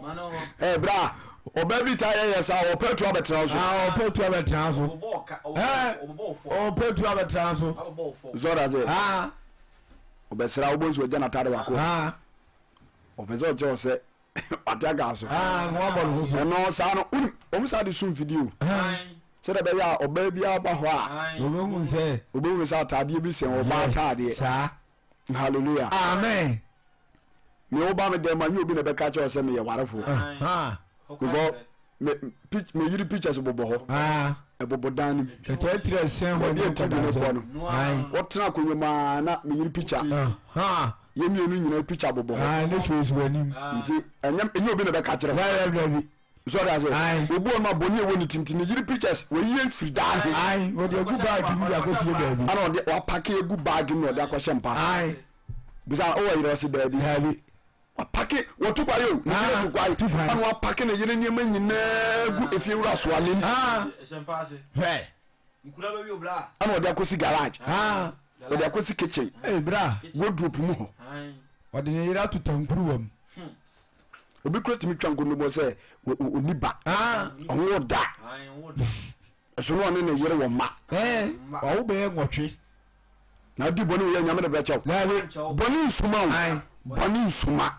Ɛɛ bra ɔbaa bi taa yɛyɛ saa ɔpɛ tu abɛtena so. Ah ɔpɛ tu abɛtena so. Ɛɛ ɔpɛ tu abɛtena so. Zɔda sɛ. Ah. Ɔbɛsra wobɔ nso agya n'atade baako. Ah. Ɔpɛ sɛ ɔkyerɛ wo sɛ wate aka so. Ɛno saa no wonim wɔn saa de sum fidie o. Sɛdeɛ ɛbɛyɛ a ɔbaa bi aba hɔ a. Obɛhu sɛ. Obɛhu sɛ ataadeɛ bi sɛn ɔbaa ataadeɛ. Saa. Hallelujah. Amen. Me wo ba me dɛm ma nye obi na ɛbɛka kyerɛ sɛ meyɛ warefoɔ. Because. Me me me yiri pictures bobɔ hɔ. Ah. Ɛbobɔ dan no mu. Kɛtɛ sɛn hɔ ne nkɔda TV no kɔ no. Wɔtena akonnwa mu aa na me yiri picture. Yɛn mmienu nyinaa picture bobɔ hɔ. Ah, ne face wɔ anim. Nti ɛnyɛ ɛnyɛ obi na bɛka kyerɛ. Dabi dabi. So ɔde ase. Obi wɔn ma bɔnni ɛwɔ ne tim ti ne yiri pictures wɔyi efiri dan ho. Ayi wɔde egu baagi mu de akɔ fie baabi. Ɛna ɔde wapake egu baagi mu na ɔde akɔhyɛ mpa. Ayi. Bisa ɔwɔ yere ɔsi daabi. Daabi. Wapake wɔtu kwae o ne yere tu kwae ɛna wapake ne yere nneɛma nyinaa gu efie wura so anim. Hwɛ. Ɛna ɔde akɔsi garage. Ɔde akɔsi kitchen. Ee bra. Wardrobe mu hɔ. Ɔde ne yere ato tankuruwa mu. Obi kura tumi twa nkontompo sɛ ɔni ba. Ɔnwo da. Ɛso na ɔne ne yere wɔ mma. Wawo bɛyɛ nwɔtwe. Na adi bɔne wei a Nyame de bɛkyɛ wo. Bɔne nsuma o. Bɔne nsuma.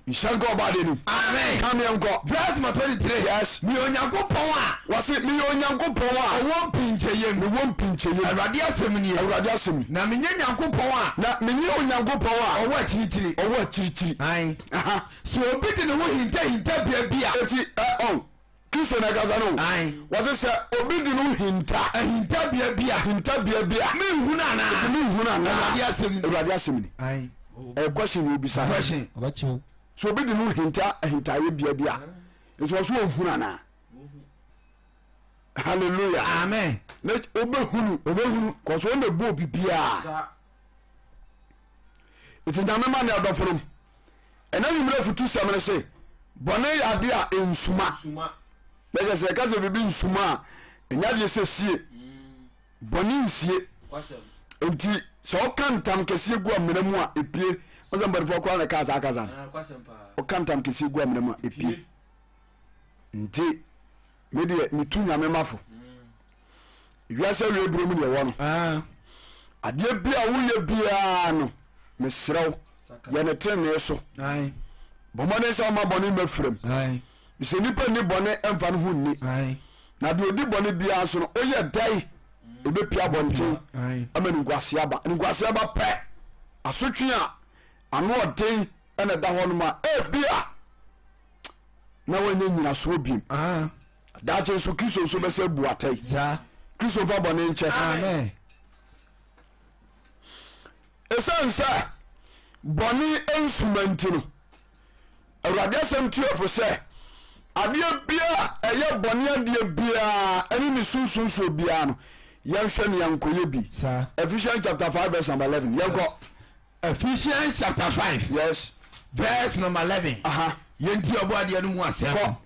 Nhyɛ nka ɔba adeɛ nim. Amen. Ka meɛ nkɔ. Verse number 23. Yes. Meyɛ Onyankopɔn a. Wɔse meyɛ Onyankopɔn a. Ɔwɔ mpinkyɛyam. Mewɔ mpinkyɛyam. Awurade asɛm nie. Awurade asɛm ni. Na menyɛ Nyankopɔn a. Na menyɛ Onyankopɔn a. Ɔwɔ akyirikyiri. Ɔwɔ akyirikyiri. Ae. Aha. Sɛ obi de ne ho hintahinta bea bi a. Eti ɛ ɔn. Kristo na ɛkasa no o. Wɔse sɛ obi de no hinta. Ahintabea bi a. Ahintabea bi a. Menhunu anaa. Eti menhunu anaa. Awurade asɛm ni. Awurade asɛm ni. Ɛyɛ question na obisa. Question. Ɔbɛkyew. So obi de no hinta ahintaeɛ bea bi a. Nti wɔso ɔhunu anaa. Hallelujah. Amen. Na obɛhunu. Obɛhunu. Kɔsɔ wɔn na ɛbɔ obi biara. Nti nyame ma ne adɔfo nom. Ɛna nwummerɛ afutusɛm no se bɔne yɛ adeɛ a ɛnsuma. Na kyerɛ sɛ yɛka sɛ biribi nsuma a, ɛnyɛ adeɛ sɛ sie. Bɔne nsie. Nti sɛ ɔka ntam kɛseɛ gu amena mu a ɛpie. Ɔsɛ mpanifoɔ koraa na ɛkaa saa kasa no. Ɔka ntam kɛseɛ gu amena mu a ɛpie. Nti me deɛ metu nyame mafo. Wiase awie berɛ mu ne ɛwɔ no. Adeɛ bi a woyɛ biara no mesrɛ wo yɛ ne tenenee so. Bɔ mmɔden sɛ woma bɔne mma firam. Sɛ nnipa nni bɔne mfa no ho nni. Na deɛ ɔdi bɔne biara nso no woyɛ dɛn ɛbɛpia abɔnten ama ninguaseɛ aba. Ninguaseɛ ba pɛ asotwe a ano ɔden na ɛda hɔ nom a ebia na wanyɛ nyinasoɔ biem. Daakye nso Kristo nso bɛsɛ bu atɛn. Kristo mfa bɔne nkyɛ. Amen. Ɛsiane sɛ bɔne nsuma nti no, Awurade asɛm tuafo sɛ adeɛ biara a ɛyɛ bɔne adeɛ biara ɛne ne sunsunsuo biara no yɛnhwɛ ne yɛnkɔyɛ bi. Ephesians chapter 5 verse number 11. Yɛnkɔ. Ephesians chapter 5. Yes. Verse number 11. Aha. Yɛnti ɔbɔ adeɛ no mu asɛm. Kɔ.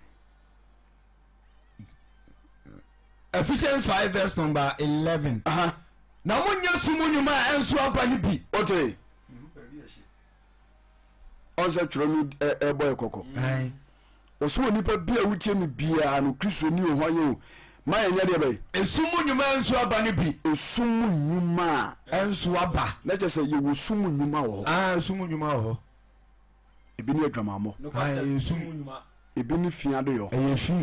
Ephesians 5 verse number 11. Aha. Na monyɛ sum nnwuma a ɛnso aba no bi. Ote. Ɔnsɛ twerɛ no ɛbɔ yɛ kɔkɔ. Ɔsɛ onipa bi a wotie me biara no Kristo ni o hwan yɛ o ma yɛnyɛ deɛ bɛyɛ. Esum mu nnwuma a ɛnso aba no bi. Esum mu nnwuma a. Ɛnso aba. Na kyerɛ sɛ yɛwɔ sum mu nnwuma wɔ hɔ. Ah, sum mu nnwuma wɔ hɔ. Ebi ne adwamammɔ. Ah, ɛyɛ sum. Ebi ne fi adoyɔ. Ɛyɛ fi.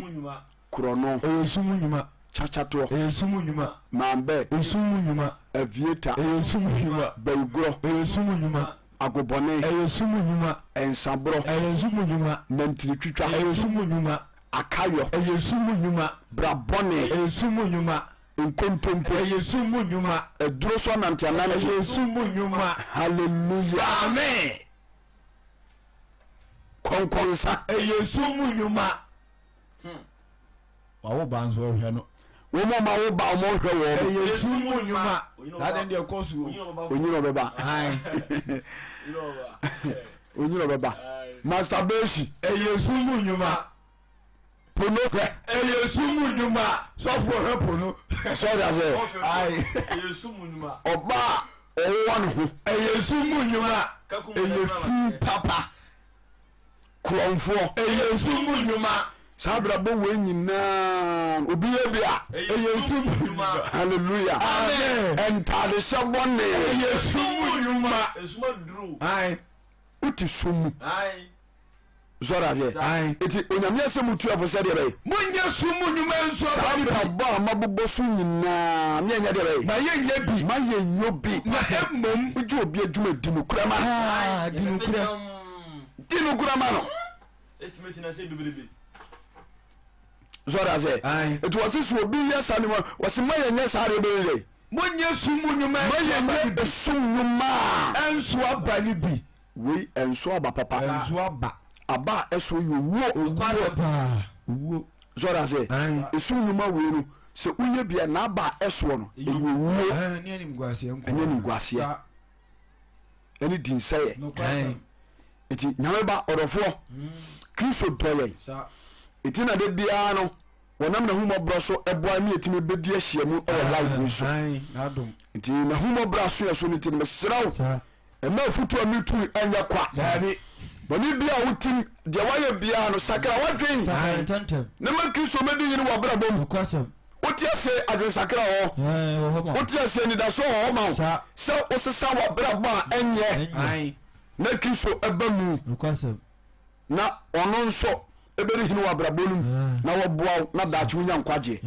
Korɔno. Ɛyɛ sum nnwuma. Kyakyatoɔ. Ɛyɛ sum nnwuma. Manbɛd. Esum mu nnwuma. Avieta. Ɛyɛ sum nnwuma. Bayigorɔ. Ɛyɛ sum nnwuma. Agobɔne. Ɛyɛ sum nnwuma. Nsaborɔ. Ɛyɛ sum nnwuma. Nantinitwitwa. Ɛyɛ sum nnwuma. Akayɔ. Ɛyɛ sum nnwuma. Brabɔne. Ɛyɛ sum nnwuma. Nkontompo. Ɛyɛ sum mu nnwuma. Aduro so ananteanante. Ɛyɛ sum mu nnwuma. Hallelujah. Amen. Kɔnkɔnsa. Ɛyɛ sum mu nnwuma. Wawo ba nso ɔhwɛ no. Wɔn a wɔawo ba wɔn hwɛ wɔn. Ɛyɛ sum mu nnwuma. Saa deɛ deɛ ɛkɔ so o. Onyina ɔbɛba. Onyina ɔbɛba. Masturbation. Ɛyɛ sum mu nnwuma. Pono hwɛ. Ɛyɛ sum mu nnwuma. Sɔfo ɔhwɛ pono. Sɔre ase. Ɔbaa ɔwɔ ne ho. Ɛyɛ sum mu nnwuma. Ɛyɛ fi papa. Korɔmfoɔ. Ɛyɛ sum mu nnwuma. Saa abrabɔ wei nyinaa obi yɛ bi a. Ɛyɛ sum mu nnwuma. Hallelujah. Amen. Ntaadehyɛ bɔne. Ɛyɛ sum mu nnwuma. Wote sum mu. Sɔre aseɛ. Eti onyame asɛm tu afo sɛdeɛ bɛyɛ. Monyɛ sum mu nnwuma nso aba no bi. Saa abrabɔ a mabobɔ so nyinaa ne ɛnyɛ deɛ bɛyɛ. Ma yɛnyɛ bi. Ma yɛnyɛ bi. Na mmom. Wogye obi adwuma di nokorɛ ma no. Di nokorɛ. Di nokorɛ ma no. Sɔre ase. Nti wɔse sɛ obi yɛ saa nneɛma wɔse ma yɛnyɛ saa adeɛ bɛyɛ dɛ. Monyɛ sum mu nnwuma Ma yɛnyɛ esum nnwuma a. Ɛnso aba no bi. Wei ɛnso aba papa. Ɛnso aba. Aba a ɛso yɛ owuo. Owuo paa. Owuo. Sɔre ase. Esum nnwuma wei no sɛ woyɛ bi a n'aba a ɛsoɔ no ɛyɛ owuo. Ɛne animguaseɛ nko. Ɛne animguaseɛ. Ɛne dinsɛeɛ. Nti Nyame ba ɔdɔfoɔ Kristo dɔ yɛn. Nti na da biara no wɔnam n'ahummɔborɔ so boa ne yɛtumi bɛdi ahyiamu wɔ life yi so. Nti n'ahummɔborɔ aso yɛ so no nti no mesrɛ wo ɛma afutuo a metu ɛnyɛ kwa. Bɔne bi a wotim deɛ woayɛ biara no sakra w'adwen na ma Kristo mɛdi hene wɔ abrabɔ mu. Wote ase adwensakra wɔ hɔ. Wote ase anidasoɔ wɔ hɔ ma wo sɛ wosesa w'abrabɔ a ɛnyɛ na Kristo ba mu na ɔno nso ɛbɛdi hene wɔ abrabɔ no mu na wɔboa wo na daakye wonya nkwagyeɛ.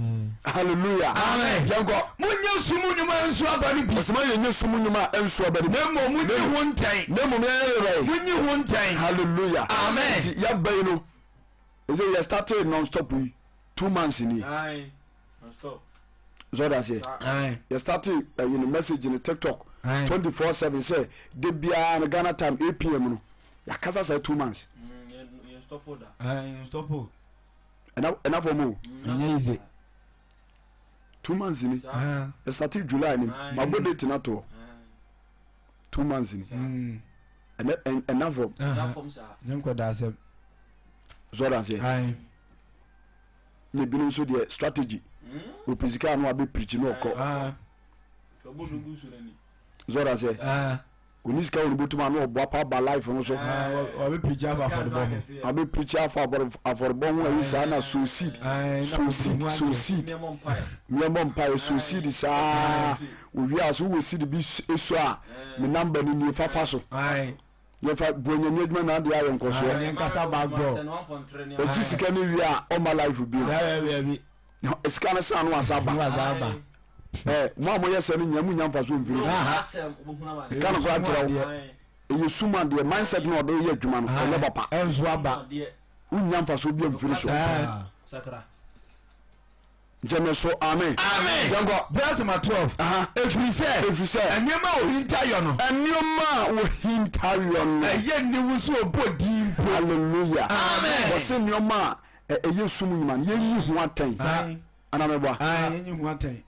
Hallelujah. Amen. Yɛnkɔ. Monyɛ sum nnwuma a ɛnso aba no bi. Ɔsɛ ma yɛnyɛ sum nnwuma a ɛnso aba no bi. Na mmom monyi ho ntɛn. Na mmom yɛnyɛ yɛ bɛyɛ. Monyi ho ntɛn. Hallelujah. Amen. Nti yɛaba yi no, ɛsɛ yɛ started non stop yi 2 months ni. Sɛ ɔda aseɛ yɛ started ɛyi no message no TikTok 24/7 sɛ de biara no Ghana time 8 pm no yɛakasa saa 2 months. Ɛna fam o. Ɛnyɛ easy. 2 months ni yɛ started July ni mabɔ date na toɔ 2 months ni ɛna ɛna fam. Nyɛ nkɔda asɛm. Sɛ ɔda aseɛ na ebinom nso deɛ strategy opɛ sika no abɛ preach no ɔkɔ sɛ ɔda aseɛ oni sika wɔn bɔtuma ano ɔboa pa ba life no so. Ɔbɛ preach afa afɔrebɔ ho. Abɛ preach afa afɔrebɔ ho ayi saa na sow seed, sow seed, sow seed, nneɛma mpaeɛ, sow seed saa. Owie a so wɔ seed bi esu a me number ni nie fafa so yɛfa bu anyame adwuma na adeɛ ayɛ nkɔsoɔ. Yɛnkasa back door. Ɔgye sika no wie a ɔma life bio sika no san no wasa ba. Ɛ mo a moyɛ sɛ no nyina monya mfa so mfiri so ka no koraa kyerɛ wo ɛyɛ sum adeɛ mindset na ɔde yɛ adwuma no ɛnyɛ papa. Ɛnso aba. Wonya mfa so bi amfiri so. Gyeme so amen. Amen. Yɛnkɔ. Verse number 12. Ɛfiri sɛ. Ɛfiri sɛ. Nneɛma a wɔhinta yɔ no. Nneɛma a wɔhinta yɔ no. Ɛyɛ aniwu sɛ wɔbɔ din mpo. Hallelujah. Amen. Wɔse nneɛma a ɛyɛ sum nnwuma no yɛnyi ho atɛn. Ana meboa? Yɛnyi ho atɛn.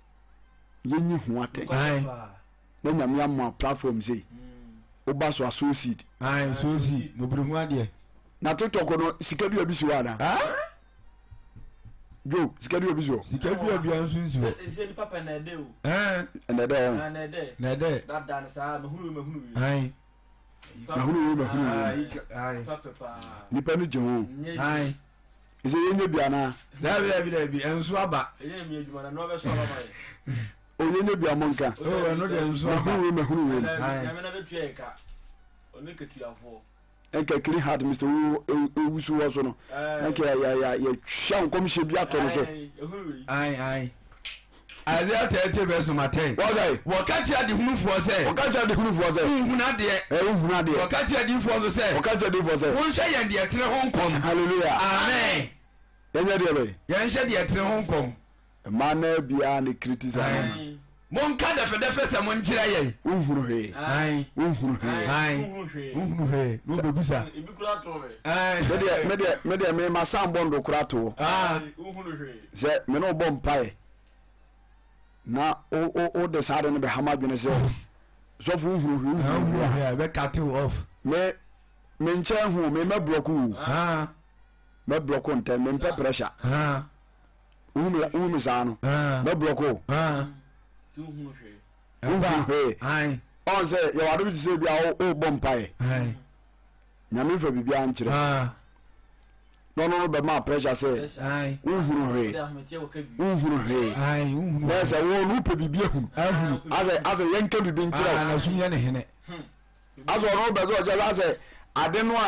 Yɛnyi ho atɛn. Na Nyame ama platform sei. Woba so a sow seed. Sow seed. Mobiri ho adeɛ. Na TikTok no sika dua bi si hɔ anaa? Jo sika dua bi si hɔ. Sika dua bi nso nsi hɔ. Sɛ nipa pɛ na ɛdɛ o. Ɛna ɛdɛ hɔ. Na ɛdɛ. Na ɛdɛ. Dada ne saa mahunu wei mahunu wei. Mahunu wei mahunu wei. Nipa pɛ paa. Nipa no gye ho. Ɛsɛ yɛnyɛ bi anaa? Dabi dabi dabi ɛnso aba. Ɛyɛ mi adwuma na nua bɛ so aba ma yɛ. O yɛnyɛ bi a mo nka. O ɛno deɛ nso aba. Mahunu wei mahunu wei. Nyame na bɛ tua yɛ ka. Ɔne katuafoɔ. Nka clean heart Mr. Owusu wɔ so no nka yɛtwa nkɔmhyɛ bi ato no so. Ayi ayi. Isaiah 30 verse number 10. Wɔsɛ. Wɔka kyerɛ adehunufoɔ sɛ. Wɔka kyerɛ adehunufoɔ sɛ. Wonhunu adeɛ. Ɛ wonhunu adeɛ. Wɔka kyerɛ adiyifoɔ nso sɛ. Wɔka kyerɛ adiyifoɔ sɛ. Monhyɛ yɛn deɛ ɛtene ho nkɔm. Hallelujah. Amen. Yɛnyɛ deɛ bɛyɛ. Yɛnhyɛ deɛ ɛtene ho nkɔm. Mmaa naa biara ne criticize no. Monka dɛfɛdɛfɛ sɛ monkyerɛ yɛn. Wonhunu hwee. Wonhunu hwee. Wonhunu hwee. Na wobɛbisa. Medeɛ medeɛ medeɛ me ma san bɔ ndo koraa to hɔ. Sɛ me ne wo bɔ mpaeɛ na wo wo wo de saa de no bɛha m'adwene sɛ sɔfo wohunu hwee wohunu hwee a. Bɛ cut you off. Me me nkyɛn ho me mɛ blɔko wo. Mɛ blɔko ntɛm me mpɛ pressure. Wohu me saa no mɛ blɔko wo. Wohunu hwee. Ɔn sɛ yɛwɔ ade bi te sɛ bi a wobɔ mpaeɛ. Nyame nfa biribiara nkyerɛ na ɔno no bɛma pressure sɛ wohunu hwee wohunu hwee na sɛ wo no wopɛ biribi ahunu asɛ asɛ yɛnka biribi nkyerɛ wo asɛ ɔno bɛ sɛ ɔkyɛ asɛ ade no a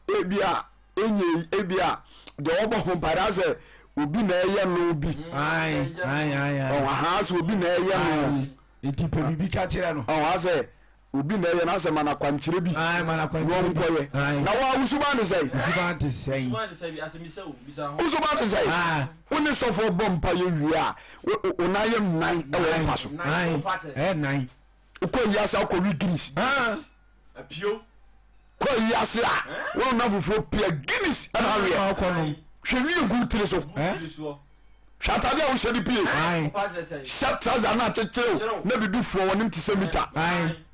ebi a enye ebi a deɛ ɔbɔ ho mpaeɛ asɛ obi na ɛyɛ no bi ɔho aha asɛ obi na ɛyɛ no nti pɛ biribi ka kyerɛ no ɔho asɛ. Obi na ɛyɛ n'asɛ ma no akwankyerɛ bi Ae, ma no na akwankyerɛ bi. ɔnkɔyɛ. Ae. Na wo a wo suban te sɛn? Wo suban te sɛn? Suban te sɛn bi asɛmmisa o, bisa ho. Wo suban te sɛn? Ah. Wo ne sɔfoɔ bɔ mpaeɛ wie a, wo wo wo nan yɛ nnan wɔ wo mpa so. Nan, Ae, wo pa kyerɛ sɛn? ɛyɛ nan. Wokɔ ayi ase a wokɔwe Guinness. Ah. Apio. Kɔ ayi ase a, wo ne wo nnamfofoɔ pia Guinness ɛna aweɛ. Na ɔkɔ nom. Hwɛ wie gu wo tiri so. Eh? Tiri soɔ. Hwɛ atade a wohyɛ de pue. Hyɛ trouser no a kyekyere na biribi foɔ w'anim te sɛ mita.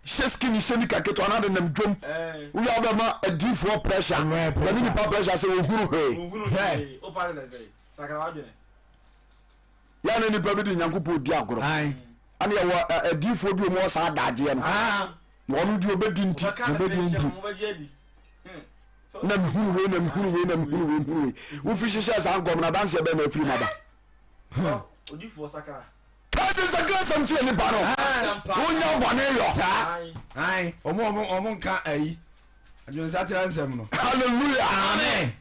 Hyɛ skinny hyɛ nika ketewa na de nam dwom. Wowie a wobɛma adiifoɔ pressure na ne nipa pressure sɛ wɔhunu hwee. Yɛ na nipa bi de Nyankopɔn di agorɔ. Ɛne yɛwɔ adiifoɔ bi wɔn wɔ saa adagyeɛ no. Na wɔn deɛ ɔbɛdi nti. Ɔbɛdi nti. Na mehunu wei na mehunu wei na mehunu wei mehunu wei. Wofi hyehyɛ saa nkɔm no adanseɛ bɛn na afiri mu aba? Ka de sakra asɛm kyerɛ nipa no. Wonya bɔne yɔ. Saa. Ae. Ɔmo ɔmo ɔmo nka ayi. Adwensakyera nsɛm no. Hallelujah. Amen.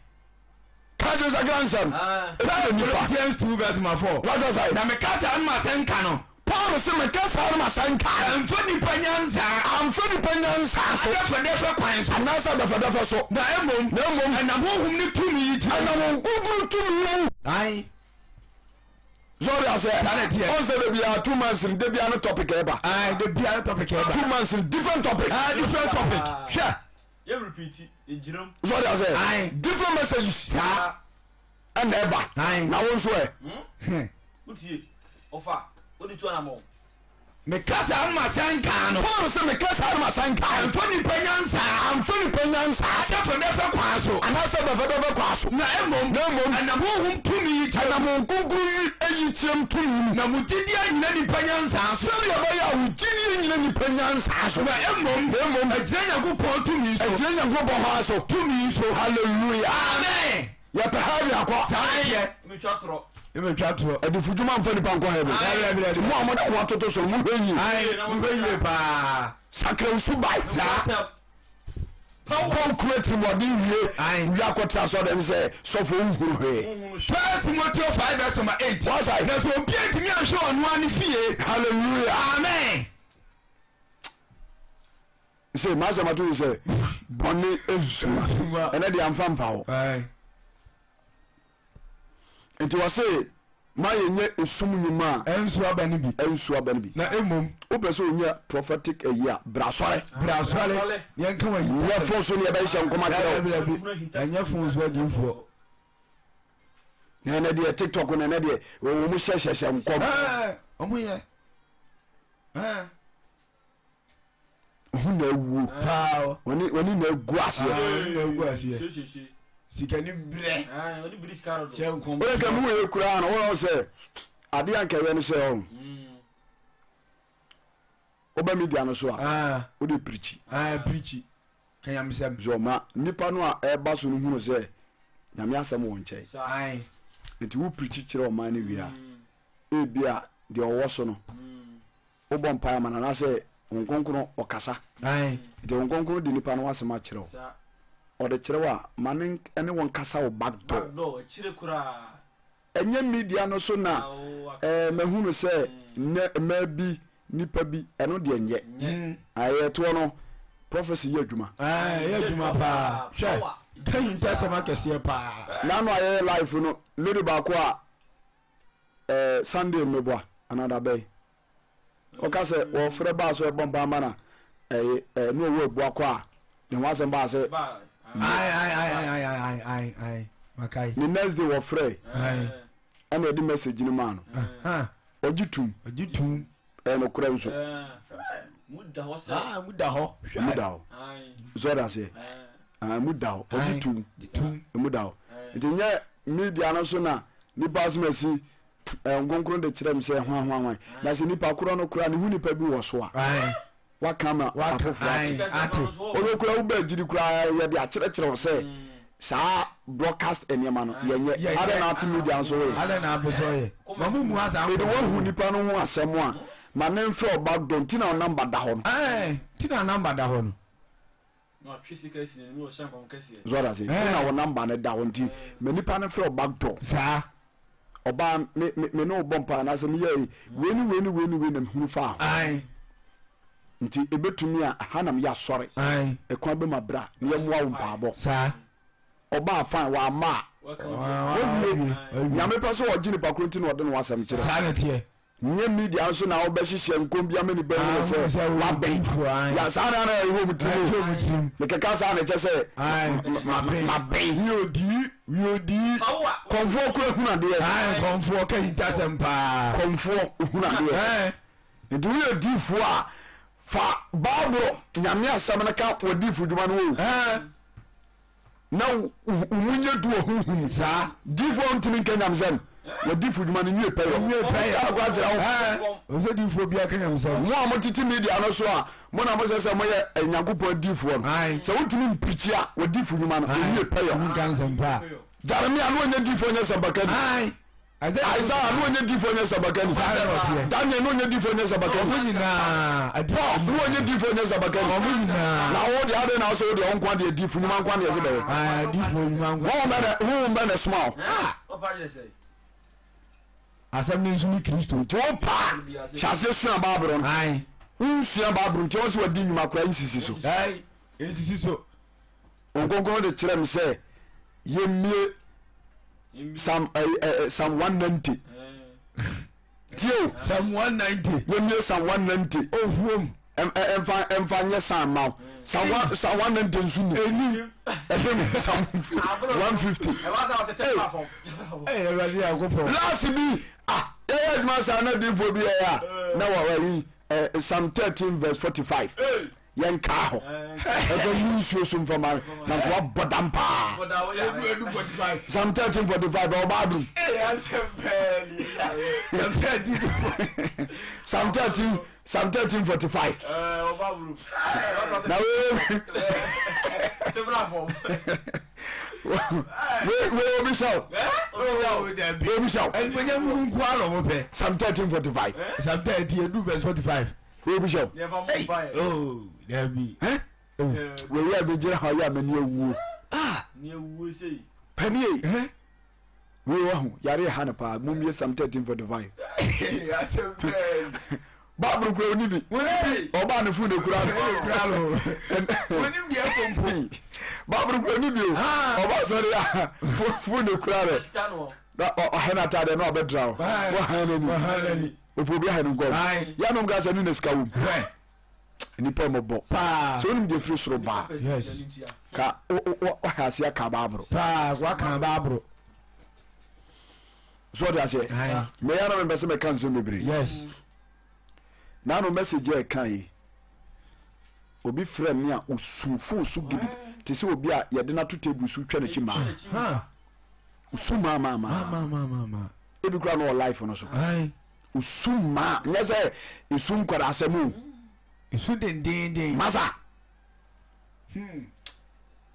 Ka de sakra nsɛm. Ɛkyerɛ nipa. Corinthians 2 verse number 4. Wata sɛ. Na meka saa no ma sɛ nka no. Paul se meka saa no ma sɛ nka. Ɛmfa nipa nyansa. Amfa nipa nyansa so. Adɛfɛdɛfɛ kwan so. Anaasɛ adɛfɛdɛfɛ so. Na mmom. Na mmom. Ɛnam honhom ne tumi yi ti. Ɛnam honhom kronkron tumi mu. Ae. Sɔre aseɛ. Saa na ɛteɛ. Ɔn sɛ da biara 2 months no da biara no topic ɛba. Ae, da biara no topic ɛba. 2 months no different topic. Ae, different topic. Hwɛ. Yɛ repeat, yɛ gyina mu. Sɔre aseɛ. Ae. Different messages. Saa. Ɛna ɛba. Ae. Na wo nso ɛ. Wotie, ɔfa, wode tu anamɔ. Meka saa no ma sɛ nka no. Paul sɛ meka saa no ma sɛ nka. Ɛmfa nipa nyansa. Amfa nipa nyansa. Adɛfɛdɛfɛ kwan so. Anaasɛ dɛfɛdɛfɛ kwan so. Na mmom. Na mmom. Ɛnam honhom tumi yi kyerɛ. Ɛnam honhom kronkron yi ayi kyerɛm tumi mu. Na mo gyidie anyina nipa nyansa so. Sɛdeɛ ɛbɛyɛ a wo gyidie nyina nipa nyansa so. Na mmom. Na mmom. Ɛgyina Nyankopɔn tumi so. Ɛgyina Nyankopɔn hɔ so. Tumi so. Hallelujah. Amen. Yɛpɛ heaven akɔ. Saa ne yɛ. Metwa torɔ. Ebetwa torɔ. Adifudwuma mfa nipa nkɔ heaven. Aye. Nti mo a mode mo atoto so no mohwɛ yie. Ae, mohwɛ yie paa. Sakra wo suban. Saa. Bɔ kura tirimɔden wie. Aye. Wie akɔtena asɔre dɛm sɛ sɔfo wohunu hwee. First Timothy 5 verse number 8. Wasa. Na sɛ obi antumi anhwɛ ɔno ara ne fie. Hallelujah. Amen. Sɛ masɛm ato yi sɛ bɔne nsuma ɛnɛ deɛ amfa mfa hɔ. Ae. Nti wɔse ma yɛnyɛ esum nnwuma a Ɛnso aba no bi. ɛnsu aba no bi. Na mmom. Wopɛ sɛ onya prophetic ayi a bra asɔre. Bra asɔre na yɛnka wɔ ahintasɛm. Nyɛ fon so ne yɛbɛhyehyɛ nkɔm akyerɛ wo. Dabi dabi, ɛnyɛ fon so adiyifoɔ. Na ɛnɛ deɛ TikTok na ɛnɛ deɛ wɔn hyɛhyɛhyɛ nkɔm. Ɛɛ, wɔn yɛ. Ɛɛ. Ho na awuo. Paa. Wɔne wɔne na agu aseɛ. Wɔne na agu aseɛ. Sikani brɛ. Hyɛ nkɔm. Wɔn nka mu wɔ koraa no wɔn sɛ adeɛ anka yɛ no sɛ ɔn. Woba media no so a wode pirikyi. Pirikyi. Ka nyamesɛm. So ma nipa no a ɛba so no hunu sɛ nyame asɛm wɔ nkyɛn. Nti wo pirikyi kyerɛ ɔman no wie a ebi a deɛ ɔwɔ so no wobɔ mpaeɛ ama no anaasɛ Honhom Kronkron ɔkasa. Nti Honhom Kronkron de nipa no asɛm akyerɛ wo. Ɔde kyerɛ wo a, ma ne ne wo nkasa wo back door. Ɛnyɛ media no so na eh, mahunu sɛ nnɛ mmaa bi, nipa bi, ɛno deɛ nyɛ. Ayɛ toɔ no, prophecy yɛ adwuma. Ɛyɛ adwuma paa. Hwɛ, ka ahintasɛm akɛseɛ paa. N'ano a yɛyɛ live no, lady baako a eh, Sunday mmeboa anaa da bɛn ɔka sɛ wɔfrɛ baa so ɛbɔ mpa ama na ɛyɛ ɛ ne ɔwɔ abua kɔ a ne ho asɛm baa sɛ ne next day wɔfrɛ ɛna ɛde message no maa no ɔgye tum ɛyɛ nokorɛ nso mu da hɔ mu da hɔ sɔre aseɛ mu da hɔ ɔgye tum mu da hɔ nti nyɛ media no so na nipa asɛm asi nkonkron de kyerɛ m sɛ hwan hwan hwan na sɛ nipa korɔ no koraa ne ho nipa bi wɔ so a waka ma afoforɔ ate ɔyɛ koraa wobɛ agyiri koraa yɛde akyerɛkyerɛ wo sɛ saa broadcast nneɛma no yɛnyɛ adɛn na ate media nso woyɛ ɛde woahu nipa no ho asɛm a ma ne mfrɛ ɔba dɔ nti na ɔnamba da hɔ no nti na namba da hɔ no So ɔda ase ti na wɔ namba no da hɔ nti ma nipa no frɛ ɔba dɔ saa ɔbaa me me me ne wo bɔ mpa anaasɛ meyɛ yi wei ne wei ne wei ne wei na mehunu faa ho. Nti ɛbɛtumi a ha nam yɛ asɔre. Ɛkwan bɛ ma bra na yɛmmoa wo mpaabɔ. Saa. Ɔbaa fine wamma a. Wawie. Nyame pɛ sɛ ɔgye nipa koro nti na ɔde ne ho asɛm kyerɛ. Saa na ɛteɛ. Nyɛ media nso na wobɛhyehyɛ nkɔm bi ama nipa hunu sɛ wabɛn. Ya saa na na ɛwɔ mu tirim. Mekeka saa na ɛkyɛ sɛ mabɛn. Wiodii wiodii. Kɔmfoɔ kura hunu adeɛ. Kɔmfoɔ ka hintasɛm paa. Kɔmfoɔ hunu adeɛ. Nti woyɛ diifoɔ a fa Bible Nyame asɛm no ka wɔ diifo dwuma no o. Na wo mu nyɛ du wɔ honhom mu. Saa. Diifoɔ a ntumi nka nyamesɛm wɔ diifo dwuma no nwie pɛyɔ. Nwie pɛyɔ. Ka nokora kyerɛ wo. Ɔsɛ diifoɔ biara ka nyamesɛm. Mo a motete media no so a mo na mosɛ sɛ moyɛ Nyankopɔn diifoɔ no, sɛ wontumi mpirikyi a wɔ diifo nnwuma no nwie pɛyɔ. Ntumi nka nsɛmpa. Jeremia no ɔnyɛ diifoɔ nyɛ sɛmpakani. Isaiah no ɔnyɛ difoɔ nyɛ sabakani. Daniel no ɔnyɛ difoɔ nyɛ sabakani. Paul no ɔnyɛ difoɔ nyɛ sabakani. Na wo deɛ adɛn na wosɛ wo deɛ wo nko adeɛ difo nnwuma nko adeɛ sɛ bɛyɛ. Honhom bɛ na ɛsoma wo. Asɛm no nso ne Kristo. Nti wo paa hyɛ aseɛ sua Bible no. Wonsua Bible nti wɔn sɛ wɔdi nnwuma koraa nsisi so. Nsisi so. Nkonkron de kyerɛ me sɛ yɛmmie Psalm eh, eh, eh, Psalm 190. Tie o. Psalm 190. Yɛmmie Psalm 190. Ohuom. Ɛmfa ɛmfa nyɛ san ma wo. Psalm one Psalm 190 nso ni. Enim. Ɛbɛn Psalm 150. Ɛyɛ Awurade Nyankopɔn. Last bi ah yɛyɛ adwuma saa na diifoɔ bi yɛ a na wɔ ɛyi Psalm 13 verse 45. Yɛnkaa hɔ ɛfɛ mu nsuo so mfa ma nanso wabɔ dam paa. Psalm 13:45 ɛwɔ Bible mu. Psalm 13 Psalm 13:45. Na wei wei wei obi sɛ o. Wei obi sɛ o. Psalm 13:45. Psalm 13 edu verse 45. Wobisa o. Oh, dabi. Eh? Wei a bɛgyina ha yɛ a m'ani awuo. Ah! Panie. Eh? Wei wahu, yare ha no paa. Mummie Psalm 13:45. Bible kura oni bi. Ɔbaa ne fon ekura no. Onim deɛ ɛkɔ mpo. Bible kura oni bi o. Ɔbaa sɔre a fon ekura no. Na ɔhɛn ataadeɛ na ɔbɛdra o. Wɔhan n'ani. Opo obi ahɛ no nkɔm. Yɛanom ka sɛ no na sika wom. Nipa mmɔbɔ. Sɛ wonim deɛ firi soro baa. Ka wahɛ ase aka baaboro. Waka baaboro. So ɔde aseɛ. Meyɛ na mempɛ sɛ mɛka nsɛm bebree. Naano message a ɛka yi obi frɛ me a osu fon so gidi te sɛ obi a yɛde no ato table so twa n'akyi maa. Osu maa maa maa. Ebi koraa na ɔwɔ life no so. Osu maa nyɛ sɛ esu nkwadaa asɛm o. Esu dendenden. Masa. Hmm.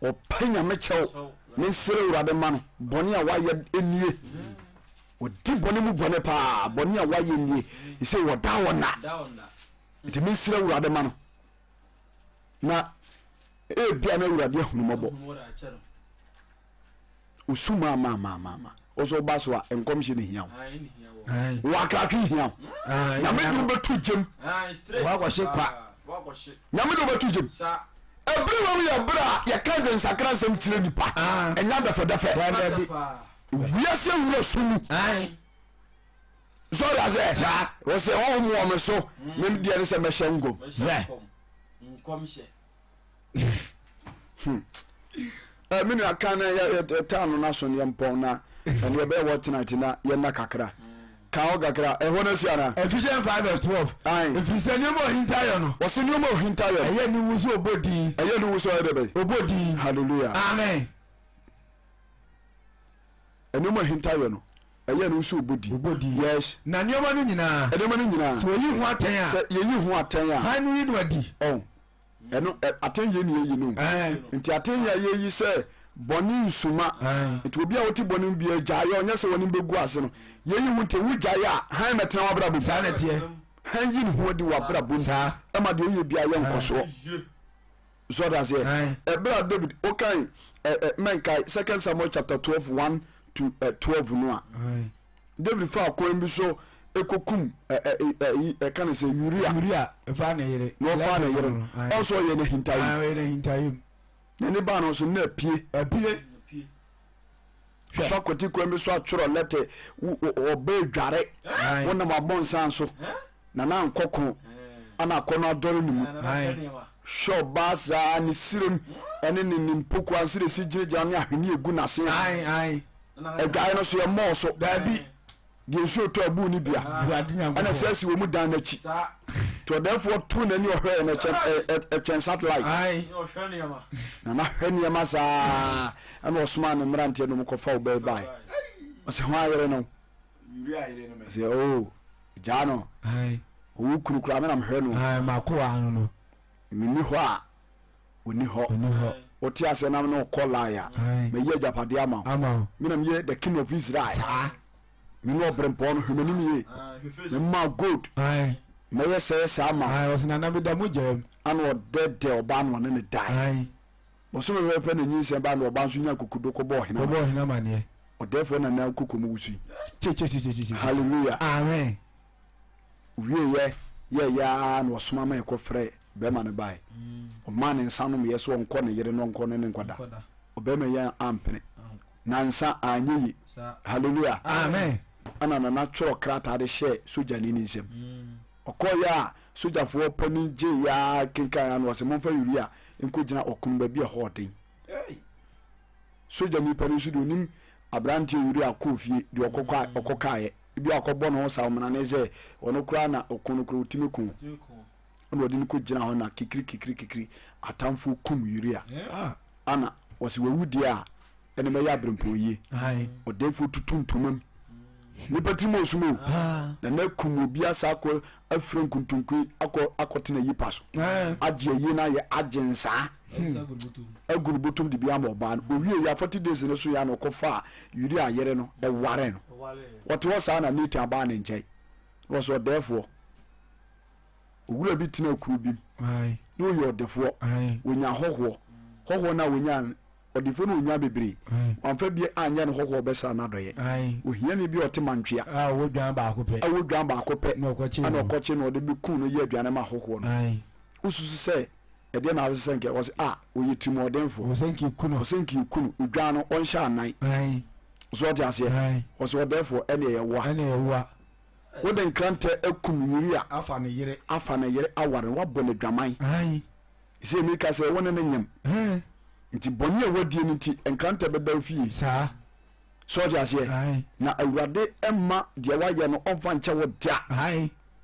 Ɔpɛ nyame kyɛw ne nsere wurade ma no bɔne a wayɛ nie. Ɔdi bɔne mu bɔne paa bɔne a wayɛ nie. Sɛ wɔda wɔna. Nti me nsere wurade ma no. Na ebia na awurade ahunu mɔbɔ. Osu maa maa maa maa maa. Ɔsɛ ɔba so a nkɔmhyɛ ne hia wo. Wɔ akratwe hia wo. Nyame de wobɛto gyem. Nyame de wobɛto gyem. Ɛberɛ wɔ mu yɛ berɛ a yɛka adwensakra nsɛm kyerɛ nipa. Ɛnyɛ adɛfɛdɛfɛ. Wiase awura su mu. Sɔre asɛ. Wɔsɛ honhom wɔ me so. Me deɛ ne sɛ mɛhyɛ nkɔm. Hmm. Eh, me nua kan na yɛtaa no n'aso no yɛmpɔn na ɛne yɛbɛyɛ wɔ tonight na yɛnna kakra ka hɔ kakra ɛhɔ no asi ana. Ephesians 5 verse 12. Ɛfiri sɛ nneɛma ohinta yɛ no. Wɔsi nneɛma ohinta yɛ no. Ɛyɛ ne wu sɛ ɔbɔ din. Ɛyɛ ne wu sɛ ɔyɛ dɛ bɛyɛ. Ɔbɔ din. Hallelujah. Amen. Nneɛma ohinta yɛ no. Ɛyɛ ne wu sɛ ɔbɔ din. Ɔbɔ din. Yes. Na nneɛma no nyinaa. Nneɛma no nyinaa. Sɛ wɔyi ho atɛn a. Sɛ yɛyi ho atɛn a. Hann no yi no adi. Ɔn. Ɛno atɛn yie ne yɛyi no nti atɛn yɛ yɛyi sɛ bɔne nsuma nti obi a wote bɔne mu biara gyae yɛ ɔnyɛ sɛ wɔne bɛgu ase no yɛyi ho nti wo gyae a hann mɛtena w'abrabɔ mu saa na ɛteɛ hann yi ne ho adi w'abrabɔ mu ɛma deɛ woyɛ biara yɛ nkɔsoɔ so ɔde aseɛ ɛberɛ a David wokan mɛnkae second Samuel chapter 12 1 to 12 no a David faa kwan bi so Ɛkɔkum ɛka ne sɛ Uria. Uria ɛfa ne yere. Na ɔfa ne yere no. Ɔnso ɔyɛ no ahintayam. Ɔyɛ no ahintayam. N'ani baa no so na apue. Apue. Fa kwati kwan bi so atwerɛ lɛtɛ ɔbɛ dware wonam abɔnsan so na na nkɔko ana akɔnɔ adɔre ne mu. Hwɛ ɔbaa saa ne sirem ɛne ne ne mpokua nso de si gyinagyina ne ahwene egu n'ase a adwae no so yɛ mmɔɔ so. Daabi. Deɛ nsuo tɔ abuu ne bia ɛna sɛ asi wɔ mu dan n'akyi nti ɔdɛɛfoɔ too n'ani ɔhwɛɛ no ɛkyɛn satellite na na hwɛ nneɛma saa ɛna ɔsomaa ne mmeranteɛ no kɔfa ɔbaa bae ɔsɛ ho ayere no ɔsɛ oo oh, gyaa no ɔwo kunu koraa me na mehwɛ no menni hɔ a ɔni hɔ wote aseɛ nam ne ɔkɔ lie a mayi agyapadeɛ ama wo me na meyɛ the king of Israel me ne ɔberempɔn no hwɛ m'anim yie mema gold mɛyɛ sɛɛ saa ma ana ɔdɛdɛ ɔbaa no ɔne ne dae bosome pɛpɛ na nyinsɛn baa na ɔbaa nso nya kokodo kɔbɔ ɔhene amaneɛ ɔdɛɛfoɔ na nan koko mu wusui hallelujah amen Ɔwieeɛ yɛeɛ ara na ɔsoma ma yɛkɔfrɛɛ barima no baeɛ. Ɔmaa ne nsa nomeeɛ sɛ ɔnkɔ ne yere na ɔnkɔ ne ne nkɔda. Ɔbarima yi ampene. Na nsa anyɛ yie. Hallelujah. Amen. Ɛna Nana twerɛ krataa de hyɛɛ sogyani no nsam. Ɔkɔeɛ a sogyafoɔ panin gyeeɛ ara kenkan ara na ɔse momfa Uria nkɔgyina ɔko no baabi a ɛhɔ ɔden. Sogyani panin nso deɛ ɔnim aberanteɛ Uria kɔɔ fie deɛ ɔkɔkaeɛ. Ebia ɔkɔbɔ ne ho sawomenane sɛ ɔno koraa na ɔko no koraa ɔtumi ko. Ɛna ɔde no kɔgyina hɔ na kikiri kikiri kikiri atamfoɔ kum Uria. Ana wɔsi wawu deɛ a ɛne mɛyɛ aberempɔn yie. Ɔdɛɛfoɔ tutu ntoma mu. Nipa tirim ɔsum o. Na na kum obi asa akɔ afira nkuntunkui akɔ akɔtena yipa so. Agye ayie no ayɛ agye nsaa. Agu no bɔtɔm de bi ama ɔbaa no. Owie yɛ 40 days no so yɛ na ɔkɔfaa Uria yere no ɛware no. Ɔte hɔ saa na Natan baa ne nkyɛn, na ɔsɛ ɔdɛɛfoɔ. Owura bi tena kuro bi mu, na ɔyɛ ɔdefoɔ. Ɔnya hɔhoɔ. Hɔhoɔ no a ɔnya no, ɔdefoɔ no ɔnya bebree. Wamfa bi anyɛ no hɔhoɔ bɛsra no adɔeɛ. Ohiani bi a ɔte mantwea, a ɔwɔ dwan baako pɛ, a ɔwɔ dwan baako pɛ, ɛna ɔkɔkye na ɔde bɛku no yɛ aduane ma hɔhoɔ no. Wosusu sɛ ɛdeɛ na asɛ sɛ nka ɔsɛ a ɔyɛ tirimuɔdenfoɔ. Ɔsɛ nka eku no. Ɔsɛ nka eku no. Odwan no ɔnhyɛ anan. So ɔte aseɛ? Ɔsɛ ɔdɛɛfoɔ ɛne ɛyɛ woa. Ɛne ɛyɛ woa. Wode nkrantɛ akum Uria. Afa ne yere. Afa ne yere aware no, woabɔ no adwaman. Sɛ meka sɛ wo ne no nyem. Nti bɔne a woadie no nti nkrantɛ bɛda wo fie. Saa. So ɔte aseɛ? Na Awurade mma deɛ woayɛ no ɔmfa nkyɛ wo da.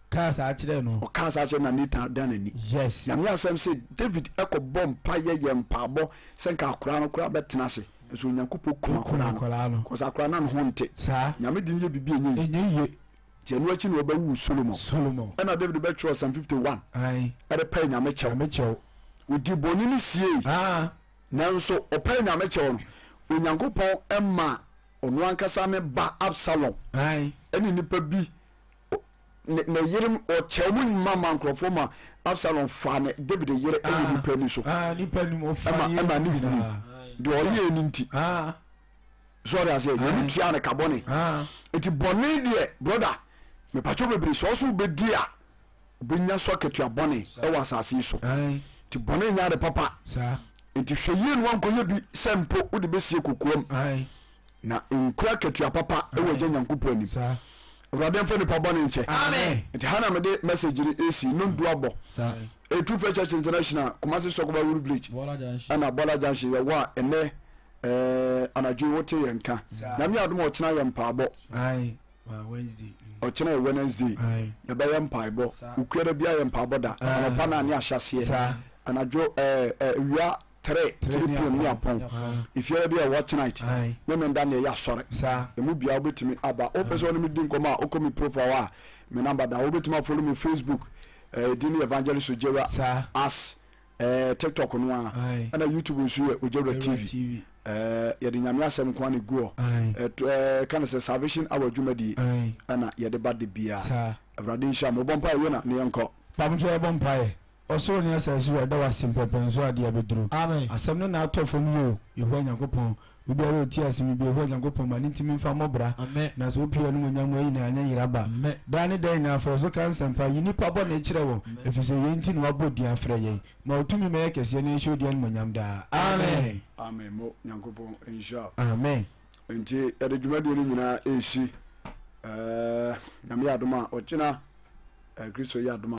Ɔkaa saa kyerɛɛ no. Ɔkaa saa kyerɛɛ no na Natan dan n'ani. Yes. Nyame asɛm se David kɔ bɔ mpaeɛ yɛ mpaabɔ sɛ nka akoraa no koraa bɛtena ase. Nso Onyankopɔn kum akoraa no. Cause akoraa no na ne ho nte. Saa. Nyame de no yɛ biribi a ɛnyɛ yie. Ɛnyɛ yie. Nti ɛno akyi na ɔbɛwoo Solomon. Solomon. Ɛna David bɛtwerɛ Psalm 51. Aye. Ɛde pɛɛ Nyame kyɛw. Nyame kyɛw. Ɔdii bɔne no siei. Ah. Nanso ɔpɛɛ Nyame kyɛw no, Onyankopɔn maa ɔno ankasa ne ba Absalom Aye. ɛne nnipa bi ne ne yere ɔkyɛ wɔn mma ma nkurɔfoɔ ma Absalom faa ne David yere ɛwɔ ah, nipa ani so ah, nipa anim ɔfa ɛma ɛma ne huni deɛ ɔyɛɛ ne nti ah. so ɔde aseɛ nyame tua ne ka bɔne nti bɔne deɛ broda mepatwɛ bebree sɛ ɔso wobɛdi a wobɛnya so akatua bɔne ɛwɔ asase yi so nti bɔne nyɛ ade papa nti hwɛ yie no wankɔyɛ bi sɛ mpo wode bɛsie kokoam Na nkura akatua papa wɔ Agya Nyankopɔn anim. Awurade mfa nipa bɔne nkyɛ. Nti ha na mede message no esi nondu abɔ. Etu Faith Church International, Kumasi Sɔkoba Wuru Village, ɛna Bɔla Junction yɛwɔ a ɛnɛ ɛɛ anadwo yi wote yɛn nka. Nyame adom a ɔkyena yɛ mpaabɔ. Ɔkyena yɛ Wednesday yɛbɛyɛ mpaebɔ. Okuada biara yɛ mpaabɔ da. Anɔpa na ne ahyɛseɛ. Anadwo ɛɛ ɛɛ wia 3 3 pm ne apɔn efiara bi a watch night me menda ne ɛyɛ asɔre emu bia wobɛtumi aba wopɛ sɛ ɔne me di nkɔmmɔ a wokɔ me profile a me number da wobɛtumi afollow me facebook eh, din ne evangelist Ojewura as eh, tiktok no a ɛna youtube nso yɛ Ojewura TV eh, yɛde nyame asɛm nko a na ɛgu hɔ eh, ka no sɛ salvation hour dwumadie ɛna yɛde ba de biara awurade nhyira mo bɔ mpaeɛ yona ne yɛnkɔ Pamkyɛ yɛbɔ mpaeɛ. Ɔsoro ne asase Wura, yɛda wo ase mpɛnpɛnsoɔ a adeɛ abɛduru. Amen. Asɛm no na atɔ fam yi o, Yehowa Nyankopɔn. Obiara a ɔtie asɛm yi biara, Yehowa Nyankopɔn, ma ne ntimi mfa mmɔ bra. Amen. Na sɛ wopue w'animuonyam mu a, yɛn nyinaa anyɛ yera ba. Amen. Daa ne daa nyinaa, fa yɛn so ka nsɛmpa, yi nnipa bɔne kyerɛ wɔn, ɛfiri sɛ yei nti na woabɔ din afrɛ yɛn. Ma wo tumi mmɛyɛ kɛseɛ na yɛnhyɛ wo din animuonyam daa. Amen. Amen mo Nyankopɔn nhyira wo. Amen. Nti yɛde dwumadie no nyinaa ɛresi. Ɛɛ Nyame yɛ adom a ɔkyena ɛɛ Kristo yɛ adom a.